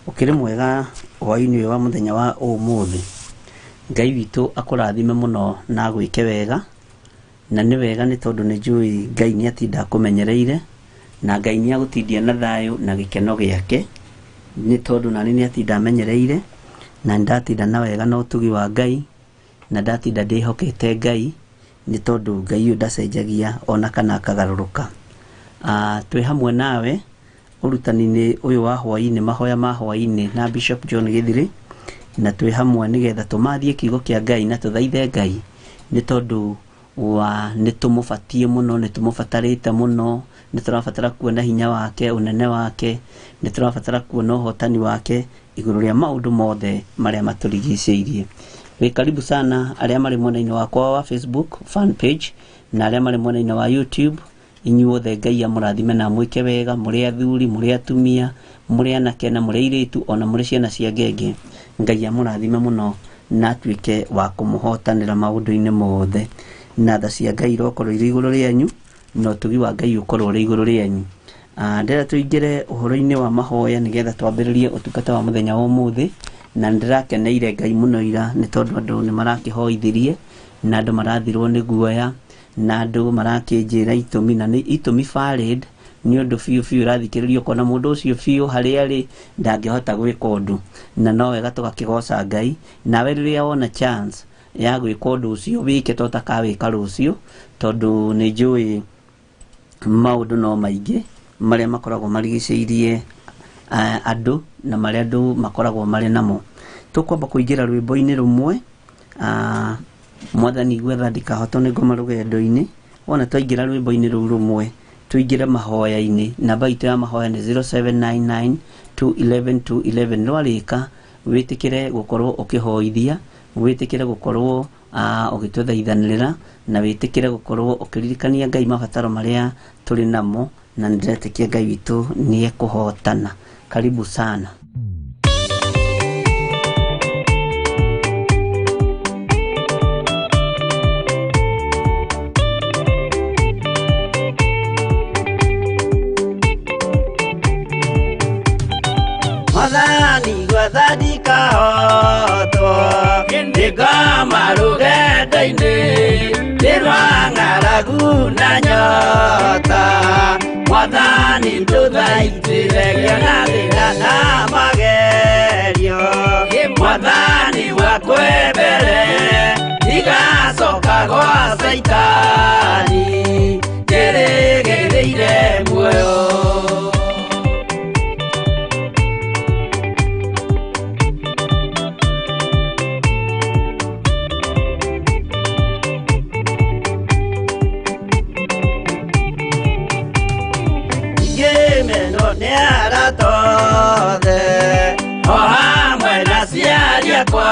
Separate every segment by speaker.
Speaker 1: Ũkĩrĩ mwega hwaĩ-inĩ ũyũ wa mũthenya wa ũmũthĩ. Ngai witũ akũrathime mũno na agwĩke wega, na nĩ wega nĩ tondũ nĩ njũĩ Ngai nĩ atinda akũmenyereire, na Ngai nĩ agũtindia na thayũ na gĩkeno gĩake, nĩ tondũ nani nĩ atinda amenyereire, na nĩ ndatinda na wega na ũtugi wa Ngai, na ndatinda ndĩhokete Ngai, nĩ tondũ Ngai ũyũ ndacenjagia ona kana akagarũrũka. Twĩ hamwe nawe ũrutani-inĩ ũyũ wa hwaĩ-inĩ, mahoya ma hwaĩ-inĩ na Bishop John Gĩthirĩ, na twĩ hamwe nĩgetha tũmathie kiugo kĩa Ngai na tũthaithe Ngai, nĩ tondũ wa nĩ tũmũbatiĩ mũno, nĩ tũmũbatarĩte mũno, nĩ tũrabatara kuona hinya wake, ũnene wake, nĩ tũrabatara kuona ũhotani wake igũrũ rĩa maũndũ mothe marĩa matũrigicĩirie. Wĩ karibu sana arĩa marĩ mwena-inĩ wakwa wa Facebook fan page na arĩa marĩ mwena-inĩ wa YouTube. Inyuothe Ngai amũrathime na amwĩke wega, mũrĩ athuri, mũrĩ atumia, mũrĩ anake na mũrĩ airĩtu, ona mũrĩ ciana cia ngenge. Ngai amũrathime mũno na atuĩke wa kũmũhotanĩra maũndũ-inĩ mothe. Na tha cia Ngai irokorwo irĩ igũrũ rĩanyu, na ũtugi wa Ngai ũkorwo ũrĩ igũrũ rĩanyu. Ndĩrenda tũingĩre ũhoro-inĩ wa mahoya nĩgetha twambĩrĩrie ũtungata wa mũthenya wa ũmũthĩ, na nĩndĩrakeneire Ngai mũno ira nĩ tondũ andũ nĩmarakĩhoithirie, na andũ marathirwo nĩ guoya, na andũ marakĩnjĩra itũmi, na nĩ itũmi valid, nĩ ũndũ biũ biũ ũrathikĩrĩria ũkona mũndũ ũcio biũ harĩa arĩ ndangĩhota gwĩka ũndũ, na no wega tũgakĩgoca Ngai. Nawe rĩrĩa wona chance ya gwĩka ũndũ ũcio wĩke to ũtakawĩka rũciũ, tondũ nĩ njũĩ maũndũ no maingĩ marĩa makoragwo marigicĩirie andũ na marĩa andũ makoragwo marĩ namo. Tũkwamba kũingĩra rwĩmbo-inĩ rũmwe, Mwathani gwetha ndikahotwo nĩ ngoma rũgendo-inĩ. Wona twaingĩra rwĩmbo-inĩ rũu rũmwe, tũingĩre mahoya-inĩ. Namba itũ ya mahoya nĩ 0799 211 211. Rwarĩka wĩtĩkĩre gũkorwo ũkĩhoithia, wĩtĩkĩre gũkorwo ũgĩtũthaithanĩrĩra, na wĩtĩkĩre gũkorwo ũkĩririkania Ngai mabataro marĩa tũrĩ namo, na nĩndĩretĩkia Ngai witũ nĩ ekũhotana. Karibu sana. Mwathani gwetha ndikahotwo nĩ ngoma rũgendo-inĩ, nĩ rwa ng'aragu na nyota. Mwathani ndũthaitĩre ngĩona thĩna na magerio. Mwathani wakwĩ mbere ndigacoka gwa Caitani, njĩrĩgĩrĩire muoyo. Ngĩmenwo nĩ arata othe, o hamwe na aciari akwa,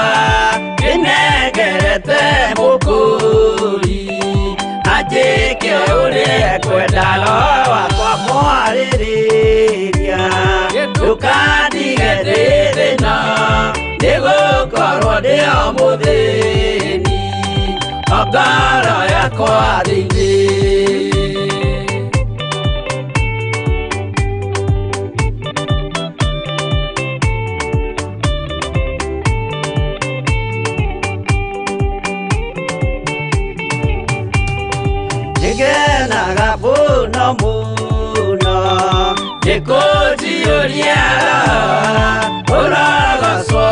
Speaker 1: ndĩnengerete mũkũri, anjĩke ũrĩa ekwenda, roho wakwa mwarĩrĩria. Ndũkandige ndĩ thĩna, nĩgũkorwo ndĩ o mũthĩni, o ngoro yakwa thĩinĩ. Nĩngenaga mũno mũno nĩ kũnjiyũria roho, ũrogocwo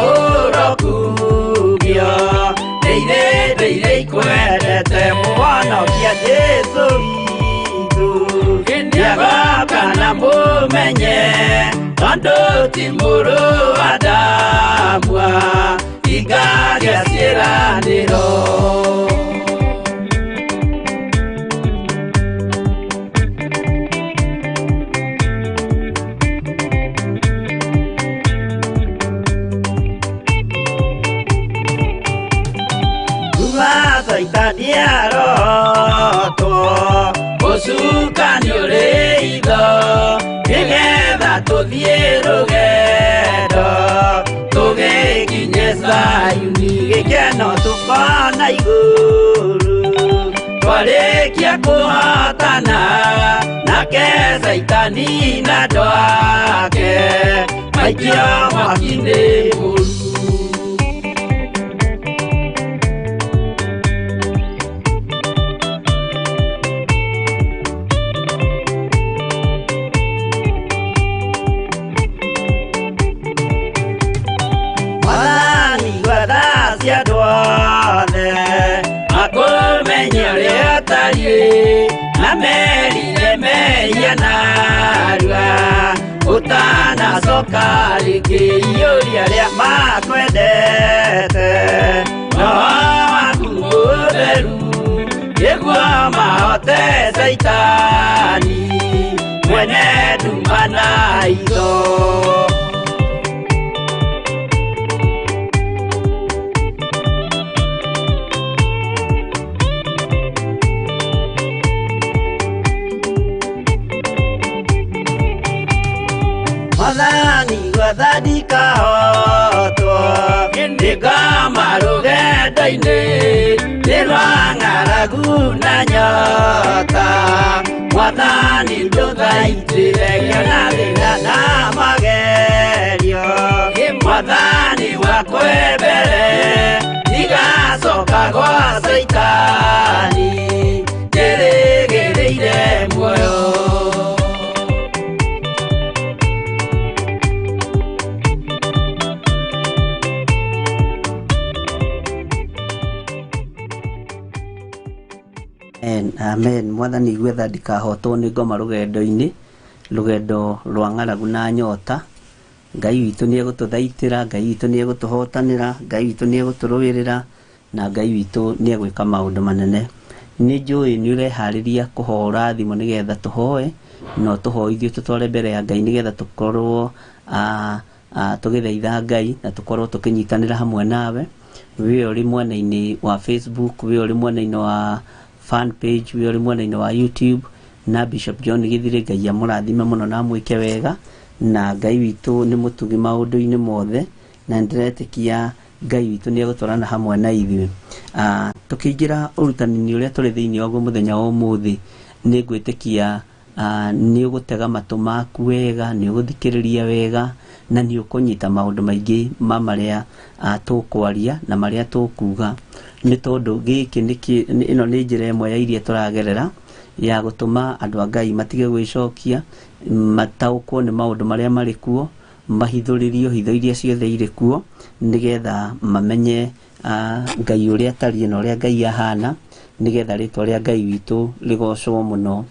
Speaker 1: ũrokumio, ndĩire ndĩire ikwendete mũhonokia Jesũ witũ. Nĩagoka na mũmenye, tondũ ti mũrũ wa Adamu, hingagia ciĩranĩro. Caitani arotwo, ũcukani ũrĩ itho, nĩgetha tũthiĩ rũgendo, tũgĩkinye Zayuni, gĩkeno tũkona igũrũ. Twarĩkia kũhotana nake Caitani na andũ ake, Aikio mwaki-inĩ mũru. Mwathani gwetha cia andũ othe makũmenye ũrĩa ũtariĩ na merire mehia narua ũtanacoka rĩngĩ iyũria arĩa makwendete roho waku mũtheru nĩguo mahote Caitani mwene nduma na hitho. Mwathani gwetha ndikahotwo nĩngoma rũgendo-inĩ nĩ rwa ng'aragu na nyota. Mwathani ndũthaitĩre ngĩona thĩna na magerio. Mwathani wakwa mbere ndigacoka gwa Caitani ndĩrĩgĩrĩire muoyo. Amen, amen. Mwathani gwetha ndikahotwo nĩ ngoma rũgendo-inĩ, rũgendo rwa ng'aragu na nyota. Ngai witũ nĩ egũtũthaitĩra, Ngai witũ nĩ egũtũhotanĩra, Ngai witũ nĩ egũtũrũĩrĩra, na Ngai witũ nĩ egwĩka maũndũ manene. Nĩ njũĩ nĩ ũreharĩria kũhũra thimũ nĩgetha tũhoe, na ũtũhoithie tũtware mbere ya Ngai nĩgetha tũkorwo tũgĩthaitha Ngai na tũkorwo tũkĩnyitanĩra hamwe nawe. We ũrĩ mwena-inĩ wa Facebook, we ũrĩ mwena-inĩ wa fan page, we ũrĩ mwena-inĩ wa YouTube na Bishop John Githire. Ngai amũrathime mũno na amwĩke wega, na Ngai witũ nĩ mũtugi maũndũ-inĩ mothe, na nĩndĩretĩkia Ngai witũ nĩ egũtwarana hamwe na ithuĩ. Tũkĩingĩra ũrutani-inĩ ũrĩa tũrĩ thĩinĩ waguo mũthenya wa ũmũthĩ, nĩ ngwĩtĩkia nĩ ũgũtega matũ maku wega, nĩ ũgũthikĩrĩria wega, na nĩ ũkũnyita maũndũ maingĩ ma marĩa tũkwaria na marĩa tũkuga, nĩ tondũ gĩkĩ ĩno nĩ njĩra ĩmwe ya iria tũragerera ya gũtũma andũ a Ngai matige gwĩcokia, mataũkwo nĩ maũndũ marĩa marĩ kuo, mahithũrĩrio hitho iria ciothe irĩ kuo, nĩgetha mamenye Ngai ũrĩa atariĩ na ũrĩa Ngai ahana, nĩgetha rĩtwa rĩa Ngai witũ rĩgocwo mũno.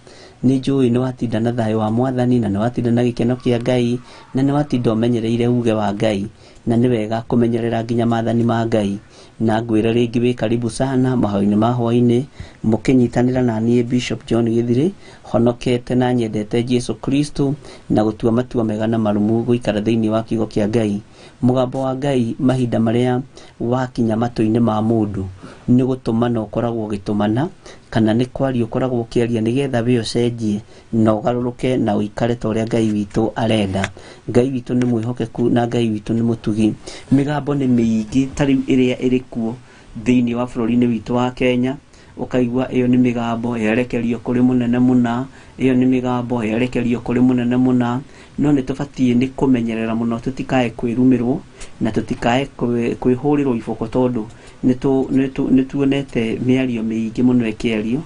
Speaker 1: Nĩ njũĩ nĩ watinda na thayũ wa Mwathani, na nĩ watinda na gĩkeno kĩa Ngai, na nĩ watinda ũmenyereire uge wa Ngai, na nĩ wega kũmenyerera nginya maathani ma Ngai. Na ngwĩre rĩngĩ wĩ karibu sana mahoya-inĩ ma hwaĩ-inĩ, mũkĩnyitanĩra na niĩ Bishop John Githire, honokete na nyendete Jesu Kristo, na gũtua matua mega na marũmu gũikara thĩinĩ wa kiugo kĩa Ngai. Mũgambo wa Ngai mahinda marĩa wakinya matũ-inĩ ma mũndũ nĩ gũtũmana ũkoragwo ũgĩtũmana, kana nĩ kwaria ũkoragwo ũkĩaria nĩgetha we ũcenjie na ũgarũrũke na ũikare ta ũrĩa Ngai witũ arenda. Ngai witũ nĩ mwĩhokeku na Ngai witũ nĩ mũtugi. Mĩgambo nĩ mĩingĩ ta rĩu ĩrĩa ĩrĩ kuo thĩinĩ wa bũrũri-inĩ witũ wa Kenya, ũkaigua ĩyo nĩ mĩgambo yerekerio kũrĩ mũnene mũna, ĩyo nĩ mĩgambo yerekerio kũrĩ mũnene mũna. No nĩ tũbatiĩ nĩ kũmenyerera mũno tũtikae kwĩrumĩrwo na tũtikae kwĩhũrĩrwo iboko, tondũ nĩ tuonete mĩario mĩingĩ mũno ĩkĩario,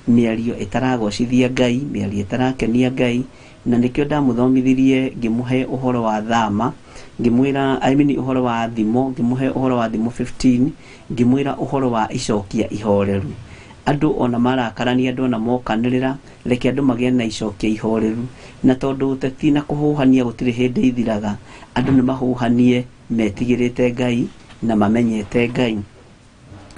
Speaker 1: mĩario ĩtaragocithia Ngai, mĩario ĩtarakenia Ngai. Na nĩkĩo ndamũthomithirie ngĩmũhe ũhoro wa thama, ngĩmwĩra, I mean ũhoro wa thimo, ngĩmũhe ũhoro wa thimo 15, ngĩmwĩra ũhoro wa icokia ihoreru. Andũ ona marakarania, andũ ona mokanĩrĩra, reke andũ magĩe na icokia ihoreru. Na tondũ ũteti na kũhũhania gũtirĩ hĩndĩ ithiraga, andũ nĩ mahũhanie metigĩrĩte Ngai na mamenyete Ngai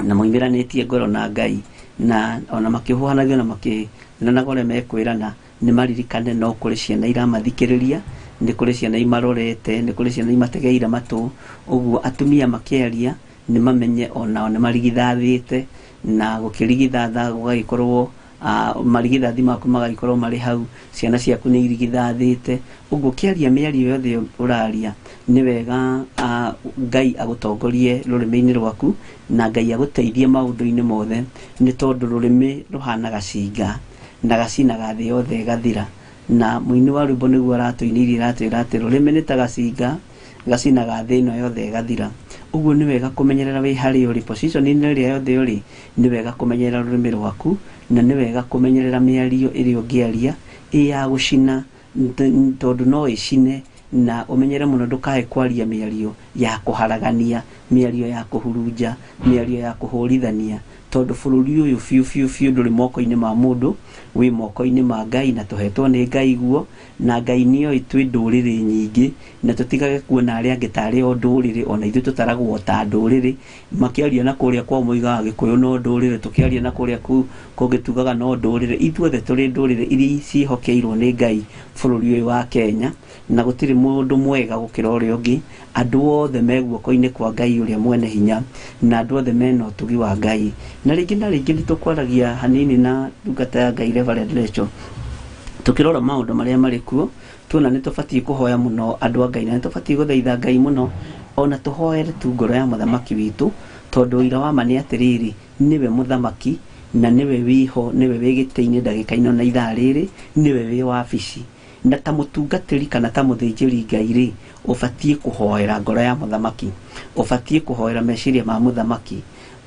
Speaker 1: na moimĩranĩtie ngoro na Ngai, na ona makĩhũhanagia na makĩranaga ũrĩa mekwĩrana, nĩ maririkane no kũrĩ ciana iramathikĩrĩria, nĩ kũrĩ ciana imarorete, nĩ kũrĩ ciana imategeire matũ. Ũguo atumia makĩaria nĩ mamenye onao nĩ marigithathĩte, na gũkĩrigithatha gũgagĩkorwo marigithathi maku magagĩkorwo marĩ hau, ciana ciaku nĩ irigithathĩte. Ũguo ũkĩaria mĩario yothe ũraria, nĩ wega Ngai agũtongorie rũrĩmĩ-inĩ rwaku, na Ngai agũteithie maũndũ-inĩ mothe, nĩ tondũ rũrĩmĩ rũhana gacinga, na gacinaga thĩ yothe ĩgathira. Na mũini wa rwĩmbo nĩguo aratũinĩirie, aratwĩra atĩ rũrĩmĩ nĩ ta gacinga Gacinaga thĩ ĩno yothe ĩgathira. Ũguo nĩ wega kũmenyerera wĩ harĩa ũrĩ, position-inĩ ĩrĩa yothe ũrĩ, nĩ wega kũmenyerera rũrĩmĩ rwaku, na nĩ wega kũmenyerera mĩario ĩrĩa ũngĩaria ĩ ya gũcina, tondũ no ĩcine, na ũmenyere mũno ndũkae kwaria mĩario ya kũharagania, mĩario ya kũhurunja, mĩario ya kũhũrithania, tondũ bũrũri ũyũ biũ biũ biũ ndũrĩ moko-inĩ ma mũndũ, wĩ moko-inĩ ma Ngai, na tũhetwo nĩ Ngai guo, na Ngai nĩoĩ twĩ ndũrĩrĩ nyingĩ, na tũtigage kuona arĩa angĩ tarĩ o ndũrĩrĩ, ona ithuĩ tũtaragwo ta ndũrĩrĩ. Makĩaria na kũrĩa kwao moigaga Gĩkũyũ no ndũrĩrĩ, tũkĩaria na kũrĩa kũngĩ tugaga no ndũrĩrĩ. Ithuothe tũrĩ ndũrĩrĩ iria ciĩhokeirwo nĩ Ngai bũrũri ũyũ wa Kenya, na gũtirĩ mũndũ mwega gũkĩra ũrĩa ũngĩ. Andũ othe me guoko-inĩ kwa Ngai ũrĩa mwene hinya, na andũ othe mena ũtugi wa Ngai. Na rĩngĩ na rĩngĩ nĩ tũkwaragia hanini na ndungata ya Ngai Reverend Rachel, tũkĩrora maũndũ marĩa marĩ kuo, tuona nĩ tũbatiĩ kũhoya mũno andũ a Ngai, na nĩ tũbatiĩ gũthaitha Ngai mũno, ona tũhoere tu ngoro ya mũthamaki witũ, tondũ ũira wa ma nĩ atĩrĩrĩ, nĩwe mũthamaki, na nĩwe wĩho, nĩwe wĩ gĩtĩ-inĩ ndagĩka ĩno na ithaa rĩrĩ, nĩwe wĩ wabici. Na ta mũtungatĩri kana ta mũthĩnjĩri Ngai rĩ, ũbatiĩ kũhoera ngoro ya mũthamaki, ũbatiĩ kũhoera meciria ma mũthamaki,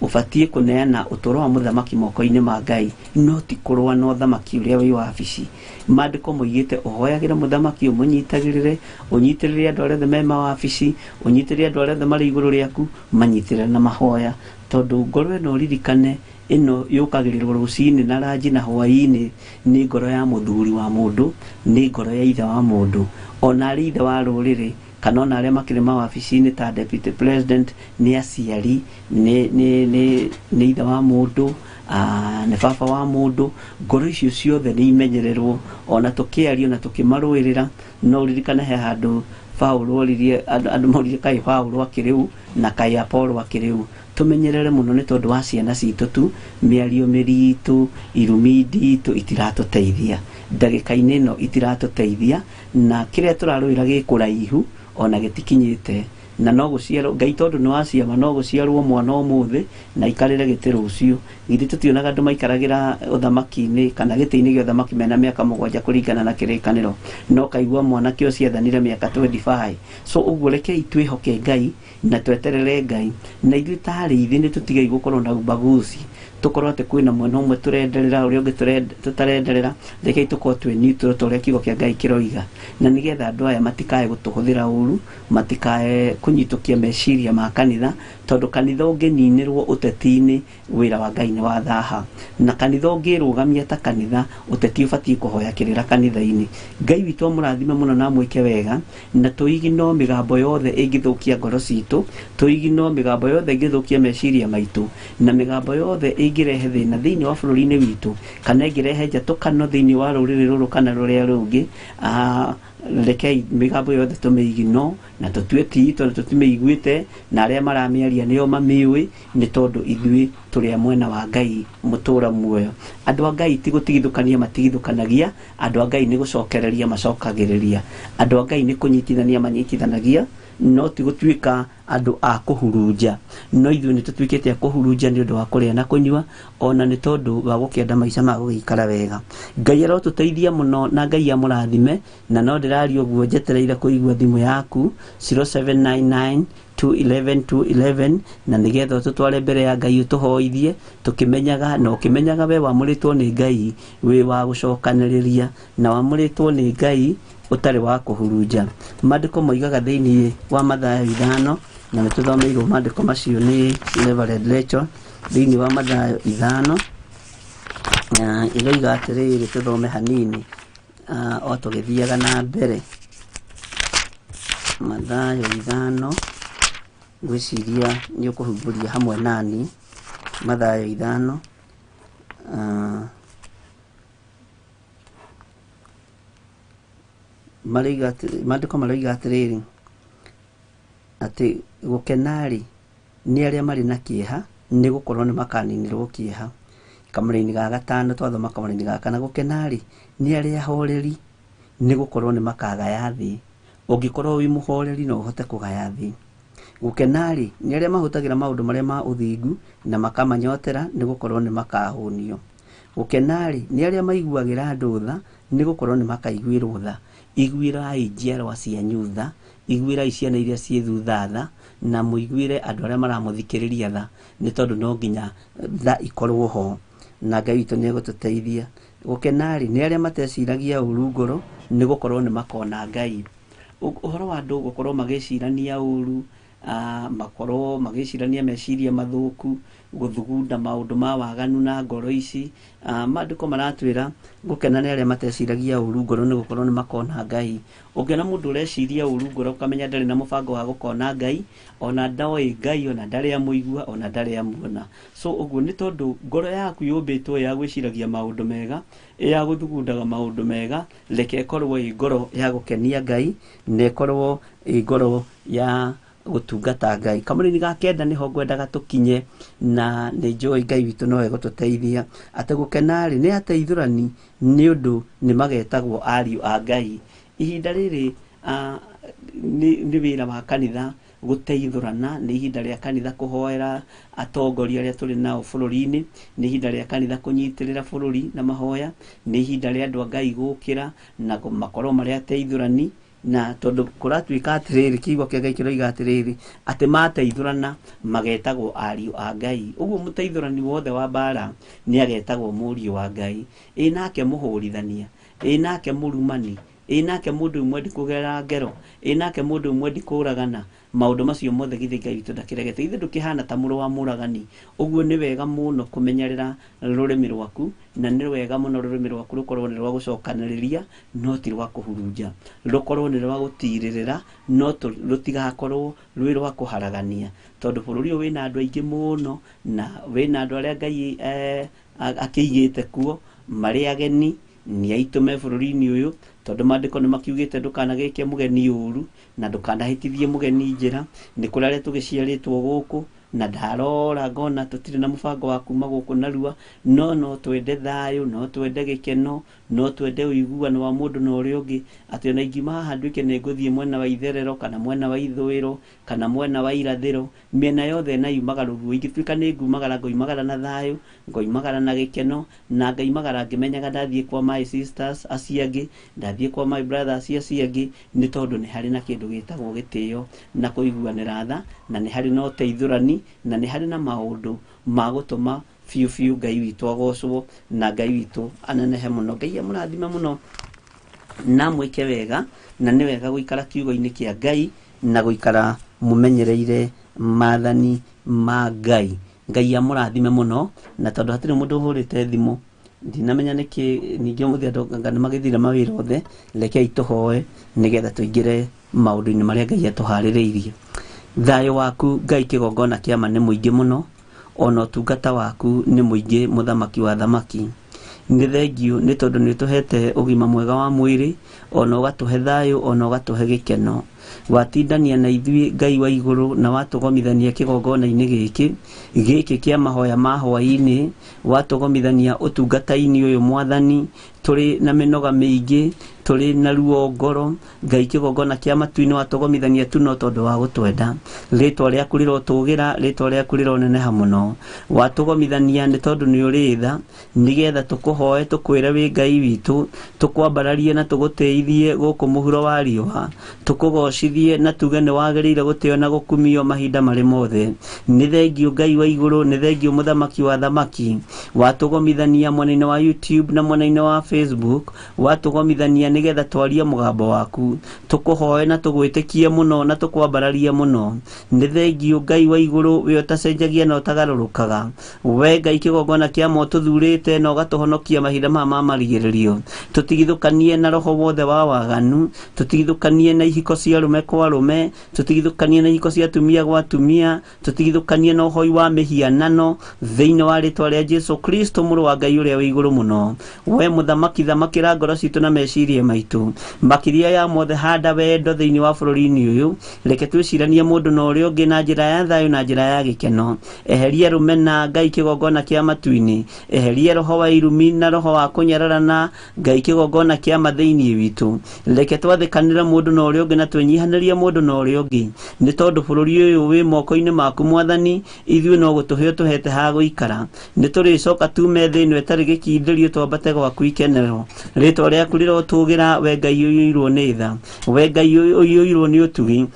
Speaker 1: ũbatiĩ kũneana ũtũũro wa mũthamaki moko-inĩ ma Ngai, no ti kũrũa na ũthamaki ũrĩa wĩ wabici. Maandĩko moigĩte ũhoyagĩre mũthamaki, ũmũnyitagĩrĩre, ũnyitĩrĩre andũ arĩa othe me mawabici, ũnyitĩrĩre andũ arĩa othe marĩ igũrũ rĩaku, manyitĩrĩre na mahoya, tondũ ngoro ĩno ũririkane ĩno yũkagĩrĩrwo rũcinĩ na ranji na hwaĩ-inĩ, nĩ ngoro ya mũthuri wa mũndũ, nĩ ngoro ya ithe wa mũndũ, ona arĩ ithe wa rũrĩrĩ, kana ona arĩa makĩrĩ mawabici-inĩ ta deputy president, nĩ aciari, nĩ ithe wa mũndũ, nĩ baba wa mũndũ. Ngoro icio ciothe nĩ imenyererwo, ona tũkĩaria na tũkĩmarũĩrĩra. No ũririkane he handũ Paũlũ oririe, andũ moririe kaĩ Paũlũ akĩrĩ ũ na kaĩ Apollo akĩrĩ ũ. Tũmenyerere mũno nĩ tondũ wa ciana citũ tu, mĩario mĩritũ, irumi nditũ itiratũteithia ndagĩka-inĩ ĩno, itiratũteithia, na kĩrĩa tũrarũĩra gĩ kũraihu ona gĩtikinyĩte. Na no gũciarwo Ngai, tondũ nĩ wa ciama, no gũciarwo mwana ũmũthĩ na aikarĩre gĩtĩ rũciũ. Githĩ tũtionaga andũ maikaragĩra ũthamaki-inĩ kana gĩtĩ-inĩ gĩa ũthamaki mena mĩaka 7 kũringana na kĩrĩkanĩro, no kaigua mwanake ũcio athanire mĩaka 25. So ũguo rekei twĩhoke Ngai na tweterere Ngai, na ithuĩ ta arĩithi nĩ tũtigei gũkorwo na ubaguzi, tũkorwo atĩ kwĩna mwena ũmwe tũrenderera ũrĩa ũngĩ tũtarenderera. Rekei tũkorwo twĩ neutral ta ũrĩa kiugo kĩa Ngai kĩroiga, na nĩgetha andũ aya matikae gũtũhũthĩra ũru, matikae kũnyitũkia meciria ma kanitha, tondũ kanitha ũngĩninĩrwo ũteti-inĩ, wĩra wa Ngai nĩ wathaha. Na kanitha ũngĩrũgamia ta kanitha, ũteti ũbatiĩ kũhoya kĩrĩra kanitha-inĩ. Ngai witũ amũrathime mũno na amwĩke wega, na tũigino mĩgambo yothe ĩngĩthũkia ngoro citũ, tũigino mĩgambo yothe ĩngĩthũkia meciria maitũ, na mĩgambo yothe ĩngĩrehe thĩna thĩinĩ wa bũrũri-inĩ witũ, kana ĩngĩrehe njatũkano thĩinĩ wa rũrĩrĩ rũrũ kana rũrĩa rũngĩ. Rekei mĩgambo yothe tũmĩigino na tũtue ti itũ na tũtimĩiguĩte, na arĩa maramĩaria nĩo mamĩũĩ, nĩ tondũ ithuĩ tũrĩ a mwena wa Ngai mũtũra muoyo. Andũ a Ngai ti gũtigithũkania matigithũkanagia, andũ a Ngai nĩ gũcokereria macokagĩrĩria, andũ a Ngai nĩ kũnyitithania manyitithanagia, no ti gũtuĩka andũ a kũhurunja. No ithuĩ nĩ tũtuĩkĩte a kũhurunja nĩ ũndũ wa kũrĩa na kũnyua, ona nĩ tondũ wa gũkĩenda maica ma gũgĩikara wega. Ngai arotũteithia mũno na Ngai amũrathime. Na no ndĩraria ũguo njetereire kũigua thimũ yaku 0799 211 211, na nĩgetha ũtũtware mbere ya Ngai ũtũhoithie, tũkĩmenyaga na ũkĩmenyaga we wamũrĩtwo nĩ Ngai wĩ wa gũcokanĩrĩria, na wamũrĩtwo nĩ Ngai ũtarĩ wa kũhurunja. Maandĩko moigaga thĩinĩ wa Mathayo 5, na nĩ tũthomeirwo maandĩko macio nĩ Reverend Rachel. Thĩinĩ wa Mathayo 5, na ĩroiga atĩrĩrĩ, tũthome hanini o tũgĩthiaga na mbere. Mathayo 5, ngwĩciria nĩ ũkũhumbũria hamwe nani. Mathayo 5, maandĩko maroiga atĩrĩrĩ, atĩ gũkena-rĩ nĩ arĩa marĩ na kĩeha, nĩ gũkorwo nĩ makaninĩrwo kĩeha. Kamũraini ga 5 twathoma kamũraini ga 4, gũkena-rĩ nĩ arĩa ahoreri, nĩ gũkorwo nĩ makagaya thĩ. Ũngĩkorwo wĩ mũhoreri no ũhote kũgaya thĩ. Gũkena-rĩ nĩ arĩa mahũthagĩra maũndũ marĩa ma ũthingu na makamanyotera, nĩ gũkorwo nĩ makahũnio. Gũkena-rĩ nĩ arĩa maiguagĩra andũ tha, nĩ gũkorwo nĩ makaiguĩrwo tha. Iguĩrai njiarwa cianyu tha, Iguĩrai ciana iria ciĩ thutha tha, na mũiguĩre andũ arĩa maramũthikĩrĩria tha, nĩ tondũ no nginya tha ikorwo ho, na Ngai witũ nĩ egũtũteithia. Gũkena-rĩ, nĩ arĩa mateciragia ũru ngoro, nĩ gũkorwo nĩ makona Ngai. Ũhoro wa andũ gũkorwo magĩcirania ũru, makorwo magĩcirania meciria mathũku, gũthugunda maũndũ ma waganu na ngoro ici. Maandĩko maratwĩra gũkena nĩ arĩa mateciragia ũru ngoro, nĩ gũkorwo nĩ makona Ngai. Ũngĩona mũndũ ũreciria ũru ngoro, ũkamenya ndarĩ na mũbango wa gũkona Ngai, ona ndoĩ Ngai, ona ndarĩ amũigua, ona ndarĩ amuona. So ũguo nĩ tondũ ngoro yaku yũmbĩtwo ya gwĩciragia maũndũ mega, ya gũthugundaga maũndũ mega, reke ĩkorwo ĩ ngoro ya gũkenia Ngai, na ĩkorwo ĩ ngoro ya gũtungata Ngai. Kamũrĩni ga kenda nĩho ngwendaga tũkinye, na nĩ njũĩ Ngai witũ no egũtũteithia. Atĩ gũkena-rĩ, nĩ ateithũrani, nĩ ũndũ nĩ magetagwo ariũ a Ngai. Ihinda rĩrĩ, nĩ wĩra wa kanitha gũteithũrana, nĩ ihinda rĩa kanitha kũhoera atongoria arĩa tũrĩ nao bũrũri-inĩ, nĩ ihinda rĩa kanitha kũnyitĩrĩra bũrũri na mahoya, nĩ ihinda rĩa andũ a Ngai gũkĩra na makorwo marĩ ateithũrani, na tondũ kũratuĩka atĩrĩrĩ, kiugo kĩa Ngai kĩroiga atĩrĩrĩ, atĩ mateithũrana magetagwo ariũ a Ngai. Ũguo mũteithũrani wothe wa mbara nĩ agetagwo mũriũ wa Ngai. Ĩ nake mũhũrithania, ĩ nake mũrumani, ĩ nake mũndũ mwendi kũgerera ngero, ĩ nake mũndũ mwendi kũragana, maũndũ macio mothe githĩ Ngai witũ ndakĩregete? Ithe ndũkĩhana ta mũrũ wa mũragani. Ũguo nĩ wega mũno kũmenyerera rũrĩmĩ rwaku, na nĩ wega mũno rũrĩmĩ rwaku rũkorwo nĩ rwa gũcokanĩrĩria, no ti rwa kũhurunja, rũkorwo nĩ rwa gũtirĩrĩra, no rũtigakorwo rwĩ rwa kũharagania, tondũ bũrũri ũyũ wĩna andũ aingĩ mũno, na wĩna andũ arĩa Ngai akĩigĩte kuo marĩ ageni, nĩ aitũ me bũrũri-inĩ ũyũ, tondũ maandĩko nĩ makiugĩte ndũkanagĩke mũgeni ũru, na ndũkanahĩtithie mũgeni njĩra. Nĩ kũrĩ arĩa tũgĩciarĩtwo gũkũ, na ndarora ngona tũtirĩ na mũbango wa kuma gũkũ narua, no no twende thayũ, no twende gĩkeno, no twende ũiguano wa mũndũ na ũrĩa ũngĩ, atĩ ona ingiuma haha nduĩke nĩ ngũthiĩ mwena wa itherero, kana mwena wa ithũĩro, kana mwena wa irathĩro, mĩena yothe na yumaga rũruo. Ingĩtuĩka nĩ ngumagara, ngoimagara na thayũ, ngoimagara na gĩkeno, na ngaimagara ngĩmenyaga ndathiĩ kwa my sisters acio angĩ, ndathiĩ kwa my brothers acio angĩ, nĩ tondũ nĩ harĩ na kĩndũ gĩtagwo gĩtĩo na kũiguanĩra tha, na nĩ harĩ na ũteithũrani, na nĩ harĩ na maũndũ ma gũtũma biũ biũ Ngai witũ agocwo, na Ngai witũ anenehe mũno. Ngai amũrathime mũno na mwĩke wega, na nĩ wega gũikara kiugo-inĩ kĩa Ngai na gũikara mũmenyereire maathani ma Ngai. Ngai amũrathime mũno, na tondũ hatirĩ mũndũ ũhũrĩte thimũ, ndinamenya nĩkĩ ningĩ ũmũthĩ andũ anga nĩ magĩthire mawĩra othe, rekei tũhoe nĩgetha tũingĩre maũndũ-inĩ marĩa Ngai atũharĩrĩirie. Thayũ waku Ngai kĩgongona kĩa ma nĩ mũingĩ mũno, ona ũtungata waku nĩ mũingĩ, mũthamaki wa thamaki. Nĩ thengiũ nĩ tondũ nĩ ũtũhete ũgima mwega wa mwĩrĩ, ona ũgatũhe thayũ, ona ũgatũhe gĩkeno. Watindania na ithuĩ Ngai wa igũrũ, na watũgomithania kĩgongona-inĩ gĩkĩ, gĩkĩ kĩa mahoya ma hwaĩ-inĩ, watũgomithania ũtungata-inĩ ũyũ Mwathani, tũrĩ na mĩnoga mĩingĩ, tũrĩ na ruo ngoro, Ngai kĩgongona kĩa matu-inĩ watũgomithania tu no tondũ wa gũtwenda. Rĩtwa rĩaku rĩrotũgĩra, rĩtwa rĩaku rĩroneneha mũno. Watũgomithania nĩ tondũ nĩ ũrĩ tha, nĩgetha tũkũhoe tũkwĩre wĩ Ngai witũ, tũkwambararie na tũgũtĩithie gũkũ mũhuro wa riũa, tũkũgocithie na tuge nĩ wagĩrĩire gũtĩo na gũkumio mahinda marĩ mothe. Nĩ thengiũ Ngai wa igũrũ, nĩ thengiũ mũthamaki wa thamaki. Watũgomithania mwena-inĩ wa YouTube na mwena-inĩ wa Facebook, watũgomithania nĩgetha twarie mũgambo waku, tũkũhoe na tũgwĩtĩkie mũno na tũkwambararie mũno. Nĩ thengiũ Ngai wa igũrũ, we ũtacenjagia na ũtagarũrũkaga. We Ngai kĩgongona kĩa ma ũtũthurĩte na ũgatũhonokia mahinda maya ma marigĩrĩrio. Tũtigithũkanie na roho wothe wa waganu, tũtigithũkanie na ihiko cia arũme kwa arũme, tũtigithũkanie na ihiko cia atumia gwa atumia, tũtigithũkanie na ũhoi wa mĩhianano, thĩinĩ wa rĩtwa rĩa Jesu Kristo mũrũ wa Ngai ũrĩa wĩ igũrũ mũno. We mũthamaki, thamakĩra ngoro citũ na meciria maitũ. Makĩria ya mothe, handa wendo thĩinĩ wa bũrũri-inĩ ũyũ. Reke twĩciranie mũndũ na ũrĩa ũngĩ na njĩra ya thayũ na njĩra ya gĩkeno. Eheria rũmena Ngai kĩgongona kĩa matu-inĩ, eheria roho wa irumi na roho wa kũnyararana Ngai kĩgongona kĩa ma thĩinĩ witũ. Reke twathĩkanĩre mũndũ na ũrĩa ũngĩ na twĩnyitane Tũnyihanĩrie mũndũ na ũrĩa ũngĩ, nĩ tondũ bũrũri ũyũ wĩ moko-inĩ maku Mwathani. Ithuĩ no gũtũhe ũtũhete ha gũikara. Nĩ tũrĩcoka tume thĩ ĩno ĩtarĩ gĩkindĩrio, twambate gwaku ikenero. Rĩtwa rĩaku rĩrotũgĩra, we Ngai ũiyũirwo nĩ tha, we Ngai ũiyũirwo nĩ ũtugi.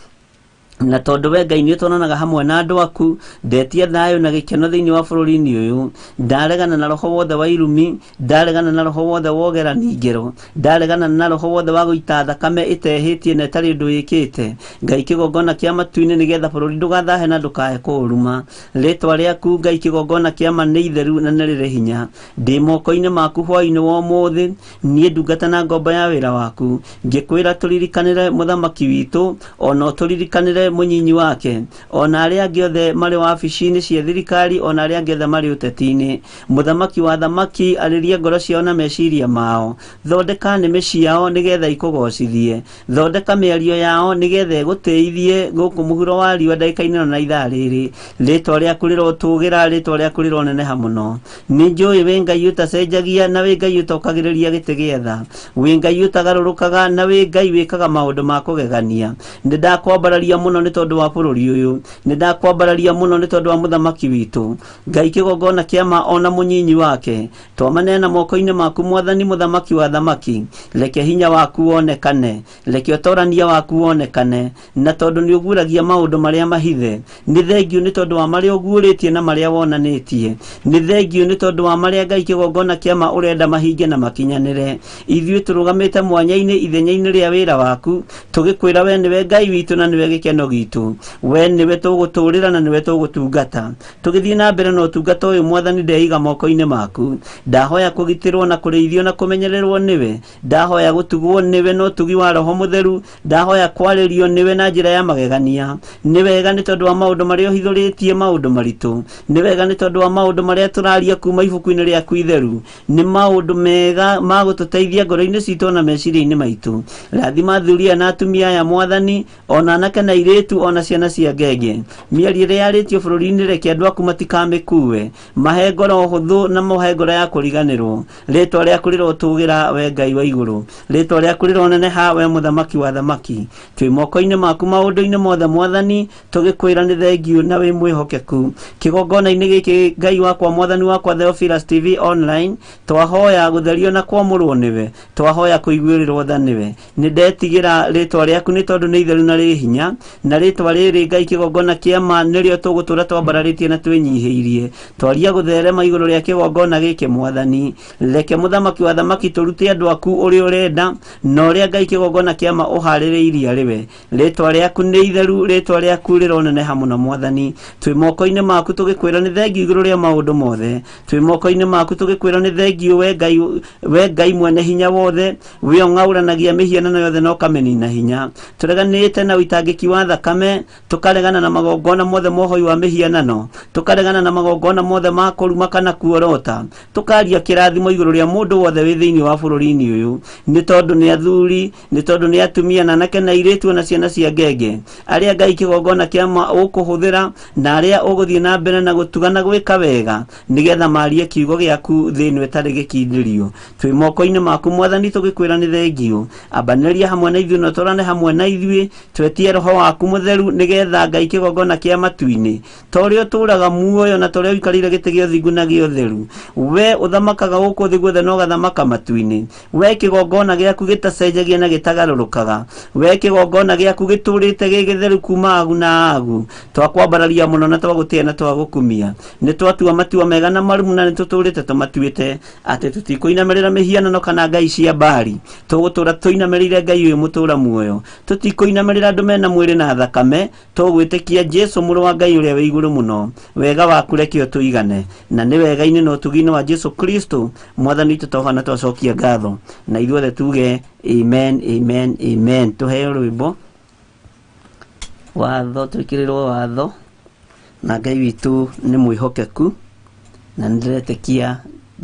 Speaker 1: Na tondũ we Ngai nĩ ũtwaranaga hamwe na andũ aku, ndetia thayũ na gĩkeno thĩinĩ wa bũrũri-inĩ ũyũ. Ndaregana na roho wothe wa irumi, ndaregana na roho wothe wa ũgerani ngero, ndaregana na roho wothe wa gũita thakame ĩtehĩtie na ĩtarĩ ũndũ ĩkĩte. Ngai kĩgongona kĩa matu-inĩ, nĩgetha bũrũri ndũgathahe na ndũkae kũũruma. Rĩtwa rĩaku Ngai kĩgongona kĩa ma nĩ itheru na nĩ rĩrĩ hinya. Ndĩ moko-inĩ maku hwaĩ-inĩ wa ũmũthĩ, niĩ ndungata na ngombo ya wĩra waku, ngĩkwĩra tũririkanĩre mũthamaki witũ, ona ũtũririkanĩre mũnyinyi wake, ona arĩa angĩ othe marĩ wabici-inĩ cia thirikari, ona arĩa angĩ othe marĩ ũteti-inĩ. Mũthamaki wa thamaki, arĩria ngoro ciao na meciria mao. Thondeka nĩmĩ ciao nĩgetha ikũgocithie. Thondeka mĩario yao nĩgetha ĩgũtĩithie gũkũ mũhuro wa riũa ndagĩka-inĩ ĩno na ithaa rĩrĩ. Rĩtwa rĩaku rĩrotũgĩra, rĩtwa rĩaku rĩroneneha mũno. Nĩ njũĩ wĩ Ngai ũtacenjagia, na wĩ Ngai ũtokagĩrĩria gĩtĩ gĩa tha. Wĩ Ngai ũtagarũrũkaga, na wĩ Ngai wĩkaga maũndũ ma kũgegania. Nĩ ndakwambararia mũno nĩ tondũ wa bũrũri ũyũ. Nĩ ndakwambararia mũno nĩ tondũ wa mũthamaki witũ. Ngai kĩgongona kĩa ma ona mũnyinyi wake, twamaneana moko-inĩ maku Mwathani, mũthamaki wa thamaki. Reke hinya waku wonekane, reke ũtorania waku wonekane, na tondũ nĩ ũguũragia maũndũ marĩa mahithe. Nĩ thengiũ nĩ tondũ wa marĩa ũguũrĩtie na marĩa wonanĩtie. Nĩ thengiũ nĩ tondũ wa marĩa Ngai kĩgongona kĩa ma ũrenda mahinge na makinyanĩre. Ithuĩ tũrũgamĩte mwanya-inĩ ithenya-inĩ rĩa wĩra waku, tũgĩkwĩra we nĩwe Ngai witũ na nĩwe gĩkeno gitũ. We nĩwe tũgũtũũrĩra na nĩwe tũgũtungata. Tũgĩthiĩ na mbere na ũtungata ũyũ Mwathani, ndeiga moko-inĩ maku. Ndahoya kũgitĩrwo na kũrĩithio na kũmenyererwo nĩwe. Ndahoya gũtugwo nĩwe na ũtugi wa Roho Mũtheru. Ndahoya kwarĩrio nĩwe na njĩra ya magegania. Nĩ wega nĩ tondũ wa maũndũ marĩa ũhithũrĩtie, maũndũ maritũ. Nĩ wega nĩ tondũ wa maũndũ marĩa tũraria kuma ibuku-inĩ rĩaku itheru. Nĩ maũndũ mega ma gũtũteithia ngoro-inĩ citũ na meciria-inĩ maitũ. Rathima athuri aya na atumia aya Mwathani, ona anake na airĩtu, ona ciana cia ngenge. Mĩario ĩrĩa yarĩtio bũrũri-inĩ, reke andũ aku matikamĩkue. Mahe ngoro hũthũ na mahe ngoro ya kũriganĩrwo. Rĩtwa rĩaku rĩrotũgĩra, we Ngai wa igũrũ. Rĩtwa rĩaku rĩroneneha, we mũthamaki wa thamaki. Twĩ moko-inĩ maku maũndũ-inĩ mothe Mwathani, tũgĩkwĩra nĩ thengiũ na wĩ mwĩhokeku. Kĩgongona-inĩ gĩkĩ Ngai wakwa, Mwathani wakwa, Theophilus TV online, twahoya gũtherio na kwamũrwo nĩwe. Twahoya kũiguĩrĩrwo tha nĩwe. Nĩ ndetigĩra rĩtwa rĩaku nĩ tondũ nĩ itheru na rĩ hinya, na rĩtwa rĩrĩ Ngai kĩgongona kĩa ma nĩrĩo tũgũtũra twambararĩtie na twĩnyihĩirie. Twaria gũtherema igũrũ rĩa kĩgongona gĩkĩ Mwathani. Reke mũthamaki wa thamaki tũrute andũ aku ũrĩa ũrenda na ũrĩa Ngai kĩgongona kĩa ma ũharĩrĩirie arĩ we. Rĩtwa rĩaku nĩ itheru, rĩtwa rĩaku rĩroneneha mũno Mwathani. Twĩ moko-inĩ maku tũgĩkwĩra nĩ thengiũ igũrũ rĩa maũndũ mothe. Twĩ moko-inĩ maku tũgĩkwĩra nĩ thengiũ we Ngai, we Ngai mwene hinya wothe, we ũng'aũranagia mĩhianano yothe na ũkamĩnina hinya. Tũreganĩte na ũitangĩki wa thakame, tũkaregana na magongona mothe ma ũhoi wa mĩhianano, tũkaregana na magongona mothe ma kũruma kana kuorota, tũkaria kĩrathimo igũrũ rĩa mũndũ wothe wĩ thĩinĩ wa bũrũri-inĩ ũyũ, nĩ tondũ nĩ athuri, nĩ tondũ nĩ atumia na anake na airĩtu na ciana cia ngenge, arĩa Ngai kĩgongona kĩa ma ũkũhũthĩra na arĩa ũgũthiĩ na mbere na gũtuga na gwĩka wega, nĩgetha marie kiugo gĩaku thĩ ĩno ĩtarĩ gĩkindĩrio. Twĩ moko-inĩ maku Mwathani, tũgĩkwĩra nĩ thengiũ. Ambanĩrĩria hamwe na ithuĩ na ũtwarane hamwe na ithuĩ. Twetie Roho waku Mũtheru nĩgetha Ngai kĩgongona kĩa matu-inĩ, ta ũrĩa ũtũũraga muoyo na ta ũrĩa ũikarĩire gĩtĩ gĩa ũthingu na gĩa ũtheru, we ũthamakaga gũkũ thĩ guothe na ũgathamaka matu-inĩ. We kĩgongona gĩaku gĩtacenjagia na gĩtagarũrũkaga, we kĩgongona gĩaku gĩtũũrĩte gĩ gĩtheru kuma agu na agu. Twakwambararia mũno na twagũtĩĩa na twagũkumia. Nĩ twatua matua mega na marumu na nĩ tũtũũrĩte tũmatuĩte atĩ tũtikũinamĩrĩra mĩhianano kana ngai cia Baali. Tũgũtũũra tũinamĩrĩire Ngai ũyũ mũtũũra muoyo. Tũtikũinamĩrĩra andũ mena mwĩrĩ na thakame. Tũgwĩtĩkia Jesu mũrũ wa Ngai ũrĩa wĩ igũrũ mũno. Wega waku reke ũtũigane, na nĩ wega-inĩ na ũtugi-inĩ wa Jesu Kristo Mwathani witũ twahoya na twacokia ngatho, na ithuothe tuge amen, amen, amen. Tũheo rwĩmbo watho, twĩkĩrĩrwo watho na Ngai witũ nĩ mwĩhokeku, na nĩ ndĩretĩkia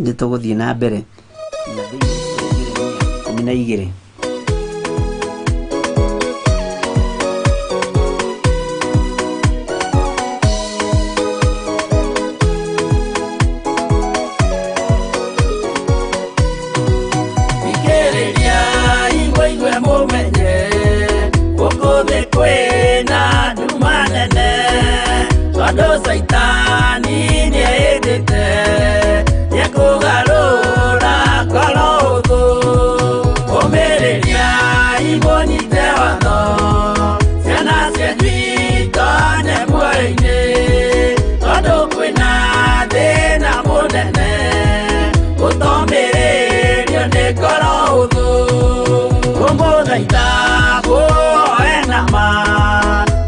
Speaker 1: nĩ tũgũthiĩ na mbere na thĩinĩ 12.
Speaker 2: Thikĩrĩriai mũigue mũmenye gũkũ thĩ.
Speaker 1: kwĩna nduma nene tondũ Caitani nĩehĩtĩte nĩekũgarũra ngoro hũthũ. Ũmĩrĩriai mũnyite watho, ciana cianyu itonye muoyo-inĩ, tondũ kwĩna thĩna mũnene gũtomĩrĩrio nĩ ngoro hũthũ. Kũmũthaitha mũhoe na ma,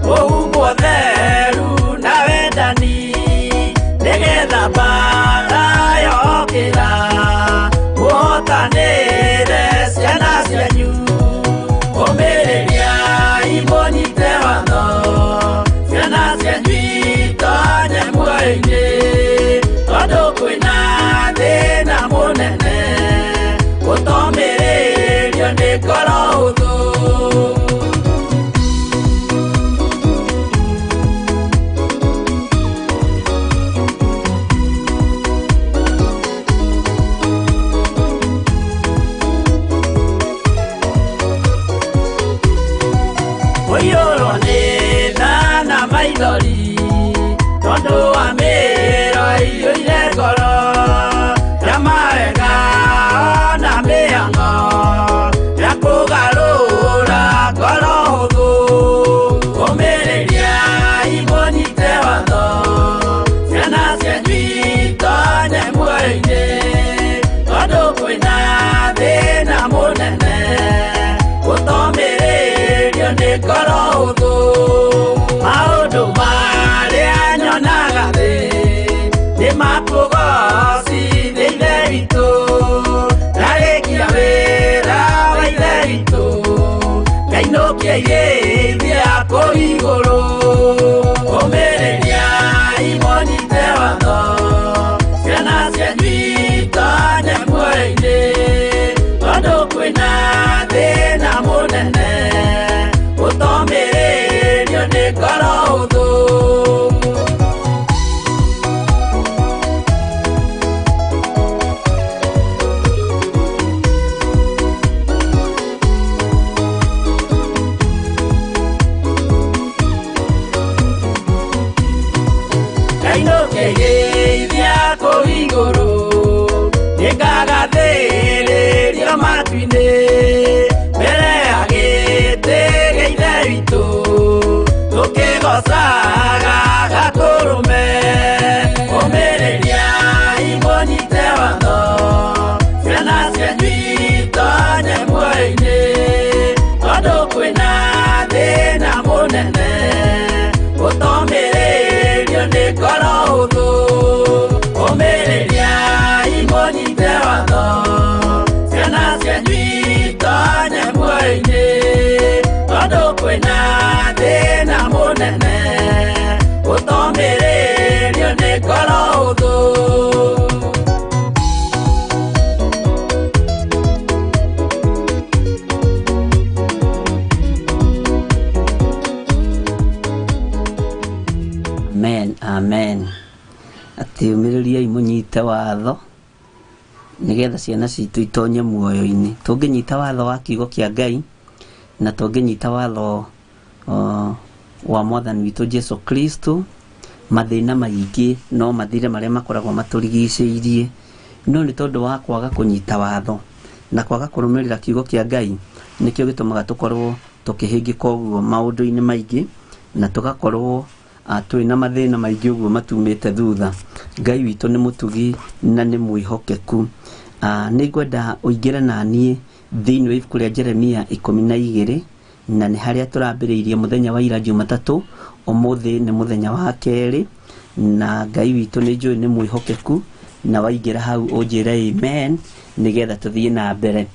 Speaker 1: mũhumbwo theru na wendani, nĩgetha mbaara yokĩra mũhotanĩre ciana cianyu. Ũmĩrĩriai mũnyite watho, ciana cianyu itonye muoyo-inĩ, tondũ kwĩna thĩna mũnene gũtomĩrĩrio nĩ ngoro hũthũ. Kũiyũrwo nĩ tha na maithori tondũ wa mĩĩro ĩiyũire ngoro ya mawega na mĩhang'o ya kũgarũra ngoro hũthũ. Ũmĩrĩriai mũnyite watho, ciana cianyu itonye muoyo-inĩ, tondũ kwĩna thĩna mũnene gũtomĩrĩrio nĩ ngoro hũthũ. Maũndũ marĩa nyonaga thĩ nĩ makũgocithia Ithe witũ, ndarĩkia wĩra wa Ithe witũ ngainũkia irĩithia kũu igũrũ. Ũmĩrĩriai mũnyite watho, ciana cianyu itonye muoyo-inĩ, tondũ kwĩna thĩna mũnene gũtomĩrĩrio nĩ ngoro hũthũ. Ngainũkia irĩithia kũu igũrũ, nĩngagathĩrĩrio matu-inĩ, mbere ya gĩtĩ gĩa Ithe witũ tũkĩgoocaga Gatũrũme. Ũmĩrĩriai mũnyite watho, ciana cianyu itonye muoyo-inĩ, tondũ kwĩna thĩna mũnene gũtomĩrĩrio nĩ ngoro hũthũ. Ũmĩrĩriai mũnyite watho, ciana cianyu itonye muoyo-inĩ, tondũ kwĩna thĩna mũnene gũtomĩrĩrio nĩ ngoro hũthũ. Amen, amen. Atĩ ũmĩrĩriai mũnyite watho nĩgetha ciana citũ itonye muoyo-inĩ. Tũngĩnyita watho wa kiugo kĩa Ngai na tũngĩnyita watho wa Mwathani witũ Jesu Kristo, mathĩna maingĩ no mathire marĩa makoragwo matũrigicĩirie. No nĩ tondũ wa kwaga kũnyita watho na kwaga kũrũmĩrĩra kiugo kĩa Ngai nĩkĩo gĩtũmaga tũkorwo tũkĩhĩngĩka ũguo maũndũ-inĩ maingĩ na tũgakorwo twĩna mathĩna maingĩ ũguo matumĩte thutha. Ngai witũ nĩ mũtugi na nĩ mwĩhokeku. Nĩ ngwenda ũingĩre na niĩ thĩinĩ wa ibuku rĩa Jeremia 12 na nĩ harĩa tũrambĩrĩirie mũthenya wa ira Jumatatũ. Ũmũthĩ nĩ mũthenya wa kerĩ na Ngai witũ nĩ njũĩ nĩ mwĩhokeku, na waingĩra hau ũnjĩre amen nĩgetha tũthiĩ na mbere.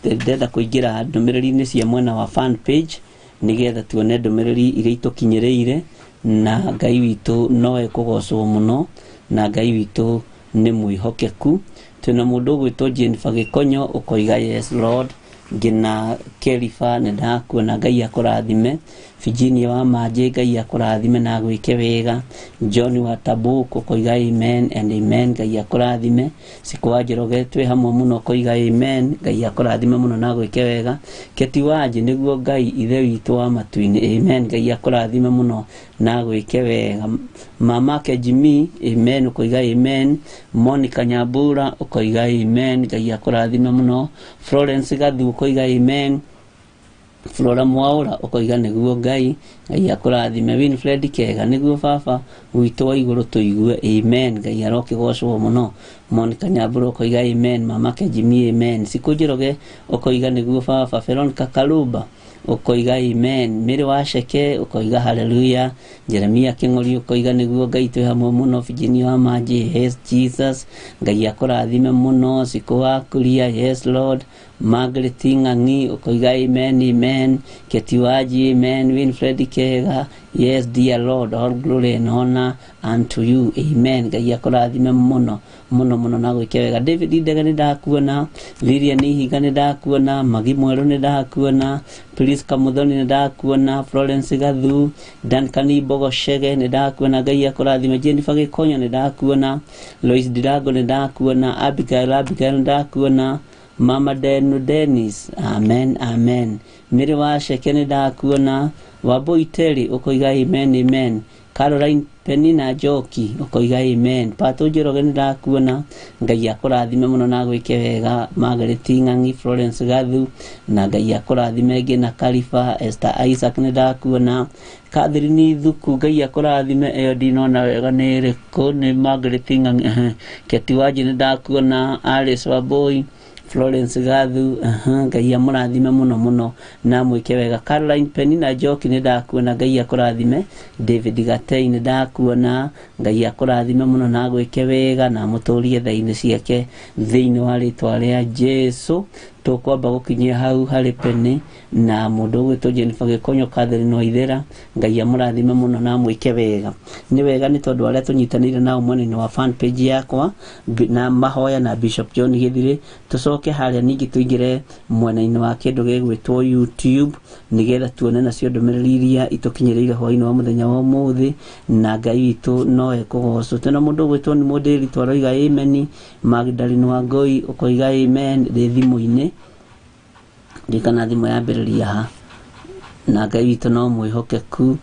Speaker 1: Ndĩrenda kũingĩra ndũmĩrĩri-inĩ cia mwena wa fan page nĩgetha tuone ndũmĩrĩri iria itũkinyĩrĩire, na Ngai witũ no ekũgocwo mũno na Ngai witũ nĩ mwĩhokeku. Twĩna mũndũ ũgwĩtwo Jennifer Gĩkonyo ũkoiga yes Lord, ngina Keriba nĩ ndakuona, Ngai akũrathime. Virginia wa Manjĩ, Ngai akũrathime na agwĩke wega. John wa Tabuk ũkoiga amen and amen, Ngai akũrathime. Cikũ wa Njoroge twĩ hamwe mũno, ũkoiga amen, Ngai akũrathime mũno na agwĩke wega. Keti Wanjĩ, nĩguo Ngai ithe witũ wa matu-inĩ, amen, Ngai akũrathime mũno na agwĩke wega. Mamake Jimmy, amen, ũkoiga amen. Monica Nyambura ũkoiga amen, Ngai akũrathime mũno. Florence Gathu ũkoiga amen. Flora Mwaura ũkoiga nĩguo Ngai, Ngai akũrathime. Winfred Kega, nĩguo baba witũ wa igũrũ tũigue amen, Ngai arokĩgocwo mũno. Monica Nyambura ũkoiga amen. Mamake Jimmy, amen. Sikũ Njoroge ũkoiga nĩguo baba. Veronica Karuba ũkoiga amen. Mary wa Sheke ũkoiga hallelujah. Jeremia Kĩng'ori ũkoiga nĩguo Ngai twĩ hamwe mũno. Virginia wa Manjĩ, yes Jesus, Ngai akũrathime mũno. Sikũ wa Kuria, yes Lord. Margaret Ng'ang'i ũkoiga amen, amen. Keti Waji, amen. Winfred Kega, yes dear Lord, all glory and honor unto you, amen. Ngai akũrathime mũno mũno mũno na gwĩke wega. David Ndege nĩ ndakuona, Lilian Ihiga nĩ ndakuona, Magi Mwerũ nĩ ndakuona, Priska Muthoni nĩ ndakuona, Florence Gathu, Duncan Mbogo Shege nĩ ndakuona, Ngai akũrathime. Jennifer Gĩkonyo nĩ ndakuona, Lois Ndirango nĩ ndakuona, Abigail Abigail nĩ ndakuona, Mama Denu Dennis, amen amen. Mary wa Sheke nĩ ndakuona, Wambui Terry ũkoiga amen amen. Caroline Penina Njoki ũkoiga amen. Pato Njoroge nĩ ndakuona, Ngai akũrathime mũno na agwĩke wega. Margaret Ng'ang'i, Florence Gathu, na Ngai akũrathime ngina Kariba. Esther Isaac nĩ ndakuona. Catherine Thuku, Ngai akũrathime, ĩyo ndinona wega nĩ ĩrĩkũ, nĩ Margaret Ng'ang'i. Keti Wanji nĩ ndakuona, Alice Wambui, Florence Gathu, Ngai amũrathime mũno mũno na mwĩke wega. Caroline Penina Njoki nĩ ndakuona, Ngai akũrathime. David Gatei nĩ ndakuona, Ngai akũrathime mũno na agwĩke wega na amũtũrie tha-inĩ ciake thĩinĩ wa rĩtwa rĩa Jesu. Tũkwamba gũkinyia hau harĩ Penny na mũndũ ũgwĩtwo Jennifer Gĩkonyo, Catherine Waithera, Ngai amũrathime mũno na amwĩke wega. Nĩ wega nĩ tondũ arĩa tũnyitanĩire nao mwena-inĩ wa fan page yakwa na mahoya na Bishop John Gĩthirĩ, tũcoke harĩa ningĩ tũingĩre mwena-inĩ wa kĩndũ gĩgwĩtwo YouTube nĩgetha tuone nacio ndũmĩrĩri iria itũkinyĩrĩire hwaĩ-inĩ wa mũthenya wa ũmũthĩ, na Ngai witũ no ekũgocwo. Twĩna mũndũ ũgwĩtwo nĩ Mũndĩri twaroiga amen, Magdalene Wangũi ũkoiga amen ndĩ thimũ-inĩ, ndirikana thimũ yambĩrĩria ha, na Ngai witũ no mwĩhokeku.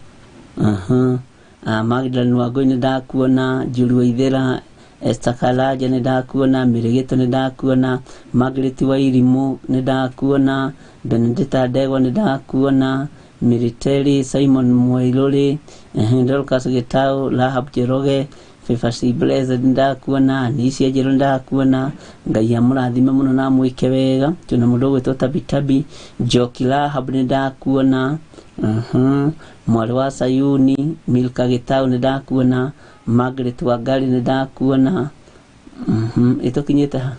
Speaker 1: Magdalene Wangũi nĩ ndakuona, Njuri Waithera, Esther Karanja nĩ ndakuona, Mĩrĩgĩtũ nĩ ndakuona, Margaret Wairimũ nĩ ndakuona, Benedetta Ndegwa nĩ ndakuona, Military Simon Mwairũrĩ, Dorcas Gĩtaũ, Rahab Njoroge, Favor Blessed nĩ ndakuona, Anicia Njerũ nĩ ndakuona, Ngai amũrathime mũno na amwĩke wega. Twĩna mũndũ ũgwĩtwo Tabitabi, Njoki Rahab nĩ ndakuona, mwarĩ wa Sayuni, Milka Gĩtaũ nĩ ndakuona, Margaret Wangari nĩ ndakuona, ĩtũkinyĩte ha?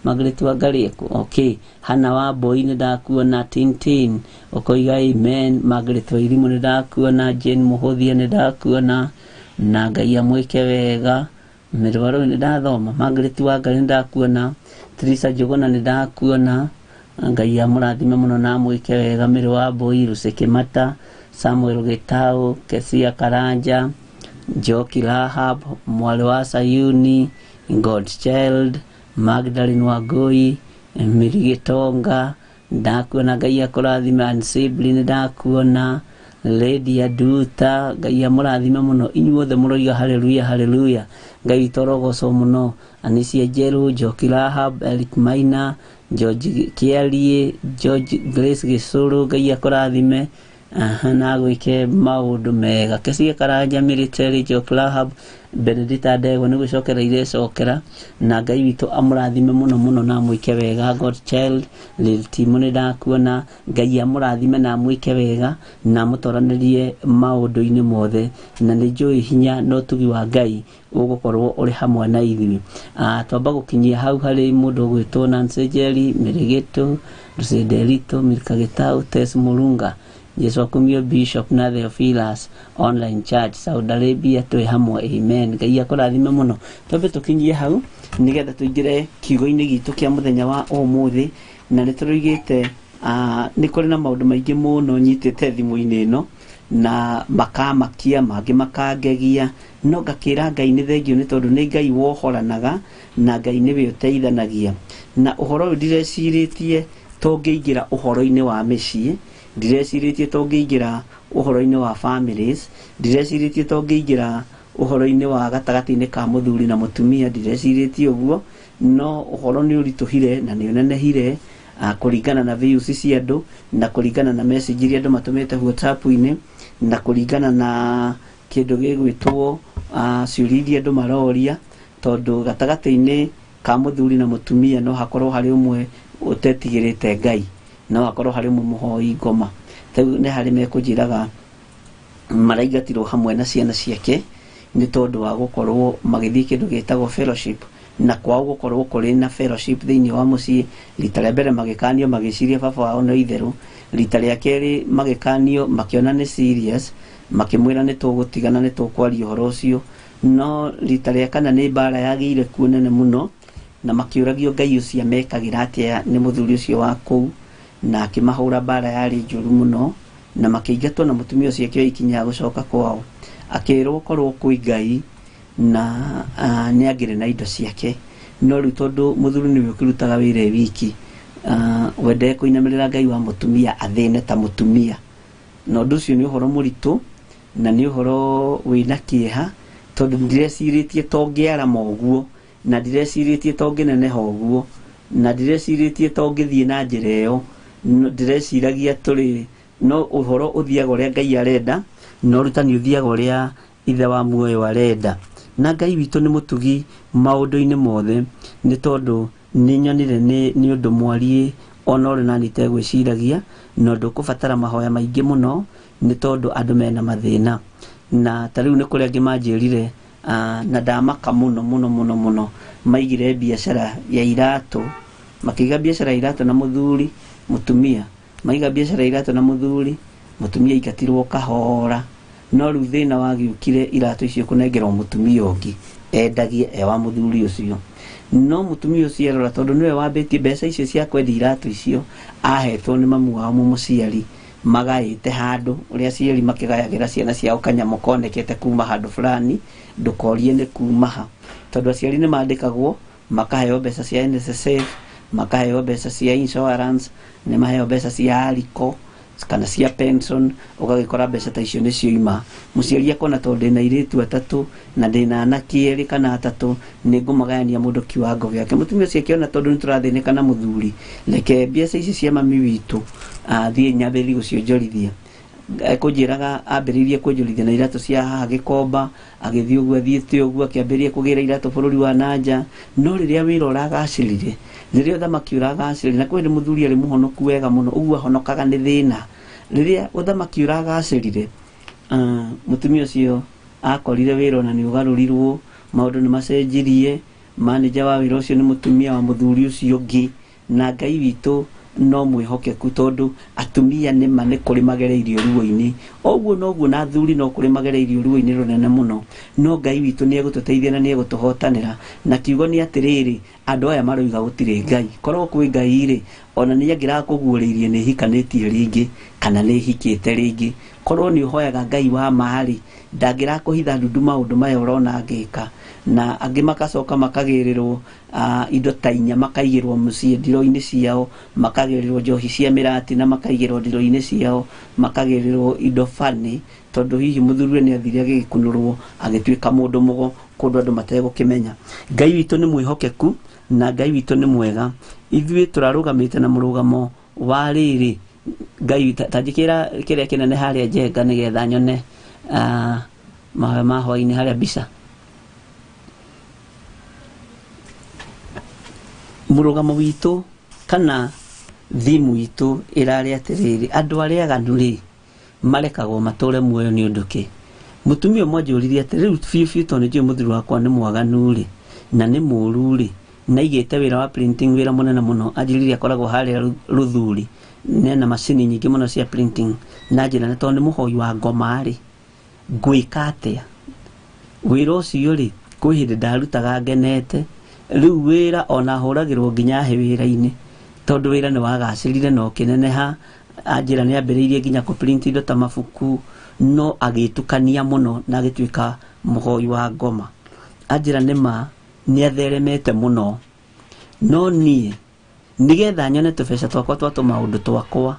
Speaker 1: Margaret Wangari ĩkũ? Okay. Hannah wa Mbui nĩ ndakuona, Tintin ũkoiga amen. Margaret Wairimũ nĩ ndakuona, Jane Mũhũthia nĩ ndakuona, na Ngai amwĩke wega. Mĩrwaru nĩ ndathoma, Margaret Wangari nĩ ndakuona, Teresa Njũgũna nĩ ndakuona, Ngai amũrathime mũno na amwĩke wega. Mĩrĩ wa Mbui, Lucy Kĩmata, Samuel Gĩtaũ, Kesia Karanja, Njoki Rahab, mwarĩ wa Sayuni, Godchild, Magdalene Wangũi, Miri Gĩtonga, ndakuona, Ngai akũrathime. Ansibli nĩ ndakuona, Lady Aduta, Ngai amũrathime mũno. Inyuothe mũroiga haleluya haleluya, Ngai witũ arogocwo mũno. Anicia Njerũ, Njoki Rahab, Eric Maina, George Kĩarie, George Grace Gĩcũrũ, Ngai akũrathime na agwĩke maũndũ mega. Kesia Karanja, Military, Njoki Rahab, Benedita Ndegwa nĩ gwĩcokera irecokera, na Ngai witũ amũrathime mũno mũno na amwĩke wega. God Child, Lil Timo nĩ ndakuona, Ngai amũrathime na amwĩke wega na amũtoranĩrie maũndũ-inĩ mothe, na nĩ njũĩ hinya na ũtugi wa Ngai ũgũkorwo ũrĩ hamwe na ithuĩ. Twamba gũkinyia hau harĩ mũndũ ũgwĩtwo Nancy Njeri, Mĩrĩgĩtũ, Lucy Nderitũ, Milka Gĩtaũ, Tess Mũrunga, Jesu akumio Bishop na Theophilus Online Church Saudi Arabia, twĩ hamwe amen. Ngai akũrathime mũno. Twambe tũkinyie hau nĩgetha tũingĩre kiugo-inĩ gitũ kĩa mũthenya wa ũmũthĩ, na nĩ tũroigĩte nĩ kũrĩ na maũndũ maingĩ mũno nyitĩte thimũ-inĩ ĩno, Na makamakia mangĩ makangegia, no ngakĩra Ngai nĩ thengio nĩ tondũ nĩ Ngai wohoranaga na Ngai nĩwe ũteithanagia. Na ũhoro ũyũ ndirecirĩtie tũngĩingĩra ũhoro-inĩ wa mĩciĩ, ndirecirĩtie tũngĩingĩra ũhoro-inĩ wa families, ndirecirĩtie tũngĩingĩra ũhoro-inĩ wa gatagatĩ-inĩ ka mũthuri na mũtumia, ndirecirĩtie ũguo. No ũhoro nĩ ũritũhire na nĩ ũnenehire, kũringana na views cia andũ na kũringana na message iria andũ matũmĩte WhatsApp-inĩ na kũringana na kĩndũ gĩgwĩtwo ciũria iria andũ maroria, tondũ gatagatĩ-inĩ ka mũthuri na mũtumia no hakorwo harĩ ũmwe ũtetigĩrĩte Ngai, no hakorwo harĩ ũmwe mũhoi ngoma. Rĩu nĩ harĩ mekũnjĩraga maraingatirwo hamwe na ciana ciake nĩ tondũ wa gũkorwo magĩthiĩ kĩndũ gĩtagwo fellowship, na kwao gũkorwo kũrĩ na fellowship thĩinĩ wa mũciĩ. Rita rĩa mbere magĩkanio magĩciria baba wao nĩ itherũ, rita rĩa kerĩ magĩkanio makĩona nĩ serious, makĩmwĩra nĩ tũgũtigana, nĩ tũkwaria ũhoro ũcio. No rita rĩa kana nĩ mbara yagĩire kuo nene mũno, na makĩũragio Ngai ũcio amekagĩra atĩa nĩ mũthuri ũcio wa kũu, na akĩmahũra mbara yarĩ njũru mũno, na makĩingatwo, na mũtumia ũcio akĩoya ikinya gũcoka kwao, akĩrwo korwo kwĩ Ngai na nĩ angĩrĩ na indo ciake. No rĩu tondũ mũthuri nĩwe ũkĩrutaga wĩra e wiki, we ndekũinamĩrĩra Ngai wa mũtumia athĩne ta mũtumia. Na ũndũ ũcio nĩ ũhoro mũritũ na nĩ ũhoro wĩna kĩeha, tondũ ndirecirĩtie tongĩarama ũguo, na ndirecirĩtie tongĩneneha ũguo, na ndirecirĩtie tongĩthiĩ na njĩra ĩyo. Ndĩreciragia tũrĩ no ũhoro ũthiaga ũrĩa Ngai arenda, na ũrutani ũthiaga ũrĩa Ithe wa muoyo arenda. Na Ngai witũ nĩ mũtugi maũndũ-inĩ mothe, nĩ tondũ nĩ nyonire nĩ ũndũ mwariĩ ona ũrĩ nani itegwĩciragia, na ũndũ ũkũbatara mahoya maingĩ mũno, nĩ tondũ andũ mena mathĩna. Na ta rĩu nĩ kũrĩ angĩ manjĩrire, na ndamaka mũno mũno mũno mũno, maigire biacara ya iratũ, makĩiga biacara ya iratũ na mũthuri mũtumia, maiga biacara ya iratũ na mũthuri mũtumia aingatirwo kahora. No rĩu thĩna wagĩũkire iratũ icio kũnengerwo mũtumia ũngĩ endagie e wa mũthuri ũcio. No mũtumia ũcio arora, tondũ nĩwe wambĩtie mbeca icio cia kwendia iratũ icio ahetwo nĩ mamu wao mũmũciari, magaĩte handũ ũrĩa aciari makĩgayagĩra ciana ciao kanyamũ konekete kuma handũ fulani, ndũkorie nĩ kuma ha, tondũ aciari nĩ mandĩkagwo makaheo mbeca cia NSSF, makaheo mbeca cia insurance, nĩ maheo mbeca cia ALICO kana cia pension, ũgagĩkora mbeca ta icio nĩcio ima. Mũciari akona tondũ ndĩna airĩtu atatũ na ndĩna anake erĩ kana atatũ, nĩ ngũmagayania mũndũ kiwango gĩake. Mũtumia ũcio akĩona tondũ nĩ tũrathĩnĩka na mũthuri, reke mbeca ici cia mami witũ athiĩ nyambĩrĩrie gũcionjorithia. Ekũnjĩraga ambĩrĩirie kwonjorithia na iratũ cia haha Gĩkomba, agĩthiĩ ũguo athiĩte ũguo, akĩambĩrĩria kũgĩra iratũ bũrũri wa nanja. No rĩrĩa wĩra ũragacĩrire, rĩrĩa ũthamaki ũragacĩrire, na kwĩ hĩndĩ mũthuri arĩ mũhonoku wega mũno, ũguo ahonokaga nĩ thĩna. Rĩrĩa ũthamaki ũragacĩrire, mũtumia ũcio akorire wĩra ona nĩ ũgarũrirwo, maũndũ nĩ macenjirie, manager wa wĩra ũcio nĩ mũtumia wa mũthuri ũcio ũngĩ. Na Ngai witũ no mwĩhokeku, tondũ atumia nĩma nĩ kũrĩ magereirio ruo-inĩ, oguo noguo na athuri no kũrĩ magereirio ruo-inĩ rũnene mũno. No Ngai witũ nĩ egũtũteithia na nĩ egũtũhotanĩra. Na kiugo nĩ atĩrĩrĩ, andũ aya maroiga gũtirĩ Ngai, korwo kwĩ Ngai rĩ, ona nĩ angĩrakũguũrĩirie nĩ hikanĩtie rĩngĩ kana nĩ hikĩte rĩngĩ. Korwo nĩ ũhoyaga Ngai wa ma rĩ, ndangĩrakũhitha ndundu maũndũ maya ũrona ngĩka. Na angĩ makacoka makagĩrĩrwo indo ta inya, makaigĩrwo mũciĩ ndiro-inĩ ciao, makagĩrĩrwo njohi cia mĩrati na makaigĩrwo ndiro-inĩ ciao, makagĩrĩrwo indo bani, tondũ hihi mũthuri nĩ athire agĩgĩkunũrwo agĩtuĩka mũndũ mũgo kũndũ andũ mategũkĩmenya. Ngai witũ nĩ mwĩhokeku na Ngai witũ nĩ mwega. Ithuĩ tũrarũgamĩte na mũrũgamo wa rĩrĩ Ngai ta njĩkĩra kĩrĩa kĩnene harĩa Njenga nĩgetha nyone mahoya ma hwaĩ-inĩ harĩa mbica. Mũrũgamo witũ kana thimu itũ ĩrarĩ atĩrĩrĩ, andũ arĩa aganu rĩ marekagwo matũre muoyo nĩ ũndũ kĩ? Mũtumia ũmwe anjũririe atĩ rĩu biũ biũ tondũ nĩnjũĩ mũthuri wakwa nĩ mwaganu rĩ na nĩ mũũru rĩ, na aigĩte wĩra wa printing wĩra mũnene mũno, anjĩrire akoragwo harĩa Rũthuri, nena macini nyingĩ mũno cia printing, na njĩra nĩ tondũ nĩ mũhoi wa ngoma rĩ, ngwĩka atĩa? Wĩra ũcio rĩ, kwĩ hĩndĩ ndarutaga ngenete, rĩu wĩra ona hũragĩrwo nginya hĩ wĩra-inĩ, tondũ wĩra nĩ wagacĩrire na ũkĩneneha. Anjĩra nĩ ambĩrĩirie nginya kũ print indo ta mabuku, No agĩtukania mũno na agĩtuĩka mũhoi wa ngoma. Anjĩra nĩma nĩ atheremete mũno, no niĩ nĩgetha nyone tũbeca twakwa twa tũmaũndũ twakwa,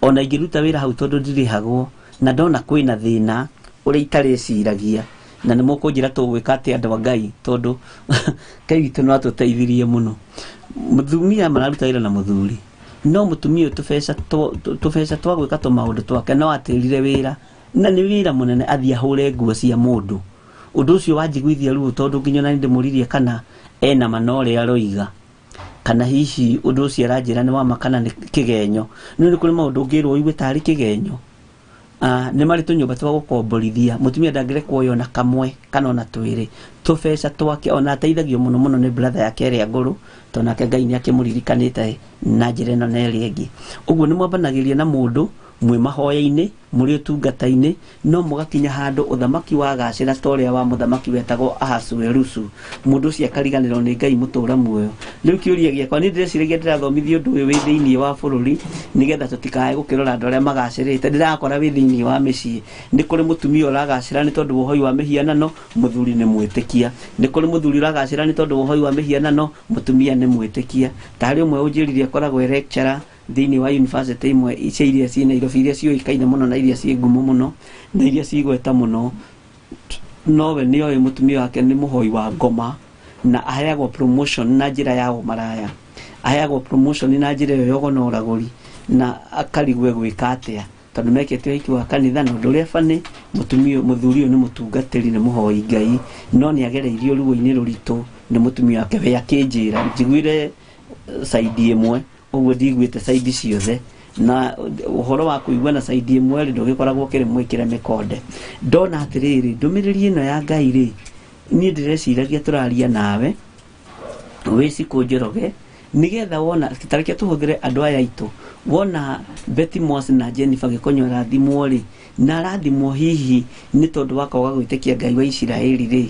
Speaker 1: ona ingĩruta wĩra hau tondũ ndirĩhagwo, na ndona kwĩna thĩna ũrĩa itarĩciragia, na nĩ mũkũnjĩra tũgwĩka atĩa andũ a Ngai, tondũ Ngai witũ no atũteithirie mũno. Mũtumia mararuta wĩra na mũthuri, no mũtumia ũyũ tũbeca twa gwĩka tũmaũndũ twake no atĩrire wĩra, na nĩ wĩra mũnene athiĩ ahũre nguo cia mũndũ. Ũndũ ũcio wanjiguithia ruo tondũ nginya ona nĩndĩmũririe kana ena ma na ũrĩa aroiga, kana hihi ũndũ ũcio aranjĩra nĩ wa ma kana nĩ kĩgenyo. Nĩ kũrĩ maũndũ ũngĩrwo ũigue tarĩ kĩgenyo. Nĩ marĩ tũnyũmba twa gũkomborithia, mũtumia ndangĩrekwo oye ona kamwe kana ona twĩrĩ tũbeca twake, ona ateithagio mũno mũno nĩ brother yake ĩrĩa ngũrũ, tondũ nake Ngai nĩ akĩmũririkanĩte na njĩra ĩno na ĩrĩa ĩngĩ. Ũguo nĩ mwambanagĩria na mũndũ mwĩ mahoya-inĩ, mũrĩ ũtungata-inĩ, no mũgakinya handũ ũthamaki wagacĩra ta ũrĩa wa mũthamaki wetagwo Ahasuerusu, mũndũ ũcio akariganĩrwo nĩ Ngai mũtũra muoyo. Rĩu kĩũria gĩakwa, niĩ ndĩreciragia ndĩrathomithia ũndũ ũyũ wĩ thĩinĩ wa bũrũri nĩgetha tũtikae gũkĩrora andũ arĩa magacĩrĩte. Ndĩrakora wĩ thĩinĩ wa mĩciĩ, nĩ kũrĩ mũtumia ũragacĩra nĩ tondũ wa ũhoi wa mĩhianano, mũthuri nĩ mwĩtĩkia. Nĩ kũrĩ mũthuri ũragacĩra nĩ tondũ wa ũhoi wa mĩhianano, mũtumia nĩ mwĩtĩkia. Ta harĩ ũmwe ũnjĩrire akoragwo e lecturer thĩinĩ wa university imwe cia iria ciĩ Nairobi, iria ciũĩkaine mũno na iria ciĩ ngumo mũno na iria cigweta mũno, nowe nĩoĩ mũtumia wake nĩ mũhoi wa ngoma na aheagwo promotion na njĩra ya ũmaraya, aheagwo promotion na njĩra ĩyo ya ũgo na ũragũri, na akarigwo gwĩka atĩa tondũ mekĩte ũhiki wa kanitha. Na ũndũ ũrĩa bani, mũtumia mũthuri ũyũ nĩ mũtungatĩri, nĩ mũhoi Ngai, no nĩ agereirio ruo-inĩ rũritũ nĩ mũtumia wake. We akĩnjĩra njiguire side ĩmwe, ũguo ndiguĩte side ciothe, na ũhoro wa kũigua na side ĩmwe rĩ ndũgĩkoragwo ũkĩrĩ mwĩkĩre mĩkonde. Ndona atĩrĩrĩ, ndũmĩrĩri ĩno ya Ngai rĩ, niĩ ndĩreciragia tũraria nawe wĩ Cikũ Njoroge, nĩgetha wona tareke tũhũthĩre andũ aya aitũ, wona Betty Moss na Jennifer Gĩkonyo arathimwo rĩ, na arathimwo hihi nĩ tondũ wa kwaga gwĩtĩkia Ngai wa Isiraeli rĩ,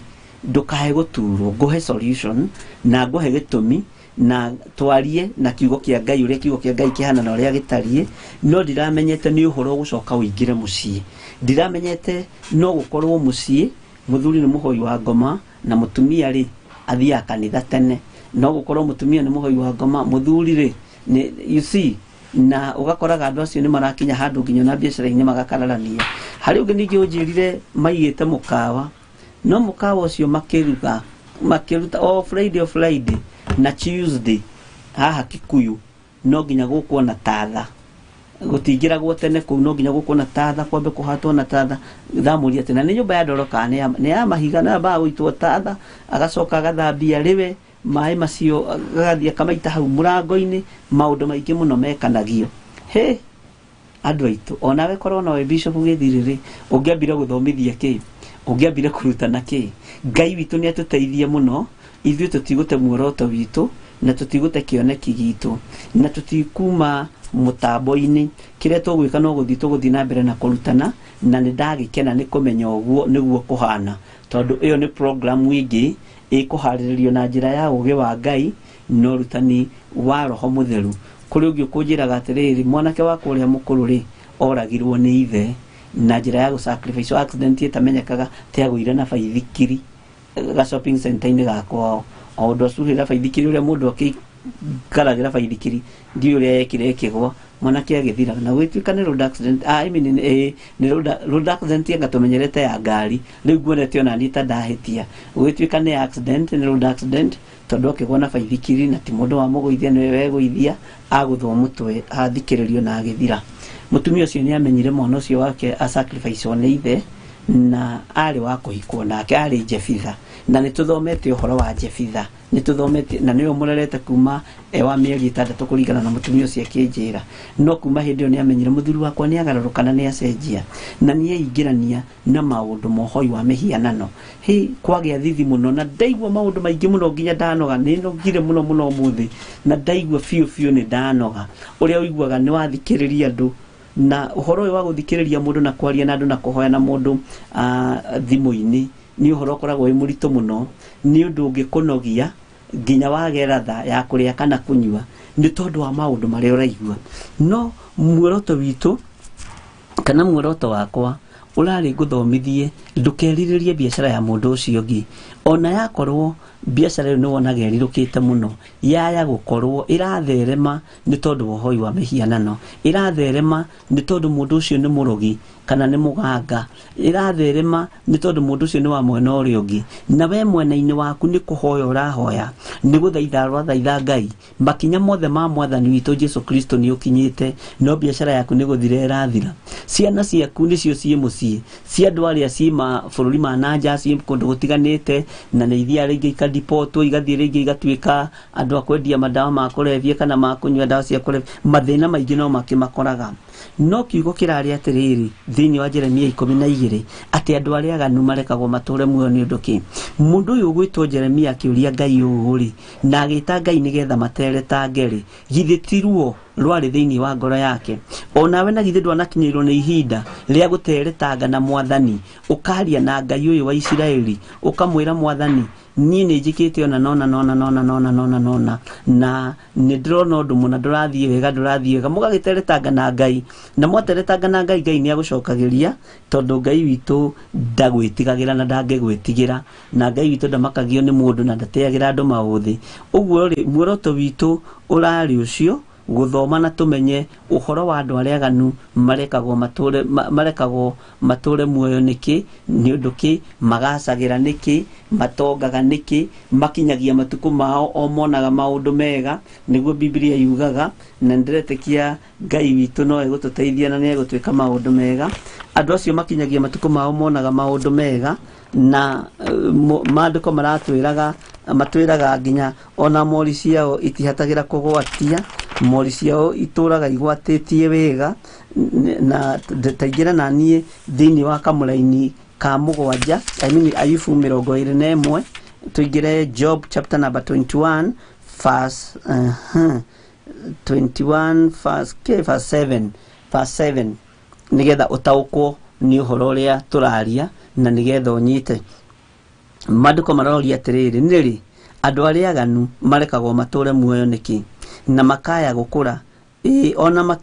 Speaker 1: ndũkae gũturwo. Ngũhe solution na ngũhe gĩtũmi na twarie na kiugo kĩa Ngai ũrĩa kiugo kĩa Ngai kĩhana na ũrĩa gĩtariĩ. No ndiramenyete nĩ ũhoro ũgũcoka ũingĩre mũciĩ, ndiramenyete no gũkorwo mũciĩ mũthuri nĩ mũhoi wa ngoma na mũtumia rĩ athiaga kanitha tene, no gũkorwo mũtumia nĩ mũhoi wa ngoma, mũthuri rĩ nĩ, you see, na ũgakoraga andũ acio nĩ marakinya handũ nginya na biacara-inĩ magakararania. Harĩ ũngĩ ningĩ ũnjĩrire maigĩte mũkawa, no mũkawa ũcio makĩruga makĩruta o Friday, o Friday na Tuesday haha Kikuyu no nginya gũkwo na tatha, gũtingĩragwo tene kũu, no nginya gũkwo na tatha, kwambe kũhatwo na tatha. Ndamũria atĩ na nĩ nyũmba ya ndoro kana nĩ ya mahiga, na yambaga gũitwo tatha, agacoka agathambia rĩwe maĩ macio agathiĩ akamaita hau mũrango-inĩ. Maũndũ maingĩ mũno mekanagio. He andũ aitũ, onawe korwo nowe Bishop Gĩthiri rĩ, ũngĩambire gũthomithia kĩ, ũngĩambire kũrutana kĩ? Ngai witũ nĩ atũteithie mũno, ithuĩ tũtigũte muoroto witũ na tũtigũte kĩoneki gitũ na tũtikuma mũtambo-inĩ. Kĩrĩa tũgwĩka no gũthiĩ tũgũthiĩ na mbere na kũrutana, na nĩ ndagĩkena nĩ kũmenya ũguo nĩguo kũhana, tondũ ĩyo nĩ program ĩngĩ ĩkũharĩrĩrio na njĩra ya ũũgĩ wa Ngai na ũrutani wa Roho Mũtheru. Kũrĩ ũngĩ ũkũnjĩraga atĩrĩrĩ, mwanake wakwa ũrĩa mũkũrũ rĩ, oragirwo nĩ ithe na njĩra ya gũ-sacrifice, accident ĩtamenyekaga, atĩ agũire na baithikiri ga shopping center-inĩ ga kwao. O ũndũ acuhĩra baithikiri, ũrĩa mũndũ akĩikaragĩra baithikiri, ndiũĩ ũrĩa ekire ĩkĩgwa, mwanake agĩthira. Na gũgĩtuĩka nĩ road accident, I mean, nĩ road accident anga tũmenyerete ya ngari, rĩu nguonete ona niĩ ta ndahĩtia. Gũgĩtuĩka nĩ accident, nĩ road accident, tondũ akĩgwa na baithikiri na ti mũndũ wamũgũithia, nĩwe wegũithia, agũthwo mũtwe, athikĩrĩrio na agĩthira. Mũtumia ũcio nĩ amenyire mwana ũcio wake a sacrifice nĩ ithe, na arĩ wa kũhikwo nake, arĩ Jefitha. Na nĩ tũthomete ũhoro wa Jefitha, nĩ tũthomete, na nĩwe mũrerete kuma e wa mĩeri 6 kũringana na mũtumia ũcio akĩnjĩra. No kuma hĩndĩ ĩyo nĩ amenyire mũthuri wakwa nĩ agarũrũka na nĩ acenjia, na nĩ eingĩrania na maũndũ ma ũhoi wa mĩhianano. Hĩ, kwagĩa thithi mũno, na ndaigua maũndũ maingĩ mũno nginya ndanoga. Nĩ nogire mũno mũno ũmũthĩ, na ndaigua biũ biũ nĩ ndanoga. Ũrĩa ũiguaga nĩ wathikĩrĩria andũ, na ũhoro ũyũ wa gũthikĩrĩria mũndũ na kwaria na andũ na kũhoya na mũndũ thimũ-inĩ nĩ ũhoro ũkoragwo wĩ mũritũ mũno, nĩ ũndũ ũngĩkũnogia nginya wage ratha ya kũrĩa kana kũnyua nĩ tondũ wa maũndũ marĩa ũraigua. No muoroto witũ kana muoroto wakwa Ũrarĩ ngũthomithie ndũkerirĩrie biacara ya mũndũ ũcio ũngĩ, ona yakorwo biacara ĩyo nĩ wonaga ĩrirũkĩte mũno, yaya gũkorwo ĩratherema nĩ tondũ wa ũhoi wa mĩhianano, ĩratherema nĩ tondũ mũndũ ũcio nĩ mũrogi kana nĩ mũganga, ĩratherema nĩ tondũ mũndũ ũcio nĩ wa mwena ũrĩa ũngĩ, na we mwena-inĩ waku nĩ kũhoya ũrahoya, nĩ gũthaitha ũrathaitha Ngai. Makinya mothe ma mwathani witũ Jesu Kristo nĩ ũkinyĩte, no biacara yaku nĩ gũthira ĩrathira. Ciana ciaku nĩcio ciĩ mũciĩ, cia andũ arĩa ciĩ mabũrũri ma na nja, ciĩ kũndũ gũtiganĩte, na nĩ ithiaga rĩngĩ ikadipotwo, igathiĩ rĩngĩ igatuĩka andũ a kwendia madawa ma kũrebia kana ma kũnyua ndawa cia kũrebia. Mathĩna maingĩ no makĩmakoraga. No kiugo kĩrarĩ atĩrĩrĩ thĩinĩ wa Jeremia 12 atĩ andũ arĩa aganu marekagwo matũre muoyo nĩ ũndũ kĩ? Mũndũ ũyũ ũgwĩtwo Jeremia akĩũria Ngai ũũ rĩ, na agĩta Ngai nĩgetha materetange rĩ, githĩ ti ruo rwarĩ thĩinĩ wa ngoro yake? Onawe na githĩ ndwanakinyĩrwo nĩ ihinda rĩa gũteretanga na mwathani, ũkaria na Ngai ũyũ wa Isiraeli, ũkamwĩra mwathani, niĩ nĩ njĩkĩte ona nona nona nona nona nona nona, na nĩ ndĩrona ũndũ mũna ndũrathiĩ wega, ndũrathiĩ wega. Mũgagĩteretanga na Ngai, na mwateretanga na Ngai, Ngai nĩ agũcokagĩria, tondũ Ngai witũ ndagwĩtigagĩra na ndangĩgwĩtigĩra, na Ngai witũ ndamakagio nĩ mũndũ na ndateagĩra andũ maũthĩ. Ũguo rĩ, muoroto witũ ũrarĩ ũcio, gũthoma na tũmenye ũhoro wa andũ arĩa aganu marekagwo matũre, marekagwo matũre muoyo nĩkĩ, nĩ ũndũ kĩ, magacagĩra nĩkĩ, matongaga nĩkĩ, makinyagia matukũ mao o monaga maũndũ mega, nĩguo Biblia yugaga, na nĩndĩretĩkia Ngai witũ no egũtũteithia na nĩ egũtwĩka maũndũ mega. Andũ acio makinyagia matukũ mao monaga maũndũ mega, na maandĩko matwĩraga nginya ona mori ciao itihatagĩra kũgwatia, mori ciao itũraga igwatĩtie wega. Na taingĩra na niĩ thĩinĩ wa kamũraini ka mũgwanja, I mean Ayubu 21, tũingĩre Job chapter number 21 verse, 21 verse, okay, verse 7, verse 7, nĩgetha ũtaũkwo nĩ ũhoro ũrĩa tũraria na nĩgetha ũnyite. Maandĩko maroria atĩrĩrĩ, nĩ rĩ andũ arĩa aganu marekagwo matũre muoyo nĩkĩ, na makaya gũkũra, ĩĩ ona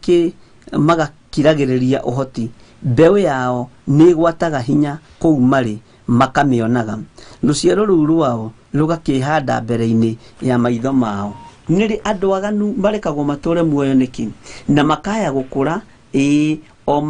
Speaker 1: magakiragĩrĩria ũhoti, mbeũ yao nĩ ĩgwataga hinya kũu marĩ makamĩonaga, rũciaro rũu rwao rũgakĩhanda mbere-inĩ ya maitho mao. Nĩ rĩ andũ aganu marekagwo matũre muoyo nĩkĩ, na makaya gũkũra, ĩĩ o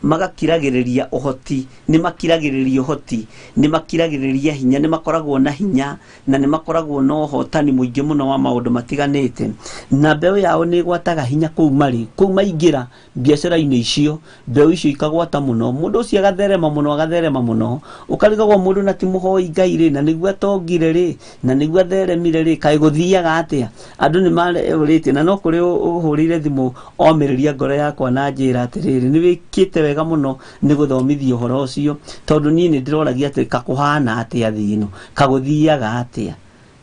Speaker 1: magakiragĩrĩria ũhoti, nĩ makiragĩrĩria ũhoti, nĩ makiragĩrĩria hinya, nĩ makoragwo na hinya, na nĩ makoragwo na ũhotani mũingĩ mũno wa maũndũ matiganĩte. Na mbeũ yao nĩ ĩgwataga hinya kũu marĩ, kũu maingĩra biacara-inĩ icio, mbeũ icio ikagwata mũno, mũndũ ũcio agatherema mũno, agatherema mũno, ũkarigagwo mũndũ na ti mũhoi Ngai rĩ, na nĩguo atongire rĩ, na nĩguo atheremire rĩ, kaĩ gũthiaga atĩa? Andũ nĩ marũrĩtie, na no kũrĩ ũhũrĩire thimũ omĩrĩria ngoro yakwa na njĩra atĩrĩrĩ, nĩ wĩkĩte wega mũno nĩ gũthomithia ũhoro ũcio, tondũ niĩ nĩ ndĩroragia atĩ kakũhana atĩa thĩ ĩno, kagũthiaga atĩa,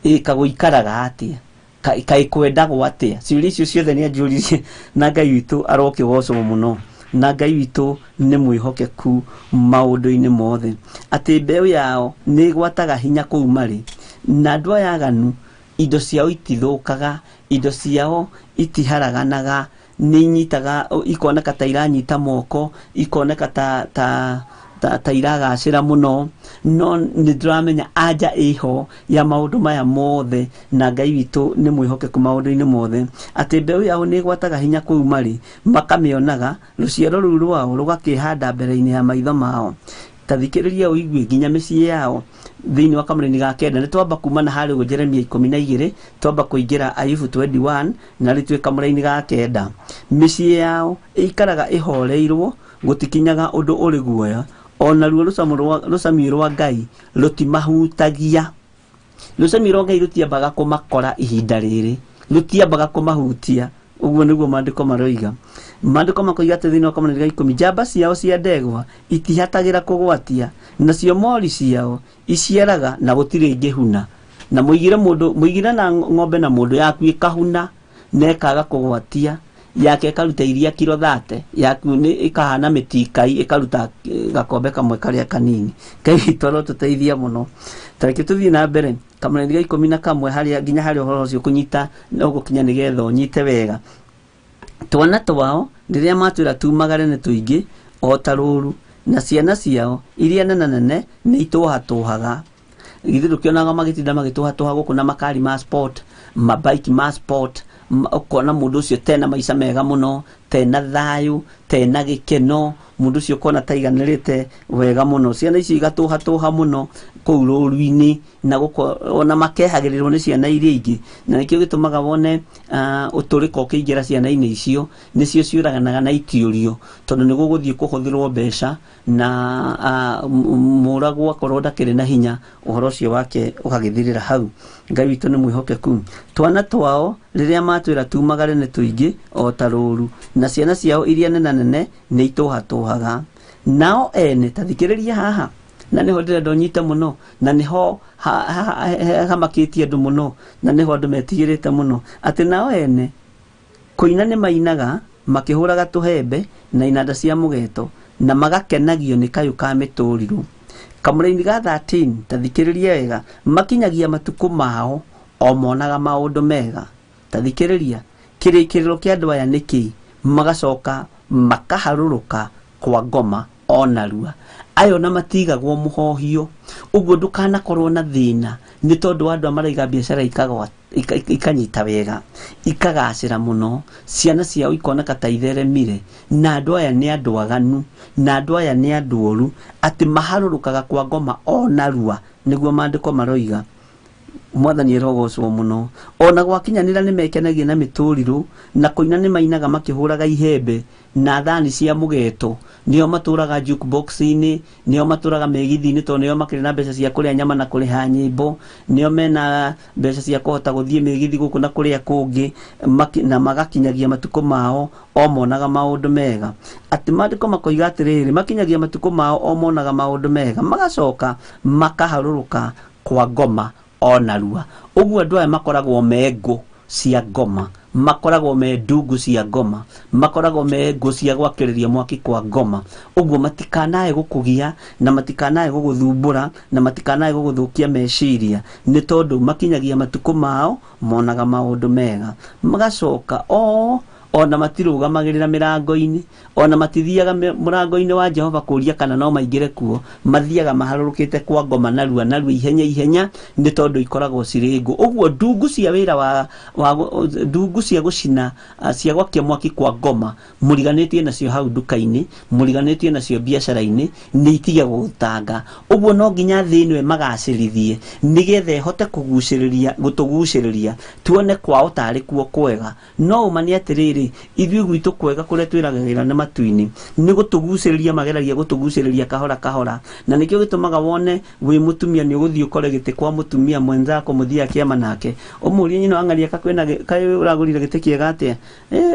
Speaker 1: ĩ kagũikaraga atĩa, kaĩ kwendagwo atĩa. Ciũria icio ciothe nĩ anjũririe, na Ngai witũ arokĩgocwo mũno, na Ngai witũ nĩ mwĩhokeku maũndũ-inĩ mothe, atĩ mbeũ yao nĩ ĩgwataga hinya kũu marĩ, na andũ aya aganu indo ciao itithũkaga, indo ciao itiharaganaga, nĩ inyitaga, ikoneka ta iranyita moko, ikoneka ta iragacĩra mũno, no nĩ ndĩramenya anja ĩho ya maũndũ maya mothe, na Ngai witũ nĩ mwĩhokeku maũndũ-inĩ mothe, atĩ mbeũ yao nĩ ĩgwataga hinya kũu marĩ, makamĩonaga, rũciaro rũu rwao rũgakĩhanda mbere-inĩ ya maitho mao. Ta thikĩrĩria ũigue nginya mĩciĩ yao thĩinĩ wa kamũraini ga kenda. Nĩ twamba kuma na harĩa ũguo Jeremia 12, twamba kũingĩra Ayubu 21, na rĩu twĩ kamũraini ga kenda. Mĩciĩ yao ĩikaraga ĩhoreirwo, gũtikinyaga ũndũ ũrĩ guoya, onaruo rũcamio rwa Ngai rũtimahutagia. Rũcamio rwa Ngai rũtiambaga kũmakora ihinda rĩrĩ, rũtiambaga kũmahutia. Ũguo nĩguo maandĩko maroiga. Maandĩko makoiga atĩ thĩinĩ wa kamũraini ga 10, njamba ciao cia ndegwa itihatagĩra kũgwatia, nacio mori ciao iciaraga na gũtirĩ ingĩhuna. Na mũigire mũndũ, mũigire na ng'ombe na mũndũ yaku ĩkahuna na ĩkaga kũgwatia, yake ĩkaruta iria kiro 30, yaku nĩ ĩkahana mĩtikai ĩkaruta gakombe kamwe karĩa kanini. Ngai witũ arotũteithia mũno. Ta reke tũthiĩ na mbere kamũraini ga 11 harĩa nginya harĩa ũhoro ũcio kũnyita no gũkinya nĩgetha ũnyite wega. Twana twao rĩrĩa matwĩra tumagare nĩ tũingĩ o ta rũũru, na ciana ciao iria nene nene nĩ itũhatũhaga. Githĩ ndũkĩonaga magĩtinda magĩtũhatũha gũkũ na makari ma sport, mabaiki ma sport, ũkona mũndũ ũcio tena maica mega mũno, tena thayũ, tena gĩkeno, mũndũ ũcio ũkona taiganĩrĩte wega mũno. Ciana icio igatũhatũha mũno kũu rũru-inĩ na ona makehagĩrĩrwo nĩ ciana iria ingĩ, na nĩkĩo gĩtũmaga wone ũtũrĩko ũkĩingĩra ciana-inĩ icio, nĩcio ciũraganaga na itiũrio, tondũ nĩ gũgũthiĩ kũhũthĩrwo mbeca na mũragwo akorwo ndakĩrĩ na hinya, ũhoro ũcio wake ũgagĩthirĩra hau. Ngai witũ nĩ mwĩhokeku. Twana twao rĩrĩa matwĩra tumagare nĩ tũingĩ o ta rũũru, na ciana ciao iria nene nene nĩ itũhatũhaga. Nao ene, ta thikĩrĩria haha, na nĩho ndĩrenda ũnyite mũno, na nĩho hamakĩtie andũ mũno, na nĩho andũ metigĩrĩte mũno, atĩ nao ene kũina nĩ mainaga makĩhũraga tũhembe na inanda cia mũgeto, na magakenagio nĩ kayũ ka mĩtũrirũ. Kamũraini ga 13, ta thikĩrĩria wega, makinyagia matukũ mao o monaga maũndũ mega. Ta thikĩrĩria, kĩrĩkĩrĩro kĩa andũ aya nĩ kĩĩ? Magacoka makaharũrũka kwa ngoma o narua. Ayo na matigagwo mũhohio. Ũguo ndũkanakorwo na thĩna nĩ tondũ wa andũ arĩa maraiga biacara ikanyita wega, ikagacĩra mũno, ciana ciao ikoneka ta itheremire, na andũ aya nĩ andũ aganu, na andũ aya nĩ andũ oru, atĩ maharũrũkaga kwa ngoma o narua, nĩguo maandĩko maroiga. Mwathani arogocwo mũno. Ona gwakinyanĩra nĩ mekenagia na mĩtũrirũ, na kũina nĩ mainaga makĩhũraga ihembe na thani cia mũgeto. Nĩo matũraga jukebox-inĩ, nĩo matũraga mĩgithi-inĩ, tondũ nĩo makĩrĩ na mbeca cia kũrĩa nyama na kũrĩha nyĩmbo, nĩo mena mbeca cia kũhota gũthiĩ mĩgithi gũkũ na kũrĩa kũngĩ, na magakinyagia matukũ mao o monaga maũndũ mega. Atĩ maandĩko makoiga atĩrĩrĩ, makinyagia matukũ mao o monaga maũndũ mega, magacoka makaharũrũka kwa ngoma o narua. Ũguo andũ aya makoragwo me ngũ cia ngoma, makoragwo me ndungu cia ngoma, makoragwo me ngũ cia gwakĩrĩria mwaki kwa ngoma. Ũguo matikanae gũkũgia, na matikanae gũgũthumbũra, na matikanae gũgũthũkia meciria, nĩ tondũ makinyagia matukũ mao monaga maũndũ mega. Magacoka ona matirũgamagĩrĩra mĩrango-inĩ, ona matithiaga mũrango-inĩ wa Jehova kũria kana no maingĩre kuo, mathiaga maharũrũkĩte kwa ngoma narua narua, ihenya ihenya, nĩ tondũ ikoragwo cirĩ ngũ. Ũguo ndungu cia wĩra wa ndungu cia gũcina, cia gwakia mwaki kwa ngoma, mũriganĩtie nacio hau nduka-inĩ, mũriganĩtie nacio biacara-inĩ, nĩ itige gũgũtanga. Ũguo no nginya thĩ ĩno ĩmagacĩrithie, nĩgetha ĩhote gũtũgucĩrĩria, tuone kwao tarĩ kuo kwega. No ũma nĩ atĩrĩrĩ, ithuĩ gwitũ kwega kũrĩa twĩragĩra nĩ matu-inĩ, nĩ gũtũgucĩrĩria mageragia gũtũgucĩrĩria kahora kahora. Na nĩkĩo gĩtũmaga wone wĩ mũtumia nĩ ũgũthiĩ ũkore gĩtĩ kwa mũtumia mwenzako mũthiĩ akĩama nake, ũmũrie nyina wa ng'ania kaĩ ũragũrire gĩtĩ kĩega atĩa?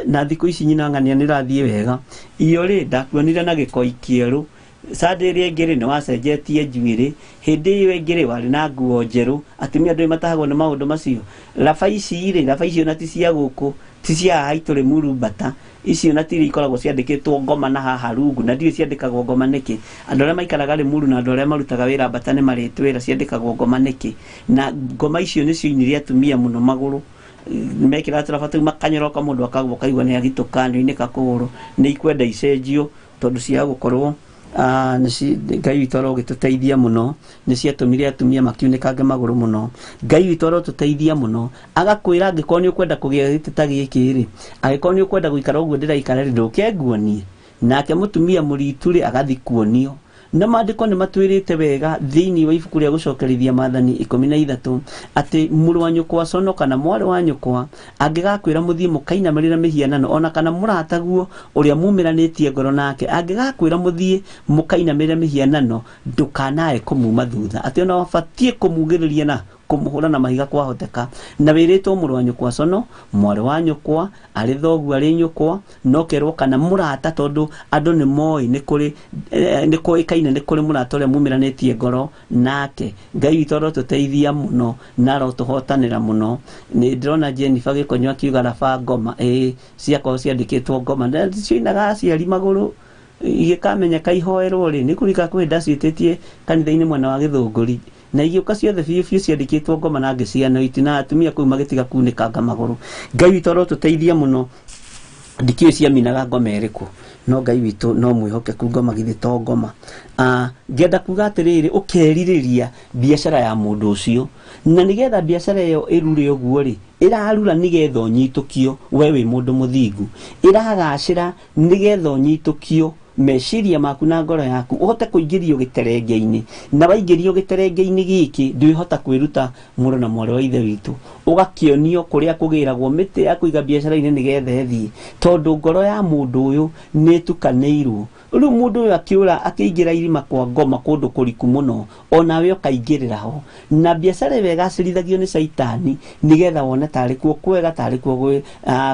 Speaker 1: Na thikũ ici nyina wa ng'ania nĩ ũrathiĩ wega. Iyo rĩ, ndakuonire na gĩkoi kĩerũ. Sunday ĩrĩa ĩngĩ rĩ, nĩ wacenjetie njuĩrĩ. Hĩndĩ ĩyo ĩngĩ rĩ, warĩ na nguo njerũ. Atumia ndũĩ matahagwo nĩ maũndũ macio. Raba ici rĩ, raba icio na ti cia gũkũ, ti cia haha itũrĩ Murumbata. Icio na tiri ikoragwo ciandĩkĩtwo ngoma na haha rungu, na ndiũĩ ciandĩkagwo ngoma nĩkĩ. Andũ arĩa maikaraga Limuru na andũ arĩa marutaga wĩra Mbata nĩ marĩtwĩra ciandĩkagwo ngoma nĩkĩ. Na ngoma icio nĩcio inire atumia mũno magũrũ. Mekĩraga tũraba tũu makanyoroka, mũndũ akagwa ũkaigua nĩ agitũka, nĩ oinĩka kũgũrũ. Nĩ ikwenda icenjio tondũ cia gũkorwo, Ngai witũ arogĩtũteithia mũno, nĩ ciatũmire atumia makiunĩkange magũrũ mũno. Ngai witũ arotũteithia mũno, agakwĩra angĩkorwo nĩ ũkwenda kũgĩa gĩtĩ ta gĩkĩ rĩ, angĩkorwo nĩ ũkwenda gũikara ũguo ndĩraikara rĩ, ndũke nguonie. Nake mũtumia mũritu rĩ, agathiĩ kuonio. Na maandĩko nĩ matwĩrĩte wega thĩinĩ wa ibuku rĩa gũcokerithia maathani 13 atĩ mũrũ wa nyũkwa conoka na mwarĩ wa nyũkwa angĩgakwĩra mũthiĩ mũkainamĩrĩra mĩhianano, ona kana mũrataguo ũrĩa mumĩranĩtie ngoro nake angĩgakwĩra mũthiĩ mũkainamĩrĩra mĩhianano, ndũkanae kũmuma thutha, atĩ ona ũbatiĩ kũmugĩrĩria na kũmũhũra na mahiga kwahoteka. Na wĩrĩtwo mũrũ wa nyũkwa cono, mwarĩ wa nyũkwa, arĩ thoguo arĩ nyũkwa, no kerwo kana mũrata, tondũ andũ nĩ moĩ nĩ kũrĩ, nĩ kũĩkaine nĩ kũrĩ mũrata ũrĩa mumĩranĩtie ngoro nake. Ngai witũ arotũteithia mũno na arotũhotanĩra mũno. Nĩ ndĩrona Jennifer Gĩkonyo akiuga raba ngoma, ĩĩ ciakorwo ciandĩkĩtwo ngoma, na cioinaga aciari magũrũ igĩkamenyeka ihoerwo rĩ, nĩ kũrika kwĩ ndaciĩtĩtie kanitha-inĩ mwena wa Gĩthũngũri, na igĩũka ciothe biũ biũ ciandĩkĩtwo ngoma na ngĩcianoiti, na atumia kũu magĩtiga kunĩkanga magũrũ. Ngai witũ arotũteithia mũno. Ndikĩũĩ ciaminaga ngoma ĩrĩkũ, no Ngai witũ no mwĩhokeku, ngoma githĩ to ngoma. Ngenda kuga atĩrĩrĩ, ũkerirĩria biacara ya mũndũ ũcio, na nĩgetha biacara ĩyo ĩrure ũguo rĩ, ĩrarura nĩgetha ũnyitũkio we wĩ mũndũ mũthingu, ĩragacĩra nĩgetha ũnyitũkio meciria maku na ngoro yaku, ũhote kũingĩrio gĩterenge-inĩ, na waingĩrio gĩterenge-inĩ gĩkĩ ndwĩhota kwĩruta mũrũ na mwarĩ wa ithe witũ, ũgakĩonio kũrĩa kũgĩragwo mĩtĩ ya kũiga biacara-inĩ nĩgetha ĩthiĩ, tondũ ngoro ya mũndũ ũyũ nĩ ĩtukanĩirwo. Rĩu mũndũ ũyũ akĩũra akĩingĩra irima kwa ngoma kũndũ kũriku mũno, onawe ũkaingĩrĩra ho, na biacara ĩyo ĩgacĩrithagio nĩ caitani nĩgetha wone tarĩ kuo kwega, tarĩ kuo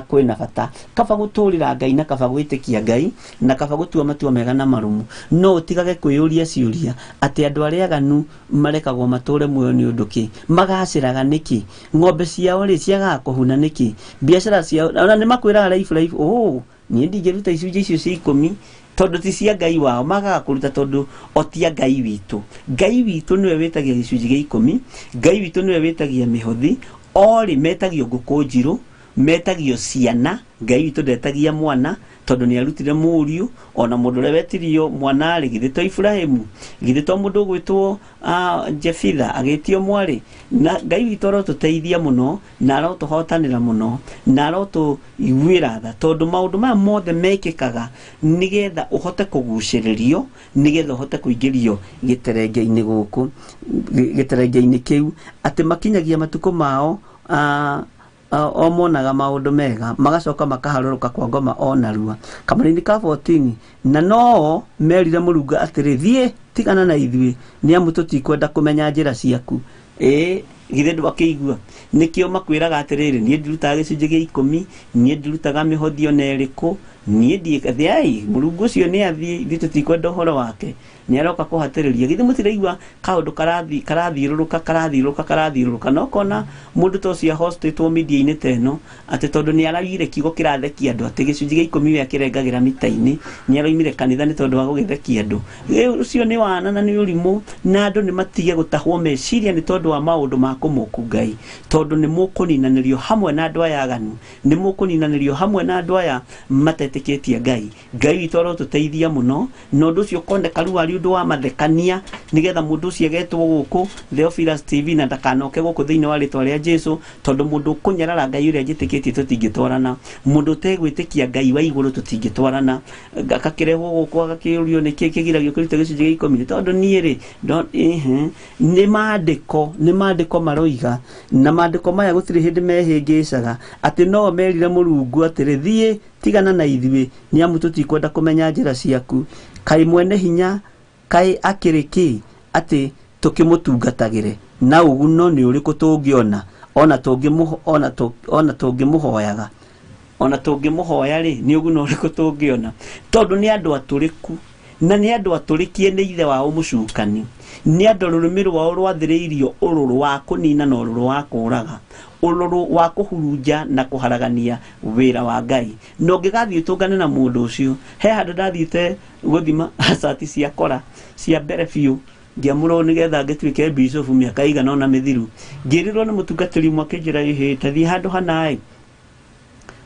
Speaker 1: kwĩna bata. Kaba gũtũrĩra Ngai na kaba gwĩtĩkia Ngai na kaba gũtua matua mega na marũmu, no ũtigage kwĩyũria ciũria atĩ andũ arĩa aganu marekagwo matũre muoyo nĩ ũndũ kĩ, magacĩraga nĩkĩ, ng'ombe ciao rĩ ciagaga kũhuna nĩkĩ, biacara ciao ona nĩ makwĩraga life life, oh niĩ ndingĩruta icunjĩ icio cia 10 tondũ ti cia Ngai wao, magaga kũruta tondũ o ti a Ngai witũ. Ngai witũ nĩwe wĩtagia gĩcunjĩ gĩa 10, Ngai witũ nĩwe wĩtagia mĩhothi, orĩ metagio ngũkũ njirũ, metagio ciana. Ngai witũ ndetagia mwana tondũ nĩ arutire mũriũ, ona mũndũ ũrĩa wetirio mwana rĩ, githĩ to Ibrahimu, githĩ to mũndũ ũgwĩtwo Jefitha agĩtio mwarĩ. Na Ngai witũ arotũteithia mũno na arotũhotanĩra mũno na arotũiguĩra tha, tondũ maũndũ maya mothe mekĩkaga nĩgetha ũhote kũgucĩrĩrio, nĩgetha ũhote kũingĩrio gĩterenge-inĩ gũkũ, gĩterenge-inĩ kĩu, atĩ makinyagia matukũ mao o monaga maũndũ mega, magacoka makaharũrũka kwa ngoma o narua. Kamũra-inĩ ka 14, na no merire Mũrungu atĩrĩ, thiĩ tigana na ithuĩ, nĩ amu tũtikwenda kũmenya njĩra ciaku. Ĩĩ, githĩ ndwakĩigua? Nĩkĩo makwĩraga atĩrĩrĩ, niĩ ndirutaga gĩcunjĩ gĩa 10, niĩ ndirutaga mĩhothi ona ĩrĩkũ, niĩ ndiĩka, Mũrungu ũcio nĩ athiĩ, ithuĩ tũtikwenda ũhoro wake, nĩ aroka kũhatĩrĩria. Githĩ mũtiraigua kaũndũ karathiũrũrũka, karathiũrũrũka, karathiũrũrũka, na ũkona mũndũ ta ũcio ahostĩtwo media-inĩ ta ĩno, atĩ tondũ nĩ araugire kiugo kĩrathekia andũ, atĩ gĩcunjĩ gĩa 10 we akĩrengagĩra mita-inĩ, nĩ araumire kanitha nĩ tondũ wa gũgĩthekia andũ. Rĩu ũcio nĩ wana na nĩ ũrimũ, na andũ nĩ matige gũtahwo meciria nĩ tondũ wa maũndũ ma kũmũku Ngai, tondũ nĩ mũkũninanĩrio hamwe na andũ aya aganu, nĩ mũkũninanĩrio hamwe na andũ aya matetĩkĩtie Ngai. Ngai witũ arotũteithia mũno, na ũndũ ũcio ũkoneka rĩu arĩ ũndũ wa mathekania, nĩgetha mũndũ ũcio agetwo gũkũ Theophilus TV na ndakanoke gũkũ thĩinĩ wa rĩtwa rĩa Jesu, tondũ mũndũ ũkũnyarara Ngai ũrĩa njĩtĩkĩtie tũtingĩtwarana, mũndũ ũtegwĩtĩkia Ngai wa igũrũ tũtingĩtwarana. Agakĩrehwo gũkũ agakĩũrio nĩkĩ kĩgiragio kũruta gĩcunjĩ gĩa 10, nĩ tondũ niĩ rĩ, nĩ maandĩko, nĩ maandĩko maroiga, na maandĩko maya gũtirĩ hĩndĩ mehĩngĩcaga, atĩ no merire Mũrungu atĩrĩ, thiĩ tigana na ithuĩ, nĩ amu tũtikwenda kũmenya njĩra ciaku. Kaĩ mwene hinya, kaĩ akĩrĩ kĩ atĩ tũkĩmũtungatagĩre, na ũguno nĩ ũrĩkũ tũngĩona ona tũngĩmũhoyaga, ona tũngĩmũhoya rĩ, nĩ ũguno ũrĩkũ tũngĩona? Tondũ nĩ andũ atũrĩku, na nĩ andũ atũrĩkie nĩ ithe wao mũcukani, nĩ andũ rũrĩmĩ rwao rwathĩrĩirio ũrũrũ wa kũnina na ũrũrũ wa kũũraga, ũrũrũ wa kũhurunja na kũharagania wĩra wa Ngai. Na ũngĩgathiĩ ũtũngane na mũndũ ũcio, he handũ ndathiĩte gũthima cati cia kora cia mbere biũ, ngĩamũrwo nĩgetha ngĩtuĩke bishop mĩaka ĩigana ũna mĩthiru, ngĩrĩrwo nĩ mũtungatĩri ũmwe akĩnjĩra, ĩhĩ, ta thiĩ handũ hana ĩ,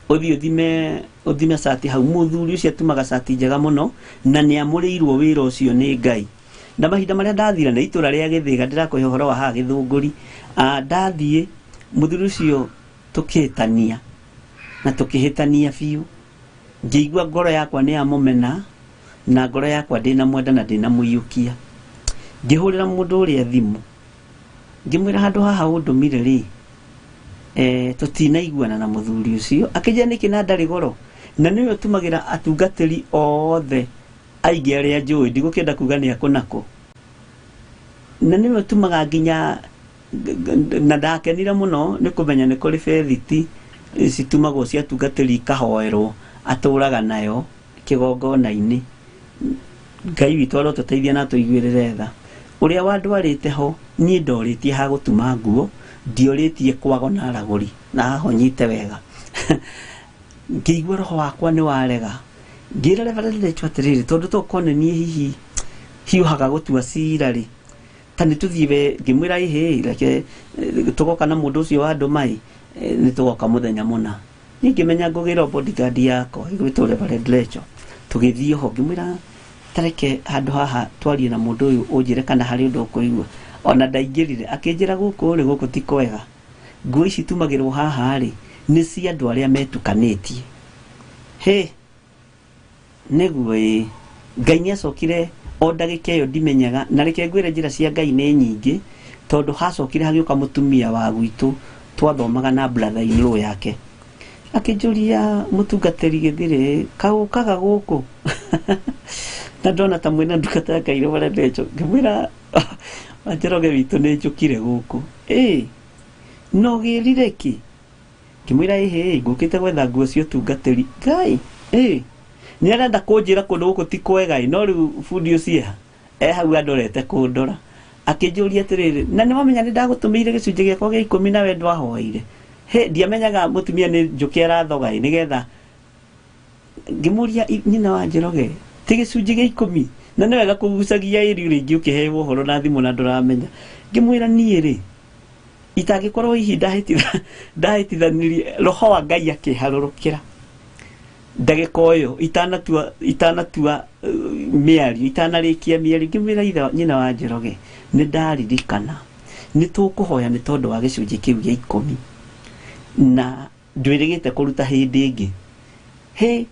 Speaker 1: ũthiĩ ũthime cati hau. Mũthuri ũcio atumaga cati njega mũno, na nĩ amũrĩirwo wĩra ũcio nĩ Ngai. Na mahinda marĩa ndathire na itũra rĩa Gĩthĩga, ndĩrakũhe ũhoro wa haha Gĩthũngũri, ndathiĩ mũthuri ũcio tũkĩhĩtania, na tũkĩhĩtania biũ, ngĩigua ngoro yakwa nĩ yamũmena, na ngoro yakwa ndĩna mwenda na ndĩna mũiyũkia. Ngĩhũrĩra mũndũ ũrĩa thimũ, ngĩmwĩra handũ haha ũndũmire rĩ, tũtinaiguana na mũthuri ũcio. Akĩnjĩra nĩkĩ na ndarĩ goro, na nĩwe ũtumagĩra atungatĩri othe aingĩ arĩa njũĩ, ndigũkĩenda kuga nĩ akũ nakũ, na nĩwe ũtumaga nginya, na ndakenire mũno nĩ kũmenya nĩ kũrĩ bethiti citumagwo cia atungatĩri ikahoerwo, atũraga nayo kĩgongona-inĩ. Ngai witũ arotũteithia na atũiguĩrĩre tha. Ũrĩa wandwarĩte ho, niĩ ndorĩtie ha gũtuma nguo, ndiorĩtie kwago na aragũri, na haha ũnyite wega. Ngĩigua roho wakwa nĩ warega, ngĩra Reverend Rachel atĩrĩrĩ, tondũ tokorwo nĩ niĩ hihi hiũhaga gũtua cira rĩ, ta nĩ tũthiĩ we, ngĩmwĩra ĩhĩ, reke tũgoka na mũndũ ũcio wa ndũma ĩ, nĩ tũgoka mũthenya mũna. Niĩ ngĩmenya ngũgĩra bodyguard yakwa ĩgwĩtwo Reverend Lecho, tũgĩthiĩ ho ngĩmwĩra tareke handũ haha twarie na mũndũ ũyũ ũnjĩre kana harĩ ũndũ ũkũigua. Ona ndaingĩrire akĩnjĩra gũkũ rĩ, gũkũ ti kwega, nguo ici tumagĩrwo haha rĩ nĩ cia andũ arĩa metukanĩtie. Hĩ, nĩguo ĩ Ngai nĩ acokire o ndagĩka ĩyo ndimenyaga, na reke ngwĩre njĩra cia Ngai nĩ nyingĩ, tondũ hacokire hagĩũka mũtumia wa gwitũ twathomaga na brother in law yake, akĩnjũria mũtungatĩri gĩthirĩ kaũkaga gũkũ na ndona ta mwĩna ndungata ya Ngai Reverend Rachel, ngĩmwĩra Wanjoroge witũ nĩ njũkire gũkũ. Ĩ no gĩrire kĩ? Ngĩmwĩra ĩhĩ, ngũkĩte gwetha nguo cia ũtungatĩri. Ngai ĩ nĩ arenda kũnjĩra kũndũ gũkũ ti kwega ĩ, no rĩu bundi ũcio eha e hau andorete kũndora, akĩnjũria atĩrĩrĩ, na nĩ wamenya nĩ ndagũtũmĩire gĩcunjĩ gĩakwa gĩa 10 nawe ndwahoeire? Hĩ, ndiamenyaga mũtumia nĩ njũkĩ arathoga ĩ, nĩgetha ngĩmũria nyina wa Njoroge ti gĩcunjĩ gĩa 10, na nĩ wega kũgucagia ĩri rĩngĩ ũkĩheo ũhoro na thimũ na ndũramenya. Ngĩmwĩra niĩ rĩ itangĩkorwo hihi ndahĩtithanirie, roho wa Ngai akĩharũrũkĩra ndagĩka ĩyo itanatua mĩario, itanarĩkia mĩario, ngĩmwĩra ithe nyina wa Njoroge nĩ ndaririkana nĩ tũkũhoya nĩ tondũ wa gĩcunjĩ kĩu gĩa 10 na ndwĩrĩgĩte kũruta hĩndĩ ĩngĩ. Hĩ,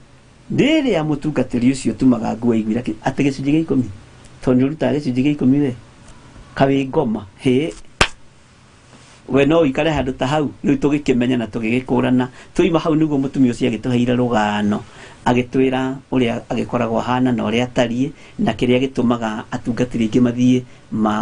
Speaker 1: rĩrĩa mũtungatĩri ũcio tumaga nguo aiguire atĩ gĩcunjĩ gĩa 10, tondũ nĩ ũrutaga gĩcunjĩ gĩa 10 we kawĩ ngoma. Hĩ, we no ũikare handũ ta hau. Rĩu tũgĩkĩmenya na tũgĩgĩkũrana. Twaima hau nĩguo mũtumia ũcio agĩtũheire rũgano, agĩtwĩra ũrĩa agĩkoragwo ahana na ũrĩa atariĩ na kĩrĩa gĩtũmaga atungatĩri aingĩ mathiĩ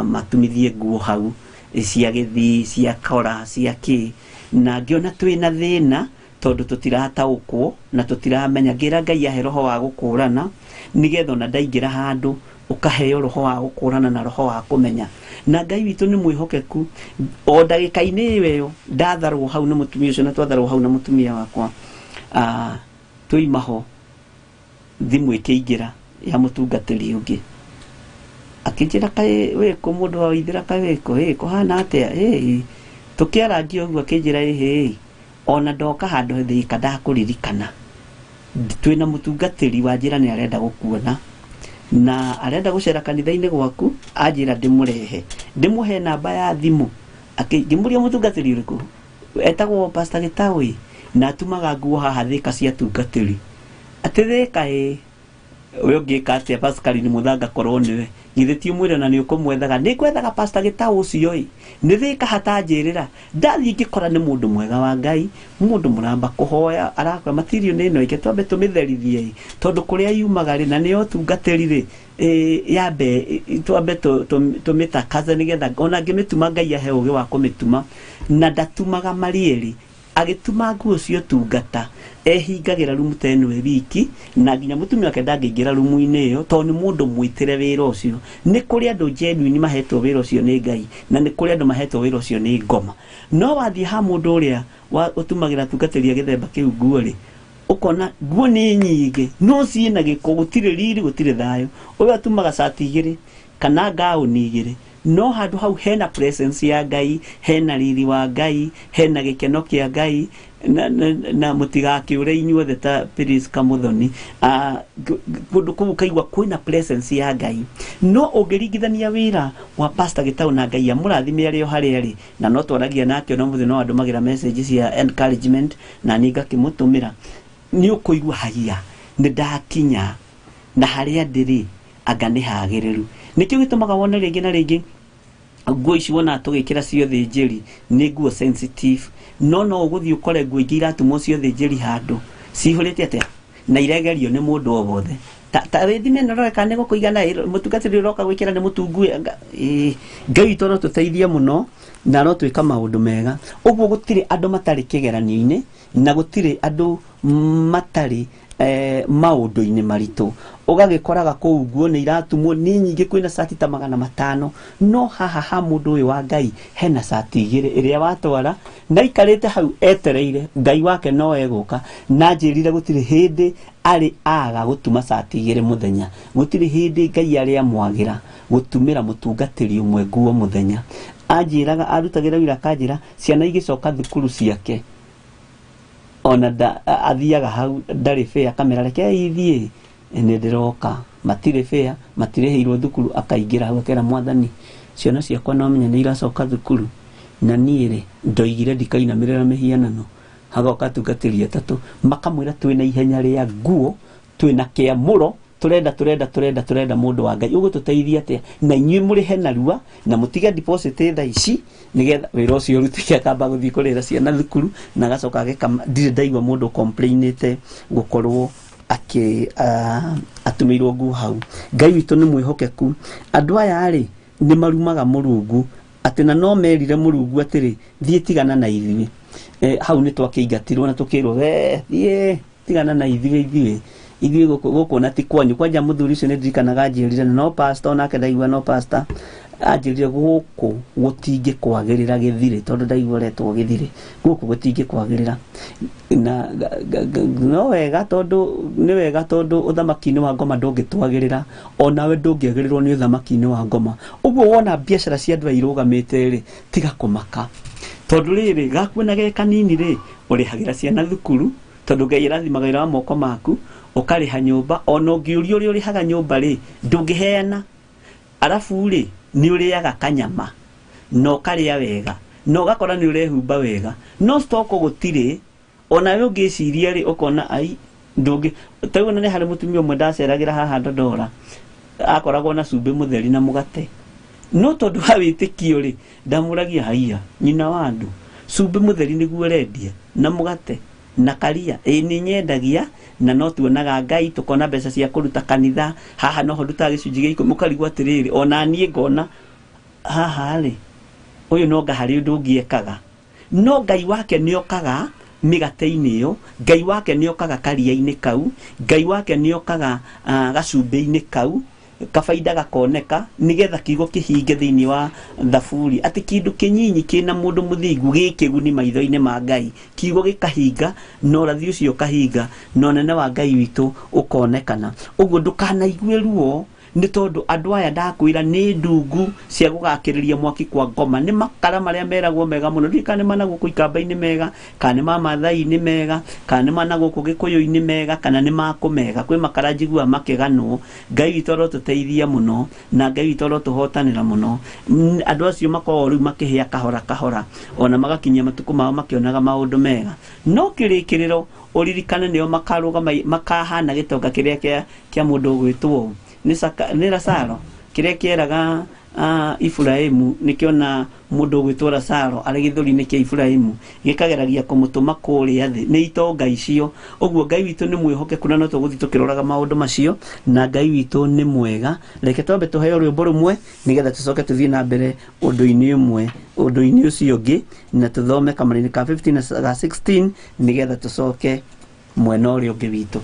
Speaker 1: matumithie nguo hau cia gĩthii, cia kora, cia kĩ. Na ngĩona twĩna thĩna tondũ tũtirataũkwo na tũtiramenya. Ngĩra Ngai ahe roho wa gũkũrana nĩgetha ona ndaingĩra handũ ũkaheo roho wa gũkũrana na roho wa kũmenya. Na Ngai witũ nĩ mwĩhokeku, o ndagĩka-inĩ ĩyo ndatharwo hau nĩ mũtumia ũcio na twatharwo hau na mũtumia wakwa, twaima ho thimũ ĩkĩingĩra ya mũtungatĩri ũngĩ, akĩnjĩra kaĩ wĩkũ mũndũ wa Waithĩra, kaĩ wĩkũ, ĩ kũhana atĩa? Ĩ tũkĩarangia ũguo, akĩnjĩra ĩhĩ, ona ndoka handũ Thĩka ndakũririkana, twĩna mũtungatĩri wa njĩra nĩ arenda gũkuona na arenda gũcera kanitha-inĩ gwaku, anjĩra ndĩmũrehe ndĩmũhe namba ya thimũ. Ngĩmũria mũtungatĩri ũrĩkũ? Etagwo Pastor Gĩtaũ na atumaga nguo haha Thĩka cia tungatĩri. Atĩ Thĩka ĩ we ũngĩka atĩa Pascaline Mũthanga korwo nĩwe? Githĩ ti ũmwĩre na nĩ ũkũmwethaga? Nĩ ngwethaga Pastor Gĩtaũ ũcio ĩ, nĩ Thĩka hatanjĩrĩra. Ndathiĩ ngĩkora nĩ mũndũ mwega wa Ngai, mũndũ mũramba kũhoya, arakora material nĩ ĩno ĩke twambe tũmĩtherithie ĩ, tondũ kũrĩa yumaga rĩ na nĩyo ũtungatĩri rĩ, yambe twambe tũmĩtakaze nĩgetha ona ngĩmĩtuma Ngai ahe ũgĩ wa kũmĩtuma. Na ndatumaga marieri, agĩtuma nguo cia ũtungata, ehingagĩra rumu ta ĩno ĩ wiki, na nginya mũtumia wake ndangĩingĩra rumu-inĩ ĩyo tondũ nĩ mũndũ mwĩtĩre wĩra ũcio. Nĩ kũrĩ andũ genuine mahetwo wĩra ũcio nĩ Ngai, na nĩ kũrĩ andũ mahetwo wĩra ũcio nĩ ngoma. No wathiĩ ha mũndũ ũrĩa ũtumagĩra atungatĩri a gĩthemba kĩu nguo rĩ, ũkona nguo nĩ nyingĩ no ciĩna gĩko, gũtirĩ riri, gũtirĩ thayũ. Ũyũ atumaga cati 2 kana ngaũni 2, no handũ hau hena presence ya Ngai, hena riri wa Ngai, hena gĩkeno kĩa Ngai, na mũtigakĩũre inyuothe ta Priska Muthoni. Kũndũ kũu ũkaigua kwĩna presence ya Ngai. No ũngĩringithania wĩra wa Pastor Gĩtaũ na Ngai amũrathime arĩ o harĩa arĩ, na no twaragia nake ona ũmũthĩ no andũmagĩra message cia encouragement na niĩ ngakĩmũtũmĩra, nĩ ũkũigua haiya nĩ ndakinya na harĩa ndĩrĩ anga nĩ hagĩrĩru. Nĩkĩo gĩtũmaga wone rĩngĩ na rĩngĩ nguo ici wonaga tũgĩkĩra cia ũthĩnjĩri nĩ nguo sensitive, no no ũgũthiĩ ũkore nguo ingĩ iratumwo cia ũthĩnjĩri handũ cihũrĩte atĩa na iregerio nĩ mũndũ o wothe. Ta wĩthime na ũrore kana nĩ gũkũigana, mũtungatĩri ũroka gwĩkĩra nĩ mũtungu ĩ, Ngai witũ arotũteithia mũno na arotwĩka maũndũ mega. Ũguo gũtirĩ andũ matarĩ kĩgeranio-inĩ na gũtirĩ andũ matarĩ maũndũ-inĩ maritũ. Ũgagĩkoraga kũu nguo nĩ iratumwo nĩ nyingĩ, kwĩna cati ta 500, no haha ha mũndũ ũyũ wa Ngai hena cati 2 ĩrĩa watwara na aikarĩte hau etereire Ngai wake no egũka. Na njĩrire gũtirĩ hĩndĩ arĩ aga gũtuma cati 2 mũthenya, gũtirĩ hĩndĩ Ngai arĩ amwagĩra gũtumĩra mũtungatĩri ũmwe nguo mũthenya. Anjĩraga, arutagĩra wĩra akanjĩra ciana igĩcoka thukuru ciake Ona athiaga hau ndarĩ fair kamera reke ithiĩ nĩ ndĩroka matirĩ fair matirĩhĩirwo thukuru akaingĩra hau akera mwathani ciana ciakwa no menya nĩ iracoka thukuru na niĩ rĩ ndoigire ndikainamĩrĩra mĩhianano hagoka atungatĩri atatũ makamwĩra twĩna ihenya rĩa nguo twĩna kĩamũro turenda turenda turenda turenda mundu wa Ngai ugututeithia atia na inyuĩ mũrĩhe narua na mũtige deposit thaa ici nigetha wĩra ũcio ũrutĩke akamba gũthiĩ kũrĩra ciana thukuru na agacoka ageka ndirĩ ndaigua mũndũ complainĩte gũkorwo akĩ atũmĩirwo nguo hau. Ngai witũ nĩ mwĩhokeku. Andũ aya rĩ nĩ marumaga Mũrungu atĩ na no merire Mũrungu atĩrĩ thiĩ tigana na ithuĩ. Hau nĩ twakĩingatirwo na tũkĩrwo we thiĩ tigana na ithuĩ ithuĩ ithuĩ gũkũ na ti kwanyu. Kwanja mũthuri ũcio nĩ ndirikanaga anjĩrire no pastor onake ndaigua no pastor anjĩrire gũkũ gũtingĩkwagĩrĩra gĩthirĩ tondũ ndaigua ũretwo gĩthirĩ gũkũ gũtingĩkwagĩrĩra na no wega tondũ nĩ wega tondũ ũthamaki-inĩ wa ngoma ndũngĩtwagĩrĩra onawe ndũngĩagĩrĩrwo nĩ ũthamaki-inĩ wa ngoma. Ũguo wona biacara cia andũ aya irũgamĩte rĩ tiga kũmaka tondũ rĩrĩ gakuona ge kanini rĩ ũrĩhagĩra ciana thukuru tondũ Ngai arathimaga wĩra wa moko maku ũkarĩha nyũmba ona ũngĩũrio ũrĩa ũrĩhaga nyũmba rĩ ndũngĩheana arabu rĩ nĩ ũrĩaga kanyama na ũkarĩa wega na ũgakora nĩ ũrehumba wega no stock gũtirĩ onawe ũngĩciria rĩ ũkona ai ndũngĩ tarĩu ona nĩ harĩ mũtumia ũmwe ndaceragĩra haha Ndondora akoragwo na cumbĩ mũtheri na mũgate no tondũ wa wĩtĩkio rĩ ndamũragia haiya nyina wa andũ cumbĩ mũtheri nĩguo ũrendia na mũgate na karia ĩ nĩ nyendagia na no tuonaga Ngai tukona mbeca cia kũruta kanitha haha noho ndutaga gĩcunjĩ gĩa ikũmi ũkarigwo atĩrĩrĩ ona niĩ ngona haha rĩ ũyũ no nga harĩ ũndũ ũngĩ ekaga no Ngai wake nĩ okaga mĩgate-inĩ ĩyo Ngai wake nĩ okaga karia-inĩ kau Ngai wake nĩ okaga gacumbĩ-inĩ kau kabaida gakoneka nigetha kiugo kihinge thiini wa thaburi ati kindu kinyinyi kina mundu muthingu gikiguni maitho-inĩ ma Ngai kiugo gikahinga na ũrathi ũcio ũkahinga na ũnene wa Ngai witũ ũkonekana. Ũguo ndũkanaigue ruo nĩ tondũ andũ aya ndakwĩra nĩ ndungu cia gũgakĩrĩria mwaki kwa ngoma nĩ makara marĩa meragwo mega mũno ndiũĩ kana nĩ ma na gũkũ ikamba-inĩ mega kana nĩ ma Maathai-inĩ mega kana nĩ ma na gũkũ Gĩkũyũ-inĩ mega kana nĩ makũ mega kwĩ makara njiguaga makĩganwo. Ngai witũ arotũteithia mũno na Ngai witũ arotũhotanĩra mũno. Andũ acio makoragwo rĩu makĩhĩa kahora kahora ona magakinyia matukũ mao makĩonaga maũndũ mega no kĩrĩkĩrĩro ũririkane nĩo makarũgama makahana gĩtonga kĩrĩa kĩa mũndũ ũgwĩtwo nĩ Lazaro kĩrĩa kĩeraga Iburahĩmu nĩkĩona mũndũ ũgwĩtwo Lazaro arĩ gĩthũri-inĩ kĩa Iburahĩmu gĩkageragia kũmũtũma kũrĩa thĩ nĩ itonga icio. Ũguo Ngai witũ nĩ mwĩhokeku na no tũgũthiĩ tũkĩroraga maũndũ macio na Ngai witũ nĩ mwega. Reke twambe tũheo rwĩmbo rũmwe nĩgetha tũcoke tũthiĩ na mbere ũndũ-inĩ ũmwe ũndũ-inĩ ũcio ũngĩ na tũthome kamũra-inĩ ka 15 na ga 16 nĩgetha tũcoke mwena ũrĩa ũngĩ witũ.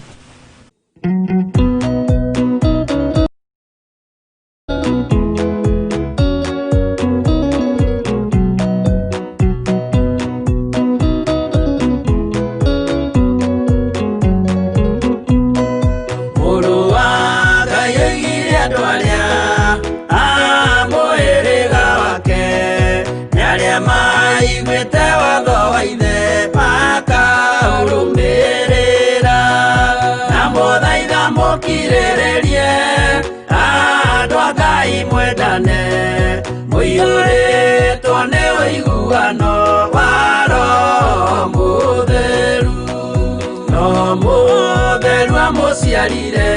Speaker 2: Mũiyũrĩtwo nĩ ũiguano wa Roho Mũtheru. Roho Mũtheru amũciarire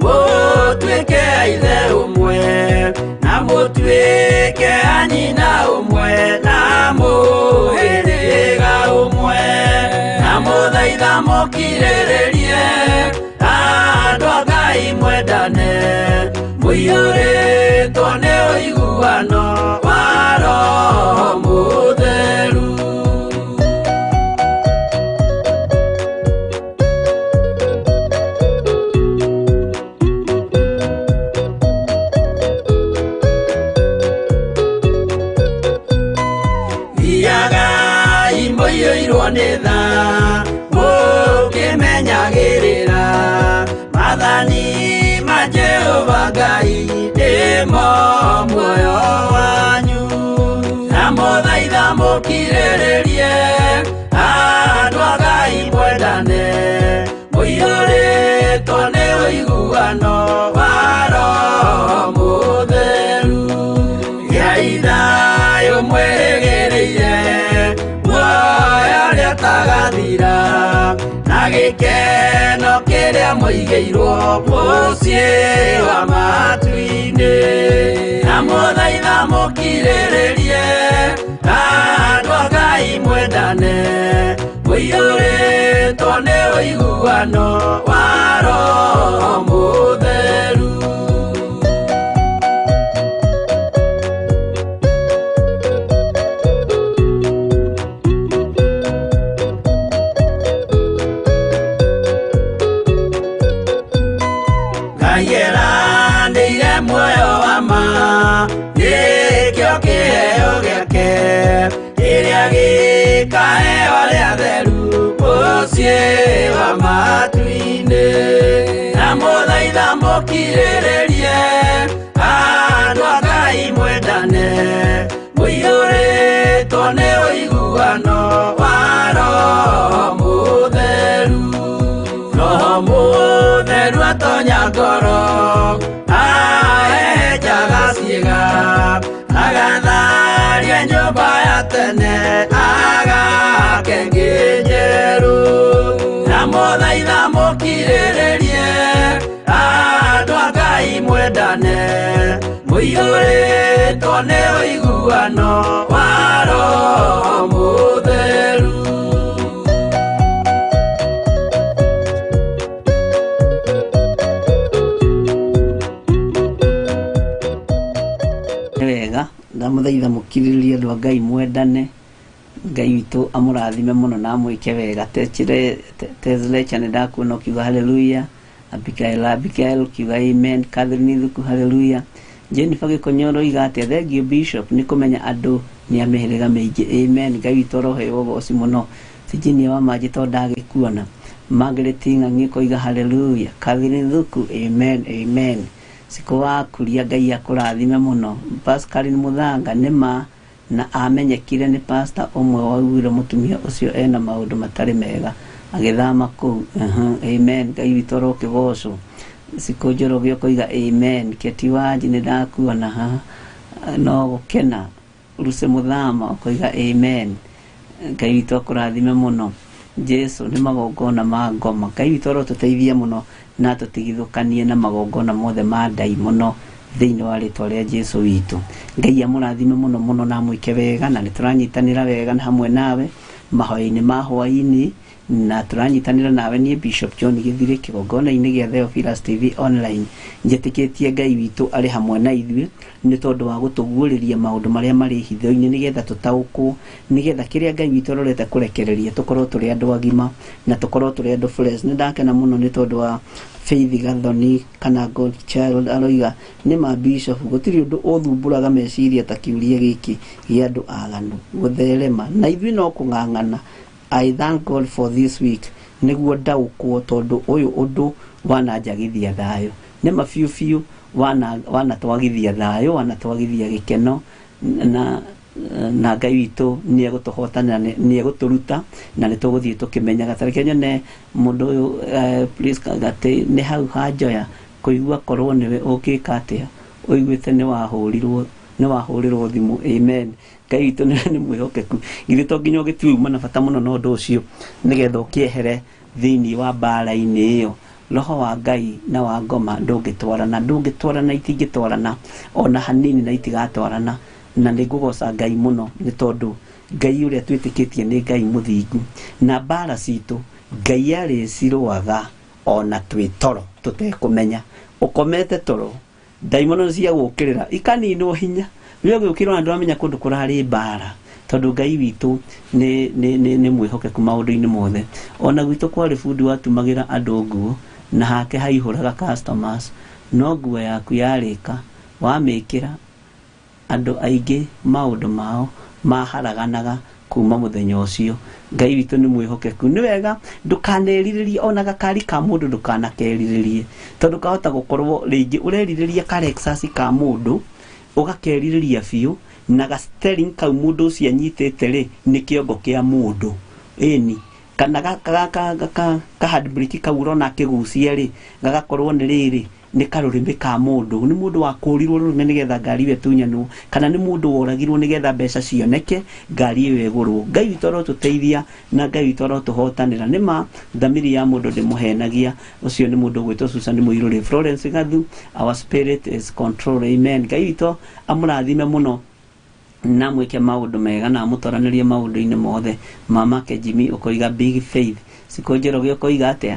Speaker 2: mũtuĩke a ithe ũmwe na mũtuĩke a nyina ũmwe na mũhĩrĩga ũmwe na mũthaitha mũkirĩrĩrie andũ a Ngai mwendane mũiyũrĩtwo nĩ ũiguano wa Roho Mũtheru. Thiagai mũiyũirwo nĩ tha mũkĩmenyagĩrĩra maathani ma Jehova Ngai nĩmo muoyo wanyu na mũthaitha mũkirĩrĩrie andũ a Ngai ũiguano wa Roho Mũtheru. Gĩai thayũ mwĩrĩgĩrĩire muoyo ũrĩa ũtagathira, na gĩkeno kĩrĩa mũigĩirwo mũciĩ wa matu-inĩ. Na mũthaitha mũkirĩrĩrie andũ a Ngai mwendane, mũiyũrĩtwo nĩ ũiguano wa Roho Mũtheru. Ngai eranĩire muoyo wa ma, nĩkĩo kĩheo gĩake kĩrĩa gĩkaheo arĩa atheru mũciĩ wa matu-inĩ. Na mũthaitha mũkirĩrĩrie andũ a Ngai mwendane, mũiyũrĩtwo nĩ ũiguano wa Roho Mũtheru. Roho Mũtheru atonya ngoro, ahehenjaga ciĩga, agatharia nyũmba ya tene, agake ĩngĩ njerũ. Na mũthaitha mũkirĩrĩrie andũ a Ngai mwendane, mũiyũrĩtwo nĩ ũiguano wa Roho Mũtheru.
Speaker 1: Wega ndamũthaitha mũkirĩrĩrie andũ a Ngai mwendane, Ngai witũ amũrathime mũno na amwĩke wega. Tezlecha nĩ ndakuona ũkiuga haleluya, Abigail Abigail ũkiuga amen, Catherine Thuku haleluya, Jennifer Gĩkonyoro oiga atĩa, thank you Bishop nĩ kũmenya andũ nĩ a mĩhĩrĩga mĩingĩ, amen. Ngai witũ aroheo ũgoci mũno. Virginia wa Manji to ndagĩkuona, Margaret Ng'ang'i koiga haleluya, Catherine Thuku amen amen. Cikũ wa Kuria Ngai akũrathime mũno. Pascaline Mũthanga nĩ ma na amenyekire nĩ pastor ũmwe waugire mũtumia ũcio ena maũndũ matarĩ mega agĩthama kũu. Amen. Ngai witũ arokĩgocwo. Cikũ Njoroge ũkoiga amen. Keti Wanji nĩ ndakuona haha no gũkena. Ruse Mũthama ũkoiga amen. Ngai witũ akũrathime mũno. Jesu nĩ magongona ma ngoma. Ngai witũ arotũteithia mũno na tũtigithũkanie na magongona mothe ma ndaimono thĩinĩ wa rĩtwa rĩa Jesu witũ. Ngai amũrathime mũno mũno na amwĩke wega, na nĩ tũranyitanĩra wega na hamwe nawe mahoya-inĩ ma hwaĩ-inĩ, na tũranyitanĩra nawe niĩ Bishop John Gĩthirĩ kĩgongona-inĩ gĩa Theophilus TV online. Njĩtĩkĩtie Ngai witũ arĩ hamwe na ithuĩ nĩ tondũ wa gũtũguũrĩria maũndũ marĩa marĩ hitho-inĩ, nĩgetha tũtaũkwo, nĩgetha kĩrĩa Ngai witũ arorete kũrekereria tũkorwo tũrĩ andũ agima na tũkorwo tũrĩ andũ fresh. Nĩ ndakena mũno nĩ tondũ wa Faith Gathoni kana God Child aroiga nĩ ma Bishop, gũtirĩ ũndũ ũthumbũraga meciria ta kĩũria gĩkĩ gĩa andũ aganu gũtherema, na ithuĩ no kũng'ang'ana. I thank God for this week nĩguo ndaũkwo, tondũ ũyũ ũndũ wananjagithia thayũ nĩ ma biũ biũ, wanatwagithia thayũ, wanatwagithia gĩkeno, na Ngai witũ nĩ egũtũhotanĩra, nĩ egũtũruta na nĩ tũgũthiĩ tũkĩmenyaga. Ta reke nyone mũndũ ũyũ please Gatĩ nĩ hau hanjoya kũigua korwo nĩwe ũngĩka atĩa, ũiguĩte nĩ wahũrirwo, nĩ wahũrĩrwo thimũ. Amen. Ngai witũ nĩ mwĩhokeku. Githĩ to nginya ũgĩtue uma na bata mũno na ũndũ ũcio nĩgetha ũkĩehere thĩinĩ wa mbara-inĩ ĩyo. Roho wa Ngai na wa ngoma ndũngĩtwarana, ndũngĩtwarana, itingĩtwarana ona hanini na itigatwarana. Na nĩ ngũgoca Ngai mũno nĩ tondũ Ngai ũrĩa twĩtĩkĩtie nĩ Ngai mũthingu, na mbara citũ Ngai arĩcirũaga ona twĩ toro tũtekũmenya. Ũkomete toro, ndaimono cia gũkĩrĩra ikaninwo hinya, we ũgĩũkĩra ona ndũramenya kũndũ kũrarĩ mbara, tondũ Ngai witũ nĩ mwĩhokeku maũndũ-inĩ mothe. Ona gwitũ kwarĩ bundi watumagĩra andũ nguo na hake haihũraga customers, no nguo yaku yarĩka wamĩkĩra andũ aingĩ maũndũ mao maharaganaga kuma mũthenya ũcio. Ngai witũ nĩ mwĩhokeku. Nĩ wega ndũkanerirĩrie ona gakari ka mũndũ, ndũkanakerirĩrie, tondũ kahota gũkorwo rĩngĩ ũrerirĩria ka Lexus ka mũndũ ũgakerirĩria biũ, na ga steering kau mũndũ ũcio anyitĩte rĩ nĩ kĩongo kĩa mũndũ. Ĩni Kana ka handbrake kau ũrona akĩgucia rĩ, gagakorwo nĩ rĩrĩ nĩ karũrĩmĩ ka mũndũ, nĩ mũndũ wakũrirwo rũrĩmĩ nĩgetha ngari ĩyo ĩtunyanwo, kana nĩ mũndũ woragirwo nĩgetha mbeca cioneke ngari ĩyo ĩgũrwo. Ngai witũ arotũteithia na Ngai witũ arotũhotanĩra. Nĩ ma thamiri ya mũndũ ndĩmũhenagia. Ũcio nĩ mũndũ ũgwĩtwo Susan Mũirũrĩ. Florence Gathu, our spirit is control, amen. Ngai witũ amũrathime mũno na mwĩke maũndũ mega na amũtwaranĩrie maũndũ-inĩ mothe. Mamake Jimmy ũkoiga big faith. Sikũ Njoroge ũkoiga atĩa?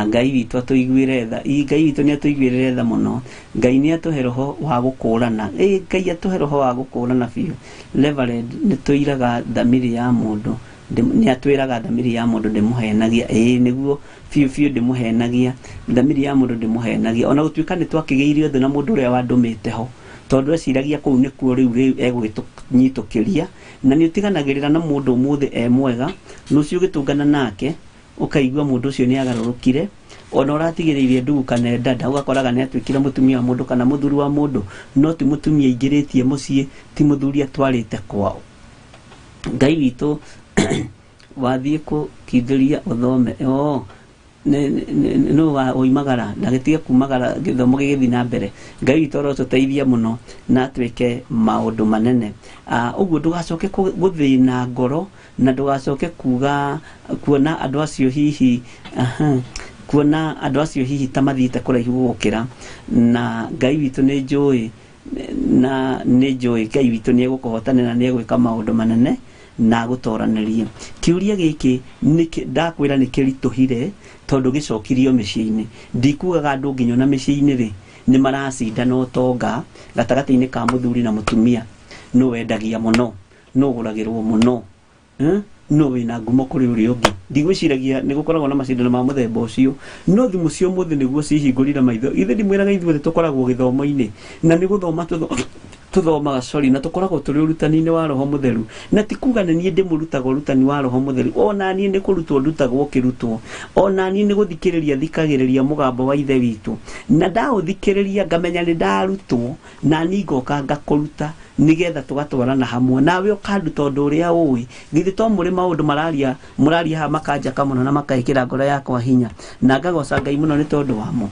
Speaker 1: Ngai witũ atũiguĩre tha. Ngai witũ nĩ atũiguĩrĩre tha mũno. Ngai nĩ atũhe roho wa gũkũrana. Ngai atũhe roho wa gũkũrana biũ. Reverend, nĩ tũiraga thamiri ya mũndũ. Nĩ atwĩraga thamiri ya mũndũ ndĩmũhenagia. Nĩguo biũ biũ ndĩmũhenagia. Thamiri ya mũndũ ndĩmũhenagia. Ona gũtuĩka nĩ twakĩgĩire ũthũ na mũndũ ũrĩa wandũmĩte ho, tondũ eciragia kũu nĩkuo rĩu rĩu egũgĩtũnyitũkĩria. Na nĩ ũtiganagĩrĩra na mũndũ ũmũthĩ e mwega, rũciũ ũgĩtũngana nake ũkaigua mũndũ ũcio nĩ agarũrũkire. Ona ũratigĩrĩirie ndugu kana ndada, ũgakoraga nĩ atuĩkire mũtumia wa mũndũ kana mũthuri wa mũndũ, no ti mũtumia aingĩrĩtie mũciĩ, ti mũthuri atwarĩte kwao. Ngai witũ wathiĩ kũkindĩria ũthome. Nũ wa oimagara na gĩtige kumagara gĩthomo gĩgĩthiĩ na mbere. Ngai witũ arotũteithia mũno na atuĩke maũndũ manene. Ũguo ndũgacoke gũthĩna ngoro na ndũgacoke kuga kuona andũ acio hihi, kuona andũ acio hihi ta mathiĩte kũraihu gũgũkĩra. Na Ngai witũ nĩ njũĩ, na nĩ njũĩ Ngai witũ nĩ egũkũhotanĩra, nĩ egwĩka maũndũ manene na agũtoranĩrie. Kĩũria gĩkĩ ndakwĩra nĩ kĩritũhire tondũ gĩcokirio mĩciĩ-inĩ. Ndikugaga andũ nginya ona mĩciĩ-inĩ rĩ nĩ maracindana ũtonga gatagatĩ-inĩ ka mũthuri na mũtumia. Nũ wendagia mũno, nũ ũgũragĩrwo mũno, nũ wĩna ngumo kũrĩ ũrĩa ũngĩ. Ndigwĩciragia nĩ gũkoragwo na macindano ma mũthemba ũcio, no thimũ cia ũmũthĩ nĩguo cihingũrire maitho. Ithe ndimwĩraga ithuothe tũkoragwo gĩthomo-inĩ na nĩ gũthoma tũthomaga, sorry, na tũkoragwo tũrĩ ũrutani-inĩ wa Roho Mũtheru. Na ti kuga nĩ niĩ ndĩmũrutaga ũrutani wa Roho Mũtheru, ona niĩ nĩ kũrutwo ndutagwo kĩrutwo, ona niĩ nĩ gũthikĩrĩria thikagĩrĩria mũgambo wa Ithe witũ, na ndaũthikĩrĩria ngamenya nĩ ndarutwo, na niĩ ngoka ngakũruta nĩgetha tũgatwarana hamwe nawe ũkanduta ũndũ ũrĩa ũĩ. Githĩ to mũrĩ maũndũ mũraria haha makanjaka mũno na makaĩkĩra ngoro yakwa hinya, na ngagoca Ngai mũno nĩ tondũ wamo.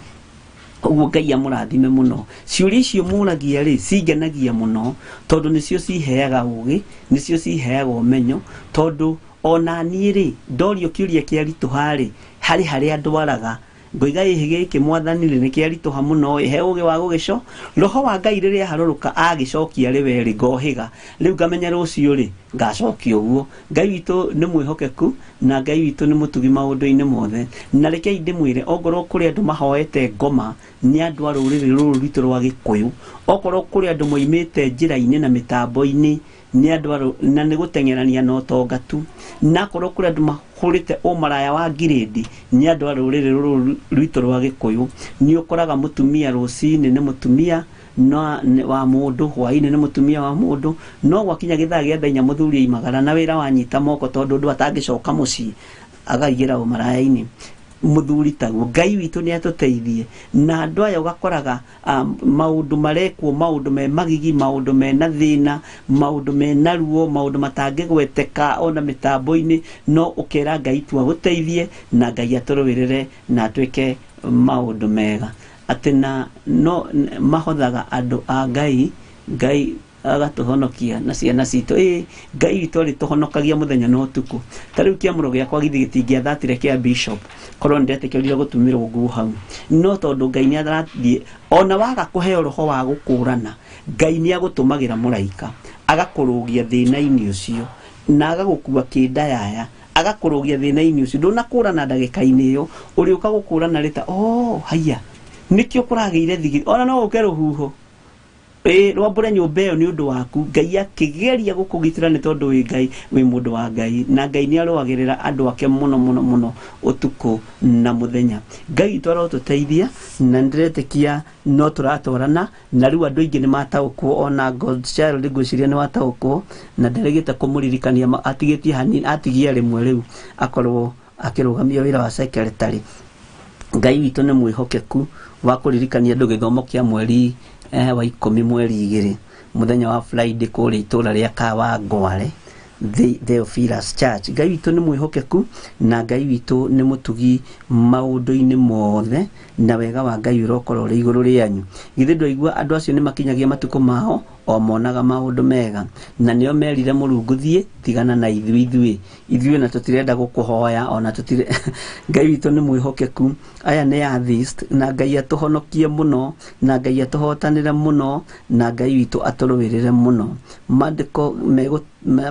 Speaker 1: Ũguo Ngai amũrathime mũno. Ciũria icio mũragia rĩ cingenagia mũno tondũ nĩcio ciheaga ũgĩ, nĩcio ciheaga ũmenyo, tondũ ona niĩ rĩ ndorio kĩũria kĩaritũha rĩ, harĩ harĩa ndwaraga ngoiga ĩhĩ gĩkĩ mwathani rĩ nĩ kĩaritũha mũno ĩ, he ũgĩ wa gũgĩco. Roho wa Ngai rĩrĩa aharũrũka agĩcokia rĩ we rĩ ngohĩga rĩu ngamenya rũciũ rĩ ngacokia ũguo. Ngai witũ nĩ mwĩhokeku na Ngai witũ nĩ mũtugi maũndũ-inĩ mothe. Na rekei ndĩmwĩre, ongorwo kũrĩ andũ mahoete ngoma nĩ andũ a rũrĩrĩ rũrũ rwitũ rwa Gĩkũyũ, okorwo kũrĩ andũ moimĩte njĩra-inĩ na mĩtambo-inĩ nĩ andũ a na nĩ gũteng'erania na ũtonga tu, na akorwo kũrĩ andũ mahũrĩte ũmaraya wa ngirĩndi nĩ andũ a rũrĩrĩ rũrũ rwitũ rwa Gĩkũyũ. Nĩ ũkoraga mũtumia rũcinĩ nĩ mũtumia na wa mũndũ, hwaĩ-inĩ nĩ mũtumia wa mũndũ, no gwakinya gĩthaa gĩa thaa inya mũthuri aimagara na wĩra wanyita moko tondũ ũndũ atangĩcoka mũciĩ akaingĩra ũmaraya-inĩ. Mũthuri taguo. Ngai witũ nĩ atũteithie. Na andũ aya ũgakoraga, maũndũ marekwo, maũndũ me magigi, maũndũ mena thĩna, maũndũ mena ruo, maũndũ matangĩgweteka ona mĩtambo-inĩ, no ũkera Ngai tu agũteithie na Ngai atũrũĩrĩre na atwĩke maũndũ mega. Atĩ na no mahothaga andũ a Ngai, Ngai agatũhonokia na ciana citũ. Ngai witũ arĩtũhonokagia mũthenya na ũtukũ. Ta rĩu kĩamũro gĩakwa githĩ gĩtingĩathatire kĩa bishop korwo nĩndetĩkĩrire gũtumĩrwo nguo hau, no tondũ Ngai nĩarathiĩ, ona waga kũheo roho wa gũkũrana, Ngai nĩagũtũmagĩra mũraika agakũrũgia thĩna-inĩ ũcio na agagũkua kĩndayaya, agakũrũgia thĩna-inĩ ũcio. Ndũnakũrana ndagĩka-inĩ ĩyo, ũrĩũka gũkũrana rĩ ta, oh, haiya, nĩkĩo kũragĩire thigiri, ona no ũke rũhuho. Rwambũre nyũmba ĩyo nĩ ũndũ waku. Ngai akĩgeria gũkũgitĩra nĩ tondũ wĩ Ngai, wĩ mũndũ wa Ngai, na Ngai nĩ arũagĩrĩra andũ ake mũno mũno mũno ũtukũ na mũthenya. Ngai witũ arotũteithia, na nĩndĩretĩkia no tũratwarana, na rĩu andũ aingĩ nĩ mataũkwo, ona God Child ngwĩciria nĩ wataũkwo, na nderegete kũmũririkania, atigĩtie hanini, atigia rĩmwe rĩu akorwo akĩrũgamia wĩra wa secretary. Ngai witũ nĩ mwĩhokeku wa kũririkania andũ gĩthomo kĩa mweri wa ikũmi mweri igĩrĩ mũthenya wa Friday kũrĩa itũra rĩa Kawangware. Theophilus Church. Ngai witũ nĩ mwĩhokeku na Ngai witũ nĩ mũtugi maũndũ-inĩ mothe, na wega wa Ngai ũrokorwo ũrĩ igũrũ rĩanyu. Githĩ ndwaigua andũ acio nĩ makinyagia matukũ mao o monaga maũndũ mega, na nĩo merire Mũrungu thiĩ tigana na ithuĩ, ithuĩ ithuĩ na tũtirenda gũkũhoya ona tũtire. Ngai witũ nĩ mwĩhokeku. Aya nĩ atheist, na Ngai atũhonokie mũno, na Ngai atũhotanĩre mũno, na Ngai witũ atũrũĩrĩre mũno. Maandĩko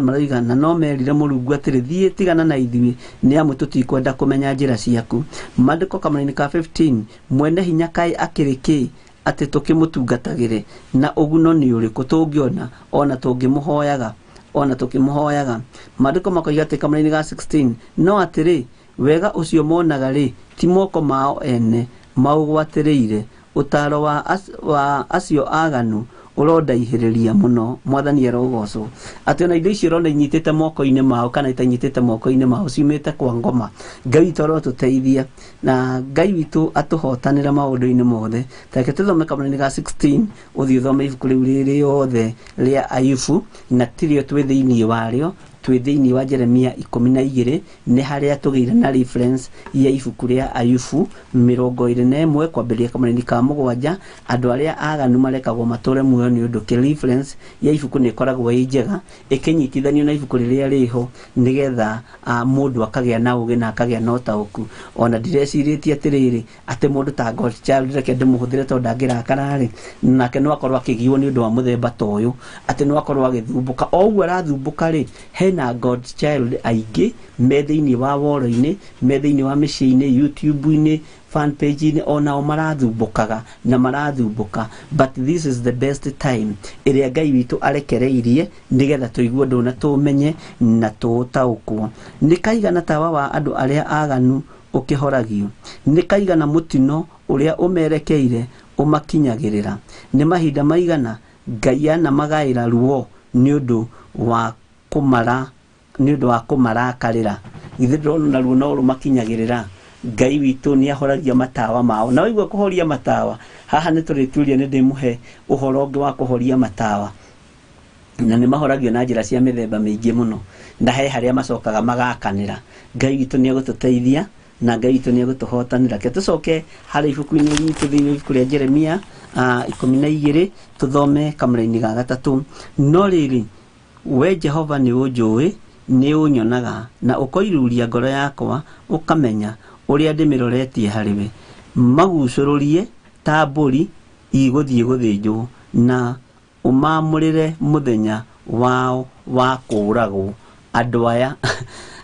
Speaker 1: maroiga na no merire Mũrungu atĩrĩ, thiĩ tigana na ithuĩ, nĩ amu tũtikwenda kũmenya njĩra ciaku. Maandĩko kamũra-inĩ ka 15, mwene hinya kaĩ akĩrĩ kĩ atĩ tũkĩmũtungatagĩre, na ũguno nĩ ũrĩkũ tũngĩona ona tũngĩmũhoyaga, ona tũkĩmũhoyaga. Maandĩko makoiga atĩ kamũra-inĩ ga 16, no atĩrĩ, wega ũcio monaga rĩ, ti moko mao ene maũgwatĩrĩire, ũtaaro wa acio aganu ũrondaihĩrĩria mũno. Mwathani arogocwo. Atĩ ona indo icio ũrona inyitĩte moko-inĩ mao kana itanyitĩte moko-inĩ mao ciumĩte kwa ngoma. Ngai witũ arotũteithia na Ngai witũ atũhotanĩre maũndũ-inĩ mothe. Tareke tũthome kamũra-inĩ ga 16, ũthiĩ ũthome ibuku rĩu rĩrĩ rĩothe rĩa Ayubu, na tirĩo twĩ thĩinĩ warĩo, twĩ thĩinĩ wa Jeremia 12, nĩ harĩa tũgĩire na reference ya ibuku rĩa Ayubu 21 kwambĩrĩria kamũra-inĩ ka 7. Andũ arĩa aganu marekagwo matũre muoyo nĩ ũndũ kĩ reference ya ibuku nĩ ĩkoragwo ĩ njega ĩkĩnyitithanio na ibuku rĩrĩa rĩho, nĩgetha mũndũ akagĩa na ũgĩ na akagĩa na ũtaũku. Ona ndirecirĩtie atĩrĩrĩ atĩ mũndũ ta God Child, reke ndĩmũhũthĩre tondũ ndangĩrakara rĩ, nake no akorwo akĩgiwo nĩ ũndũ wa mũthemba ta ũyũ, atĩ no akorwo agĩthumbũka. O ũguo arathumbũka rĩ, hena God Child aingĩ me thĩinĩ wa woro-inĩ, me thĩinĩ wa mĩciĩ-inĩ, YouTube-inĩ, fan page-inĩ, onao marathumbũkaga na marathumbũka. But this is the best time ĩrĩa Ngai witũ arekereirie nĩgetha tũigue ũndũ na tũũmenye na tũũtaũkwo. Nĩ kaigana tawa wa andũ arĩa aganu ũkĩhoragio, nĩ kaigana mũtino ũrĩa ũmerekeire ũmakinyagĩrĩra, nĩ mahinda maigana Ngai anamagaĩra ruo nĩ ũndũ wa kũmara, nĩ ũndũ wa kũmarakarĩra. Githĩ ndũrona ruo no rũmakinyagĩrĩra? Ngai witũ nĩ ahoragia matawa mao. Na waigua kũhoria matawa, haha nĩ tũrĩtuĩria, nĩ ndĩmũhe ũhoro ũngĩ wa kũhoria matawa, na nĩ mahoragio na njĩra cia mĩthemba mĩingĩ mũno, na he harĩa macokaga magakanĩra. Ngai witũ nĩ egũtũteithia na Ngai witũ nĩ egũtũhotanĩra. Reke tũcoke harĩ ibuku-inĩ ritũ thĩinĩ wa ibuku rĩa Jeremia 12, tũthome kamũra-inĩ ga 3. No rĩrĩ, we Jehova nĩ ũnjũĩ, nĩ ũnyonaga, na ũkoiruria ngoro yakwa, ũkamenya ũrĩa ndĩmĩroretie harĩ we. Magucũrũrie ta mbũri igũthiĩ gũthĩnjwo, na ũmaamũrĩre mũthenya wao wa kũũragwo. Andũ aya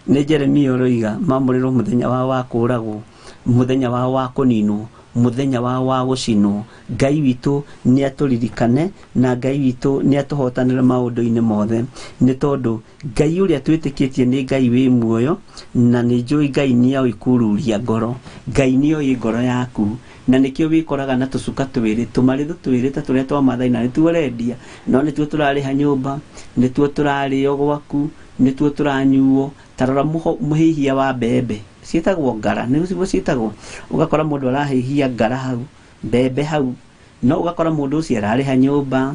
Speaker 1: nĩ Jeremia ũroiga maamũrĩrwo mũthenya wao wa kũũragwo, mũthenya wao wa kũninwo, mũthenya wao wa gũcinwo. Ngai witũ nĩ atũririkane na Ngai witũ nĩ atũhotanĩre maũndũ-inĩ mothe, nĩ tondũ Ngai ũrĩa twĩtĩkĩtie nĩ Ngai wĩ muoyo, na nĩ njũĩ Ngai nĩ oĩ kururia ngoro. Ngai nĩ oĩ ngoro yaku, na nĩkĩo wĩkoraga na tũcuka twĩrĩ, tũmarĩthũ twĩrĩ ta tũrĩa twa Maathai, na nĩtuo ũrendia, no nĩtuo tũrarĩha nyũmba, nĩtuo tũrarĩo gwaku, nĩtuo tũranyuo. Ta rora mũhĩhia wa mbembe, ciĩtagwo ngara, nĩguo ciĩtagwo. Ũgakora mũndũ arahĩhia ngara hau, mbembe hau, no ũgakora mũndũ ũcio ararĩha nyũmba,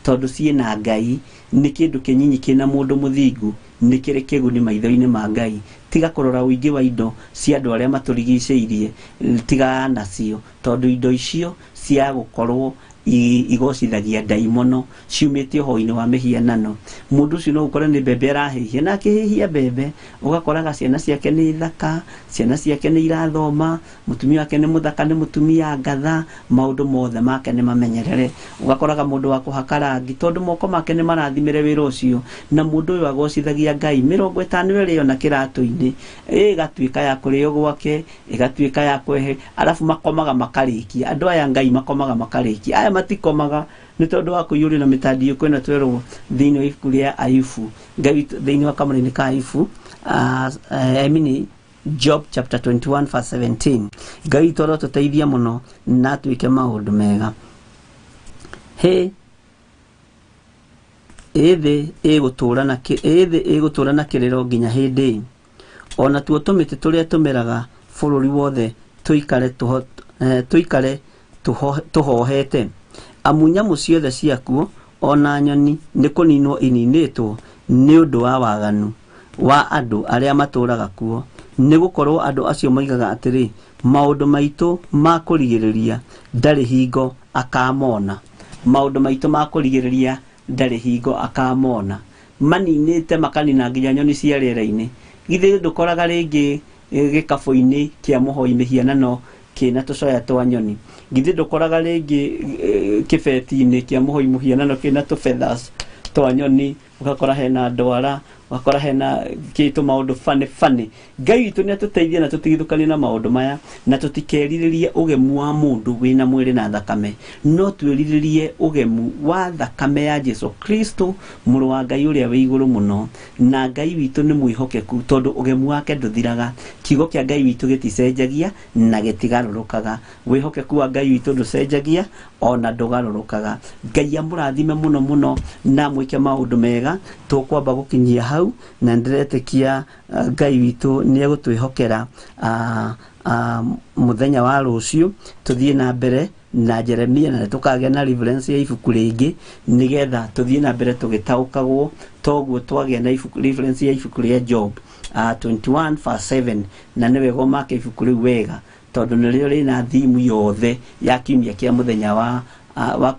Speaker 1: tondũ ciĩna Ngai. Nĩ kĩndũ kĩnyinyi kĩna mũndũ mũthingu, nĩ kĩrĩ kĩguni maitho-inĩ ma Ngai. Tiga kũrora ũingĩ wa indo cia andũ arĩa matũrigicĩirie, tigana nacio, tondũ indo icio cia gũkorwo igocithagia ndaimono ciumĩte ũhoi-inĩ wa mĩhianano. Mũndũ ũcio no ũkore nĩ mbembe arahĩhia, na akĩhĩhia mbembe ũgakoraga ciana ciake nĩ thaka, ciana ciake nĩ irathoma, mũtumia wake nĩ mũthaka, nĩ mũtumia ngatha, maũndũ mothe make nĩ mamenyerere. Ũgakoraga mũndũ wa kũhaka rangi, tondũ moko make nĩ marathimĩre wĩra ũcio, na mũndũ ũyũ agocithagia Ngai. 50 ĩrĩo na kĩratũ-inĩ, ĩgatuĩka ya kũrĩo gwake, ĩgatuĩka ya kwehe, arabu makomaga makarĩkia. Andũ aya Ngai makomaga makarĩkia, aya matikomaga nĩ tondũ wa kũiyũrio na mĩtandiũko ĩno twerwo thĩinĩ wa ibuku rĩa Ayubu. Ngai witũ thĩinĩ wa kamũra-inĩ ka Ayubu, I mean Job chapter 21 verse 17. Ngai witũ arotũteithia mũno na atuĩke maũndũ mega. Hĩ, ĩ thĩ ĩgũtũũra na kĩ-, ĩ thĩ ĩgũtũũra na kĩrĩro nginya hĩndĩ ĩ? Ona tuo tũmĩtĩ tũrĩa tũmeraga bũrũri wothe tũikare tũhohete. Amu nyamũ ciothe ciakuo ona nyoni nĩ kũninwo ininĩtwo, Nĩ ũndũ wa waganu wa andũ arĩa matũũraga kuo, nĩ gũkorwo andũ acio moigaga atĩrĩ, maũndũ maitũ ma kũrigĩrĩria ndarĩ hingo akamona. Maũndũ maitũ ma kũrigĩrĩria ndarĩ hingo akamona. Maninĩte makanina nginya nyoni cia rĩera-inĩ. Githĩ ndũkoraga rĩngĩ gĩkabũ-inĩ kĩa mũhoi mĩhianano kĩna tũcoya twa nyoni? Githĩ ndũkoraga rĩngĩ kĩbeti-inĩ kĩa mũhoi mũhianano kĩna tũ feathers twa nyoni, ũgakora hena ndwara, ũgakora hena kĩtũ maũndũ funny funny. Ngai witũ nĩ atũteithie na tũtigithũkanie na maũndũ maya, na tũtikerirĩrie ũgemu wa mũndũ wĩna mwĩrĩ na thakame, no twĩrirĩrie ũgemu wa thakame ya Jesu Kristo, mũrũ wa Ngai ũrĩa wĩ igũrũ mũno. Na Ngai witũ nĩ mwĩhokeku, tondũ ũgemu wake ndũthiraga. Kiugo kĩa Ngai witũ gĩticenjagia na gĩtigarũrũkaga. Wĩhokeku wa Ngai witũ ndũcenjagia ona ndũgarũrũkaga. Ngai amũrathime mũno mũno na mwĩke maũndũ mega. Tũkwamba gũkinyia hau, na ndĩretĩkia Ngai witũ nĩ egũtwĩhokera mũthenya wa rũciũ tũthiĩ na mbere na Jeremia, na tũkagĩa na reference ya ibuku rĩngĩ nĩgetha tũthiĩ na mbere tũgĩtaũkagwo toguo twagĩa na ibuku, reference ya ibuku rĩa Job 21 verse 7. Na nĩ wega ũmake ibuku rĩu wega, tondũ nĩrĩo rĩna thimu yothe ya kiumia kĩa mũthenya wa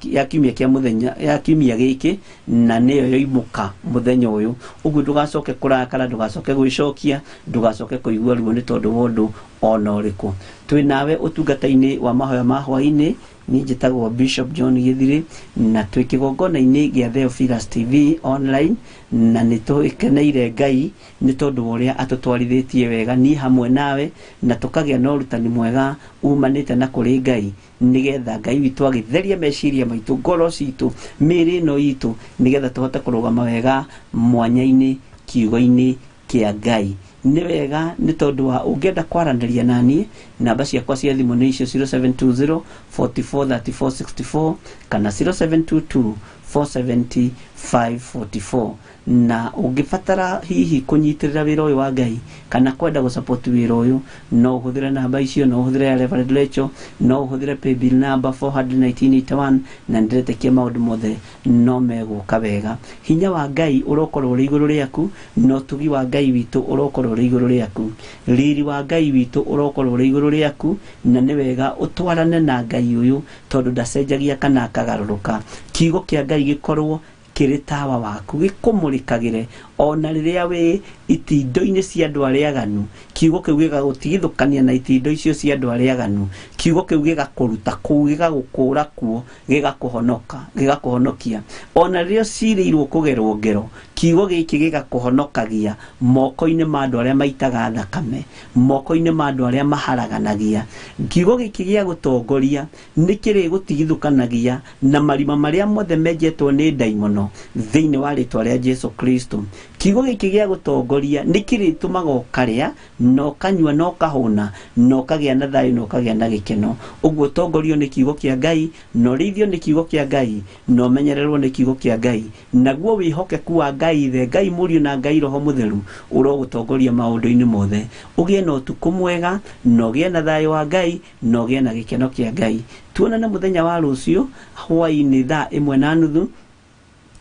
Speaker 1: ya kiumia kĩa mũthenya ya kiumia gĩkĩ, na nĩyo yoimũka mũthenya ũyũ. Ũguo ndũgacoke kũrakara, ndũgacoke gwĩcokia, ndũgacoke kũigua ruo nĩ tondũ wa ũndũ ona ũrĩkũ. Twĩ nawe ũtungata-inĩ wa mahoya ma hwaĩ-inĩ. Niĩ njĩtagwo Bishop John Gĩthirĩ, na twĩ kĩgongona-inĩ gĩa Theophilus TV online, na nĩ tũkeneire Ngai nĩ tondũ wa ũrĩa atũtwarithĩtie wega niĩ hamwe nawe, na tũkagĩa na ũrutani mwega umanĩte na kũrĩ Ngai, nĩgetha Ngai witũ agĩtherie meciria maitũ, ngoro citũ, mĩĩrĩ ĩno itũ, nĩgetha tũhote kũrũgama wega mwanya-inĩ kiugo-inĩ kĩa Ngai. Nĩ wega nĩ tondũ wa ũngĩenda kwaranĩria na niĩ, namba ciakwa cia thimũ nĩ icio 0720 44 34 64 kana 0722 470 544. Na ũngĩbatara hihi kũnyitĩrĩra wĩra ũyũ wa Ngai kana kwenda gũsupport wĩra ũyũ, no ũhũthĩre namba icio, no ũhũthĩre ya Reverend Rachel, no ũhũthĩre paybill number 41981, na ndĩretĩkia maũndũ mothe no megũka wega. Hinya wa Ngai ũrokorwo ũrĩ igũrũ rĩaku, na ũtugi wa Ngai witũ ũrokorwo ũrĩ igũrũ rĩaku, riri wa Ngai witũ ũrokorwo ũrĩ igũrũ rĩaku, na nĩ wega ũtwarane na Ngai ũyũ, tondũ ndacenjagia kana akagarũrũka. Kiugo kĩa Ngai gĩkorwo kĩrĩ tawa waku, gĩkũmũrĩkagĩre ona rĩrĩa wĩ itindo-inĩ cia andũ arĩa aganu. Kiugo kĩu gĩgagũtigithũkania na itindo icio cia andũ arĩa aganu. Kiugo kĩu gĩgakũruta kũu, gĩgagũkũra kuo, gĩgakũhonoka, gĩgakũhonokia. Ona rĩrĩa ũcirĩirwo kũgerwo ngero, kiugo gĩkĩ gĩgakũhonokagia moko-inĩ ma andũ arĩa maitaga thakame, moko-inĩ ma andũ arĩa maharaganagia. Kiugo gĩkĩ gĩa gũtongoria nĩ kĩrĩgũtigithũkanagia na marima marĩa mothe menjetwo nĩ ndaimono thĩinĩ wa rĩtwa rĩa Jesu Kristo. Kiugo gĩkĩ gĩa gũtongoria nĩ kĩrĩtũmaga ũkarĩa na ũkanyua na ũkahũna na ũkagĩa na thayũ na ũkagĩa na gĩkeno. Ũguo ũtongorio nĩ kiugo kĩa Ngai, na ũrĩithio nĩ kiugo kĩa Ngai, na ũmenyererwo nĩ kiugo kĩa Ngai. Naguo wĩhokeku wa Ngai Ithe, Ngai Mũriũ na Ngai Roho Mũtheru ũrogũtongoria maũndũ-inĩ mothe. Ũgĩe na ũtukũ mwega, na ũgĩe na thayũ wa Ngai, na ũgĩe na gĩkeno kĩa Ngai. Tuonane mũthenya wa rũciũ hwaĩ-inĩ thaa 1:30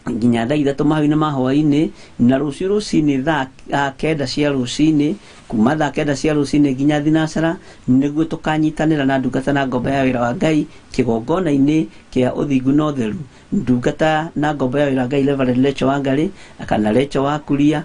Speaker 1: nginya thaa 3 mahu-inĩ ma hwaĩ-inĩ, na rũciũ rũcinĩ thaa 9 cia rũcinĩ, kuma thaa 9 cia rũcinĩ nginya thinacara, nĩguo tũkanyitanĩra na ndungata na ngombo ya wĩra wa Ngai kĩgongona-inĩ kĩa ũthingu na ũtheru. Ndungata na ngombo ya wĩra wa Ngai Reverend Rachel Wangari kana Rachel wa Kuria,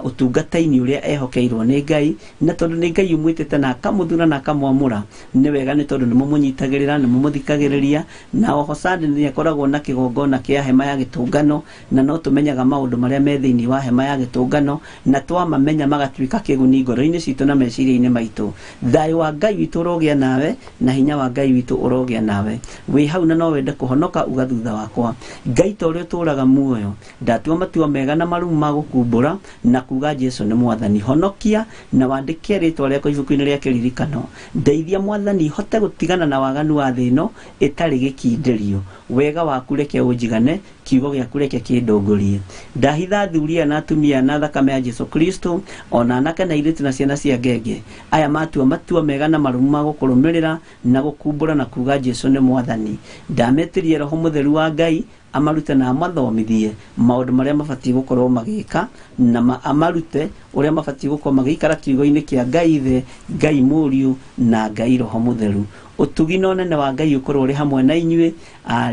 Speaker 1: ũtungata-inĩ ũrĩa ehokeirwo nĩ Ngai, na tondũ nĩ Ngai ũmwĩtĩte na akamũthura na akamwamũra, nĩ wega nĩ tondũ nĩ mũmũnyitagĩrĩra, nĩ mũmũthikagĩrĩria. Na oho Sunday nĩ akoragwo na kĩgongona kĩa hema ya gĩtũngano, na no tũmenyaga maũndũ marĩa me thĩinĩ wa hema ya gĩtũngano, na twamamenya magatuĩka kĩguni ngoro-inĩ citũ na meciria-inĩ maitũ. Thayũ wa Ngai witũ ũrogĩa nawe, na hinya wa Ngai witũ ũrogĩa nawe. Wĩ hau na no wende kũhonoka, uga thutha wakwa, Ngai ta ũrĩa ũtũũraga muoyo, ndatua matua mega na marumu ma gũkumbũra na kuga Jesu nĩ Mwathani. Honokia na wandĩke rĩtwa rĩakwa ibuku-inĩ rĩa kĩririkano. Ndeithia Mwathani hote gũtigana na waganu wa thĩ ĩno ĩtarĩ gĩkindĩrio. Wega waku reke ũnjigane, kiugo gĩaku reke kĩndongorie. Ndahitha athuri aya na atumia na thakame ya Jesu Kristo, ona anake na airĩtu na ciana cia ngenge aya matua matua mega na marumu ma gũkũrũmĩrĩra na gũkumbũra na kuga Jesu nĩ Mwathani. Ndametĩrie Roho Mũtheru wa Ngai Amarute na amathomithie maũndũ marĩa mabatiĩ gũkorwo magĩka, na amarute ũrĩa mabatiĩ gũkorwo magĩikara kiugo-inĩ kĩa Ngai Ithe, Ngai Mũriũ na Ngai Roho Mũtheru. Ũtugi na ũnene wa Ngai ũkorwo ũrĩ hamwe na inyuĩ,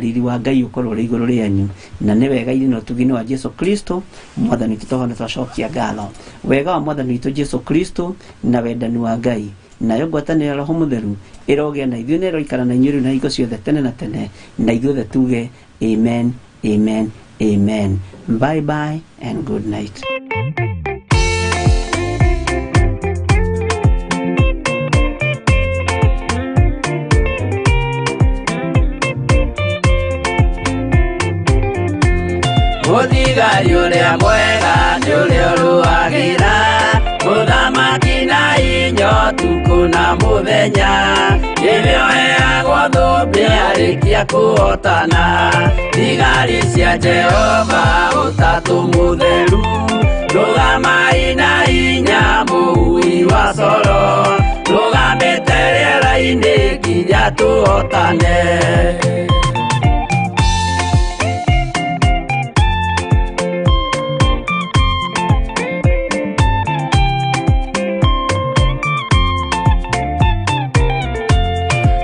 Speaker 1: riri wa Ngai ũkorwo ũrĩ igũrũ rĩanyu. Na nĩ wega irĩ na ũtugi wa Jesu Kristo Mwathani witũ, tũhone twacokia ngatho. Wega wa Mwathani witũ Jesu Kristo na wendani wa Ngai nayo ngwatanĩro ya Roho Mũtheru ĩrogĩa na ithuĩ na ĩroikara na inyuĩ rĩu na hingo ciothe tene na tene, na ithuothe tuge amen, amen, amen. Bye bye and good night.
Speaker 2: Mũthigari ũrĩa mwega nĩ ũrĩa ũrũagĩra mũthamaki na inya ũtukũ na mũthenya, nĩwe ũheagwo thũmbĩ arĩkia kũhotana. Thigari cia Jehova ũtatũ mũtheru, rũgamai na hinya mũhui wa coro, rũgamĩte rĩera-inĩ nginya tũhotane.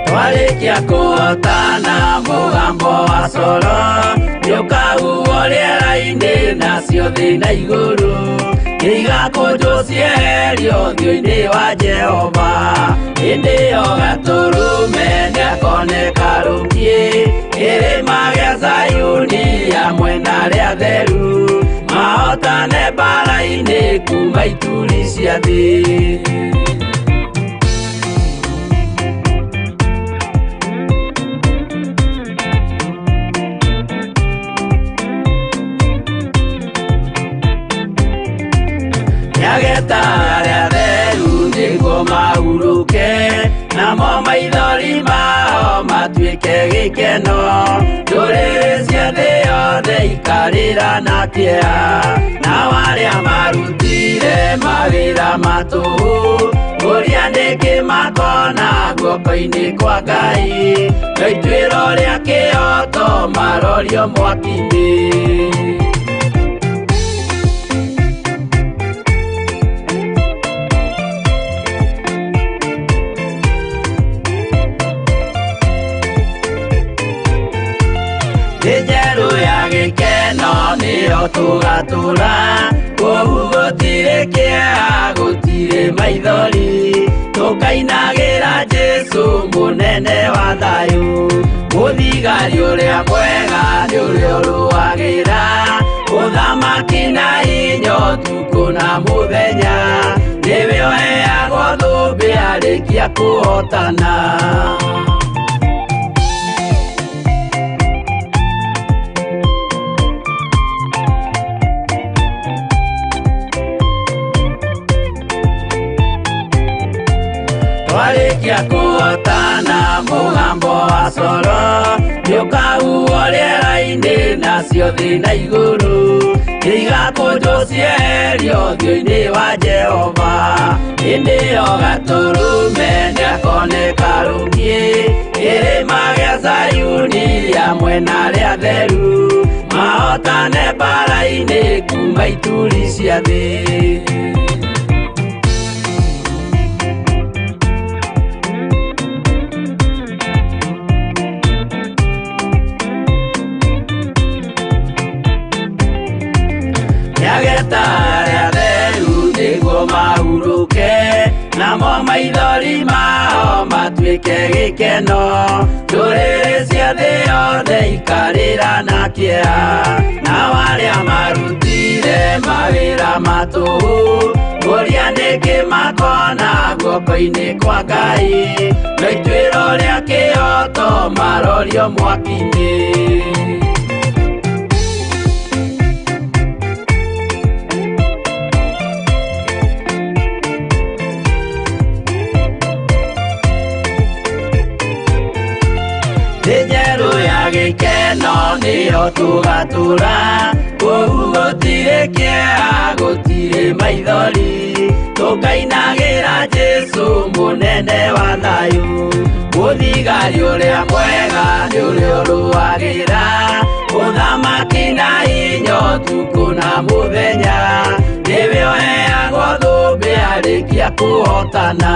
Speaker 2: Twarĩkia kũhotana mũgambo wa coro nĩũkahuhwo rĩera-inĩ nacio thĩ na igũrũ igakũnjwo cieherio ũthiũ-inĩ wa Jehova. Hĩndĩ ĩyo gatũrũme nĩakoneka rũkiĩ kĩrĩma gĩa Zayuni hamwe na arĩa atheru, mahotane mbaara-inĩ kuma ituri cia thĩ. Nĩageta arĩa atheru nĩguo mahurũke, namo maithori mao matuĩke gĩkeno. Ndũrĩrĩ cia thĩ yothe ikarĩra na kĩeha, nao arĩa marutire mawĩra ma tũhũ kũria nĩkĩ makona guoko-inĩ kwa Ngai, no ituĩro rĩa kĩhooto marorio mwaki-inĩ. Thĩ njerũ ya gĩkeno nĩyo tũgatũra, kũu gũtirĩ kĩeha gũtirĩ maithori, tũkainagĩra Jesũ mũnene wa thayũ. Mũthigari ũrĩa mwega nĩ ũrĩa ũrũagĩra ũthamaki na hinya ũtukũ na mũthenya, nĩwe ũheagwo thũmbĩ arĩkia kũhotana. Twarĩkia kũhotana mũgambo wa coro nĩũkahuhwo rĩera-inĩ nacio thĩ na igũrũ igakũnjwo cieherio ũthiũ-inĩ wa Jehova. Hĩndĩ ĩyo gatũrũme nĩakoneka rũkiĩ kĩrĩma gĩa Zayuni hamwe na arĩa atheru, mahotane mbaara-inĩ kuma ituri cia thĩ. Nĩageta arĩa atheru nĩguo mahurũke, namo maithori mao matuĩke gĩkeno. Ndũrĩrĩ cia thĩ yothe ikarĩra na kĩeha, nao arĩa marutire mawĩra ma tũhũ kũria nĩkĩ makona guoko-inĩ kwa Ngai, no ituĩro rĩa kĩhooto marorio mwaki-inĩ. Thĩ njerũ ya gĩkeno nĩyo tũgatũra, kũu gũtirĩ kĩeha gũtirĩ maithori, tũkainagĩra Jesũ mũnene wa thayũ. Mũthigari ũrĩa mwega nĩ ũrĩa ũrũagĩra ũthamaki Cia kũhotana.